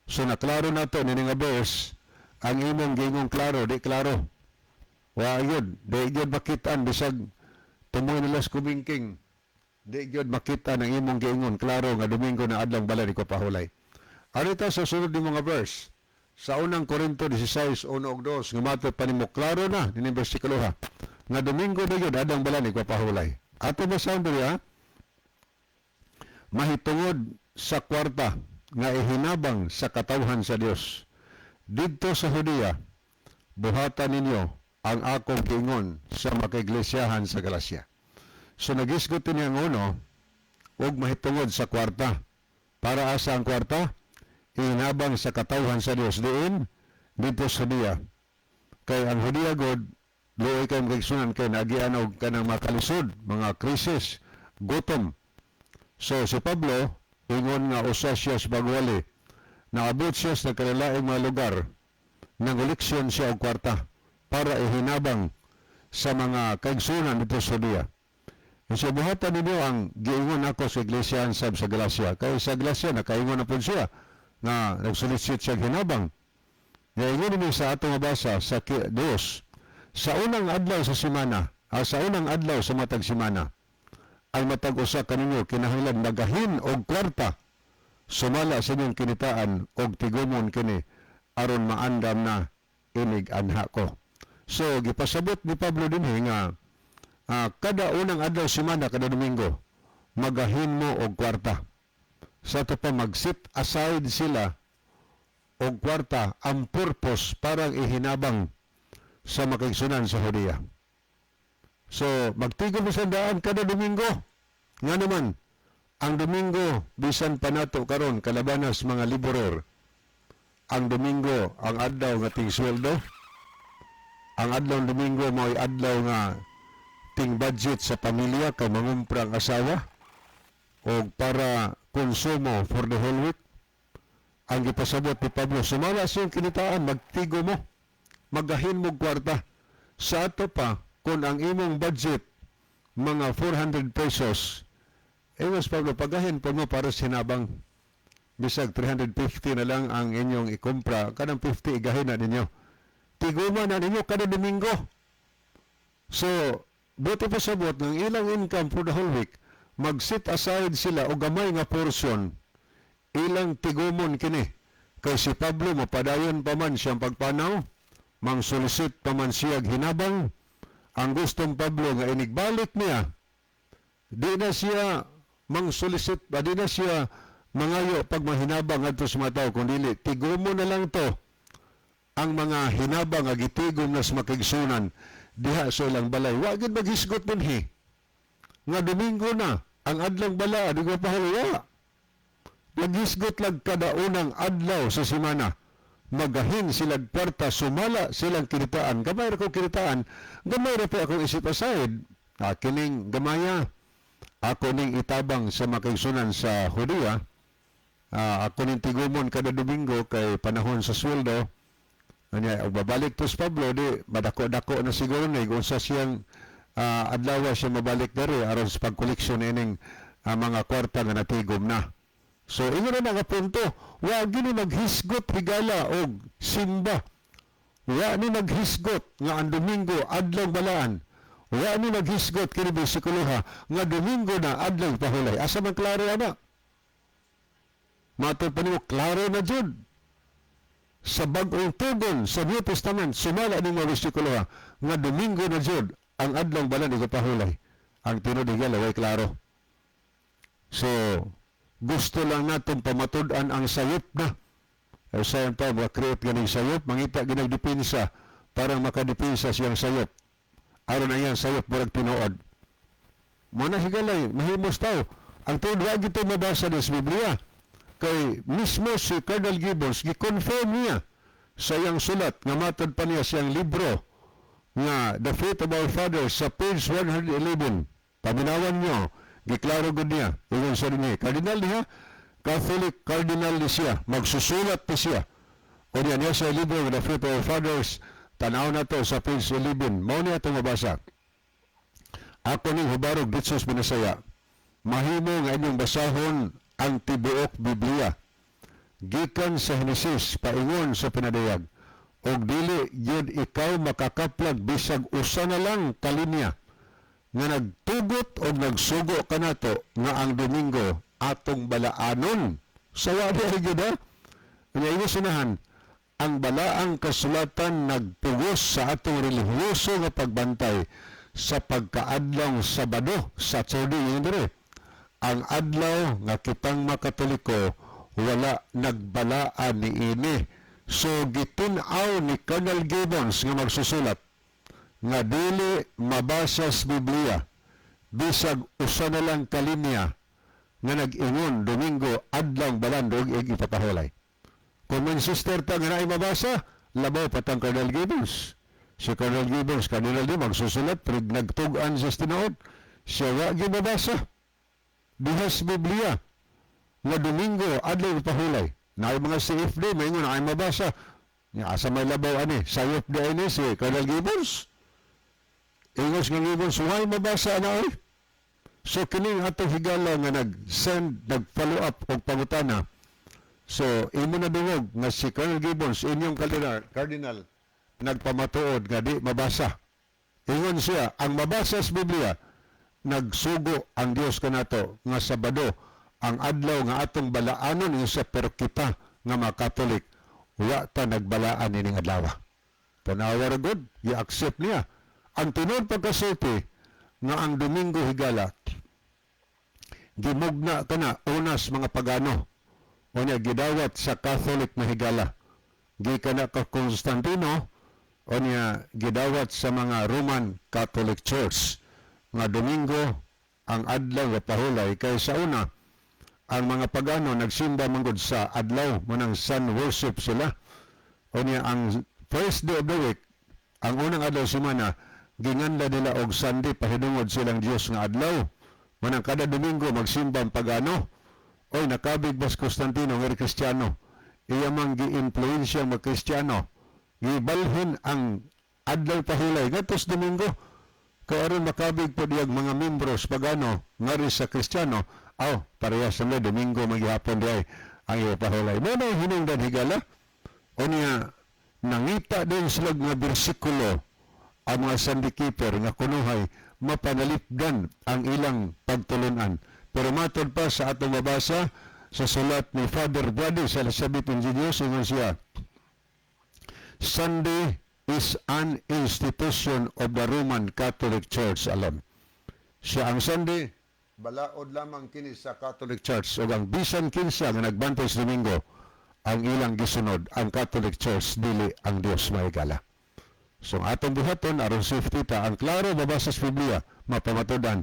So naklaro nato ni nga verse Ang imong giingong klaro, di klaro. Wa yun, di gyud makitaan bisag tumoy nila sa kumingking. Di gyud makita ng imong giingon klaro nga Domingo na adlong bala di ko pahulay. Arita sa sunod ni mga verse. Sa unang Korinto 16, 1 ug 2, nga matod pa nimo klaro na nining bersikulo ha. Nga Domingo na yun, adlong bala ni pahulay. Ato basahon diri ha? Mahitungod sa kwarta nga ihinabang sa katawhan sa Dios. Didto sa Judea, buhatan ninyo ang akong giingon sa makaiglesyahan sa Galacia. So nagisgot niya ang uno og mahitungod sa kwarta. Para asa ang kwarta? Ihinabang sa katawhan sa Dios diin didto sa Judea. Kay ang Judea god luoy kay mga kay naagian og kanang makalisod, mga krisis, gutom. So si Pablo ingon nga usa siya sa bagwali. Naabot siya sa kalilaing mga lugar. Nangoleksyon siya og kwarta para ihinabang sa mga kaigsunan dito sa Judea. So buhatan ninyo ang giingon ako sa iglesia sab sa Galacia. Kay sa Galacia nakaingon na pud siya nga nagsolicit siya hinabang. Giingon ninyo sa atong mabasa sa Dios sa unang adlaw sa semana, sa unang adlaw sa matag semana, ang matag usa kaninyo kinahanglan magahin og kwarta sumala sa inyong kinitaan og tigumon kini aron maandam na inig anha ko. So gipasabot ni Pablo dinhi nga kada unang adlaw semana, kada Domingo, magahin mo og kwarta. Sa ato pa mag-set aside sila og kwarta ang purpose parang ihinabang sa makaigsunan sa Judea. So, magtigom mo sa daan kada Domingo. Nga naman, ang Domingo, bisan pa nato karon kalabanas mga laborer. Ang Domingo, ang adlaw nga ting sweldo. Ang adlaw ng Domingo mao'y adlaw nga ting budget sa pamilya kay mangumpra ang asawa o para konsumo for the whole week. Ang gipasabot ni Pablo, sumala siyang kinitaan, magtigo mo, magahin mo kwarta. Sa ato pa, kung ang imong budget mga 400 pesos, eh mas Pablo, pagahin po mo para sinabang. Bisag 350 na lang ang inyong ikumpra, kanang 50 igahin na ninyo. Tiguma na ninyo kada Domingo. So, buti pa sabot ng ilang income for the whole week, mag-set aside sila o gamay nga portion, ilang tigumon kini. Kay si Pablo, mapadayon pa man siyang pagpanaw, mang solicit pa man siyag hinabang, ang gustong Pablo nga inigbalik niya, di na siya mang solicit, di na siya mangayo pag mahinabang adto sa mga tao, kung dili, tigumo na lang to ang mga hinabang nga gitigom na sa makigsunan diha sa ilang balay. Wa gid maghisgot dinhi. Nga Domingo na, ang adlang bala, di ko pahaluwa. Naghisgot lang kada unang adlaw sa semana. Magahin silang kwarta, sumala silang kinitaan. Gamay ra ko kinitaan, gamay ra pa akong isip aside. Kining gamaya, ako ning itabang sa makigsunan sa Judea. Ako ning tigumon kada Domingo kay panahon sa sweldo. Anya, og babalik to sa Pablo, di madako-dako na siguro ni kung sa siyang adlaw siya mabalik diri aron sa pagkoleksyon ining mga kwarta nga natigom na. So ingon na nga punto, wa gini maghisgot higala og simba. Wa ni maghisgot nga ang Domingo adlaw balaan. Wa ni maghisgot kini bersikulo ha nga Domingo na adlaw pahulay. Asa man klaro ana? Matod pa nimo klaro na jud. Sa bag-ong tugon sa New Testament, sumala ning mga bersikulo ha nga Domingo na jud ang adlaw balaan igpahulay. Ang tinuod higala way klaro. So gusto lang natin pamatud-an ang sayop na. Ay sayon pa, create ganing sayop, mangita ginag depensa para makadepensa siyang sayop. Aron ang iyang sayop murag tinuod. Muna higalay, mahimos tao. Ang tinuod wa gito mabasa sa Biblia. Kay mismo si Cardinal Gibbons gi-confirm niya sa iyang sulat nga matod pa niya siyang libro nga The Faith of Our Fathers sa page 111. Paminawan niyo, giklaro gud niya. Ingon sa niya, Cardinal niya, Catholic Cardinal ni siya, magsusulat ni siya. O niya niya sa libro nga The Faith of Our Fathers, tanaw na to sa page 11. Mao niya itong mabasa. Ako ning hubarog ditso sa Binasaya. Mahimo nga inyong basahon ang tibuok Biblia. Gikan sa Henesis, paingon sa pinadayag. Og dili gyud ikaw makakaplag bisag usa na lang kalinya nga nagtugot o nagsugo kanato nga ang Domingo atong balaanon. Sawa di gyud ha. Nya ingon sinahan, ang balaang kasulatan nagpugos sa atong relihiyoso nga pagbantay sa pagkaadlawng Sabado, Saturday yun dire. Ang adlaw nga kitang mga Katoliko wala nagbalaan ni ini. So gitin-aw ni Colonel Gibbons nga magsusulat nga dili mabasa sa Biblia bisag usa na lang kalinya nga nag-ingon Domingo adlaw balaan og ipapahulay. Kung man sister ta nga naay mabasa, labaw patang Colonel Gibbons. Si Colonel Gibbons, Cardinal di magsusulat, pero nagtug-an sa tinuod, siya wa gyud mabasa. Diha sa Biblia, nga Domingo, adlaw pahulay. Naay mga CFD, may ingon naay mabasa. Nya asa may labaw ani, sayop di ani si Colonel Gibbons. Ingos nga Gibbons, why mabasa na oy? So kining atong higala nga nag-send, nag-follow up og pangutana. So imo na dungog nga si Colonel Gibbons, inyong cardinal, nagpamatuod nga di mabasa. Ingon siya, ang mabasa sa Biblia, nagsugo ang Dios kanato nga Sabado ang adlaw nga atong balaanon sa pero kita nga mga Katolik wa ta nagbalaan ining adlaw. Tanawa ra gud, i-accept niya. Ang tinuod pagkasulti nga ang Domingo, higala, gimugna kana unas mga pagano o niya gidawat sa Catholic na higala gikan na ka Constantino o niya gidawat sa mga Roman Catholic Church nga Domingo ang adlaw nga pahulay, kay sa una ang mga pagano nagsimba manggod sa adlaw mo nang sun worship sila. O niya ang first day of the week, ang unang adlaw semana, ginganla nila og Sunday pahinungod silang Dios nga adlaw. Manang kada Domingo magsimba ang pagano. Oy, nakabig bas Constantino nga Kristiyano, iya mang gi-influensya mga Kristiyano, gibalhin ang adlaw pahulay ngadto sa Domingo kay aron makabig po diyag mga membros pagano ngari sa Kristiyano. Aw, parehas sa Domingo maghapon diay ang iyo pahulay mo na hinungdan, higala. O niya nangita din sila nga bersikulo ang mga Sunday keeper nga kunuhay mapanalipdan ang ilang pagtulunan. Pero matod pa sa atong mabasa sa sulat ni Father Brady sa Elizabeth Engineers, ingon siya, "Sunday is an institution of the Roman Catholic Church alone." Siya ang Sunday, balaod lamang kini sa Catholic Church ug ang bisan kinsa nga nagbantay sa Domingo, ang ilang gisunod ang Catholic Church, dili ang Dios, mahigala. So ang atong buhaton aron safety ta, ang klaro mabasa sa Biblia, mapamatudan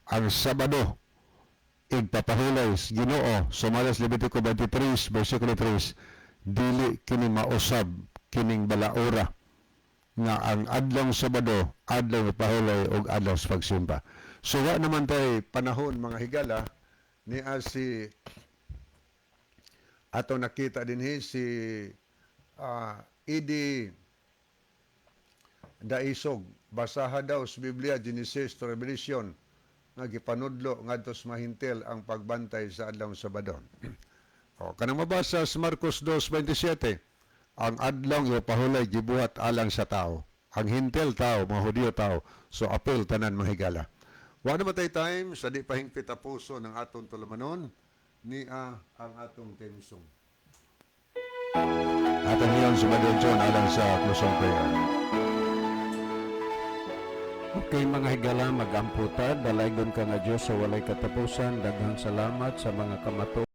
ang Sabado igpapahulay sa Ginoo sumala sa Levitico 23 versikulo 3, dili kini mausab kining balaora nga ang adlong Sabado adlaw pahulay og adlaw sa pagsimba. So wa naman tay panahon, mga higala, ni si ato nakita dinhi si Idi Daisog, basaha daw sa Biblia Genesis to Revelation nga gipanudlo ngadto sa mahintil ang pagbantay sa adlaw Sabado. O kanang mabasa sa Marcos 2:27, ang adlaw nga pahulay gibuhat alang sa tao. Ang Hintil tao, mga Hudiyo tao. So apel tanan, mga higala. Wa na matay time sa di pahingpit a puso ng atong tulumanon ni ang atong theme song. Atong hiyon si Brother John alang sa closing prayer. Okay, mga higala, magampo ta. Dalaygon ka nga Dios sa walay katapusan. Daghang salamat sa mga kamato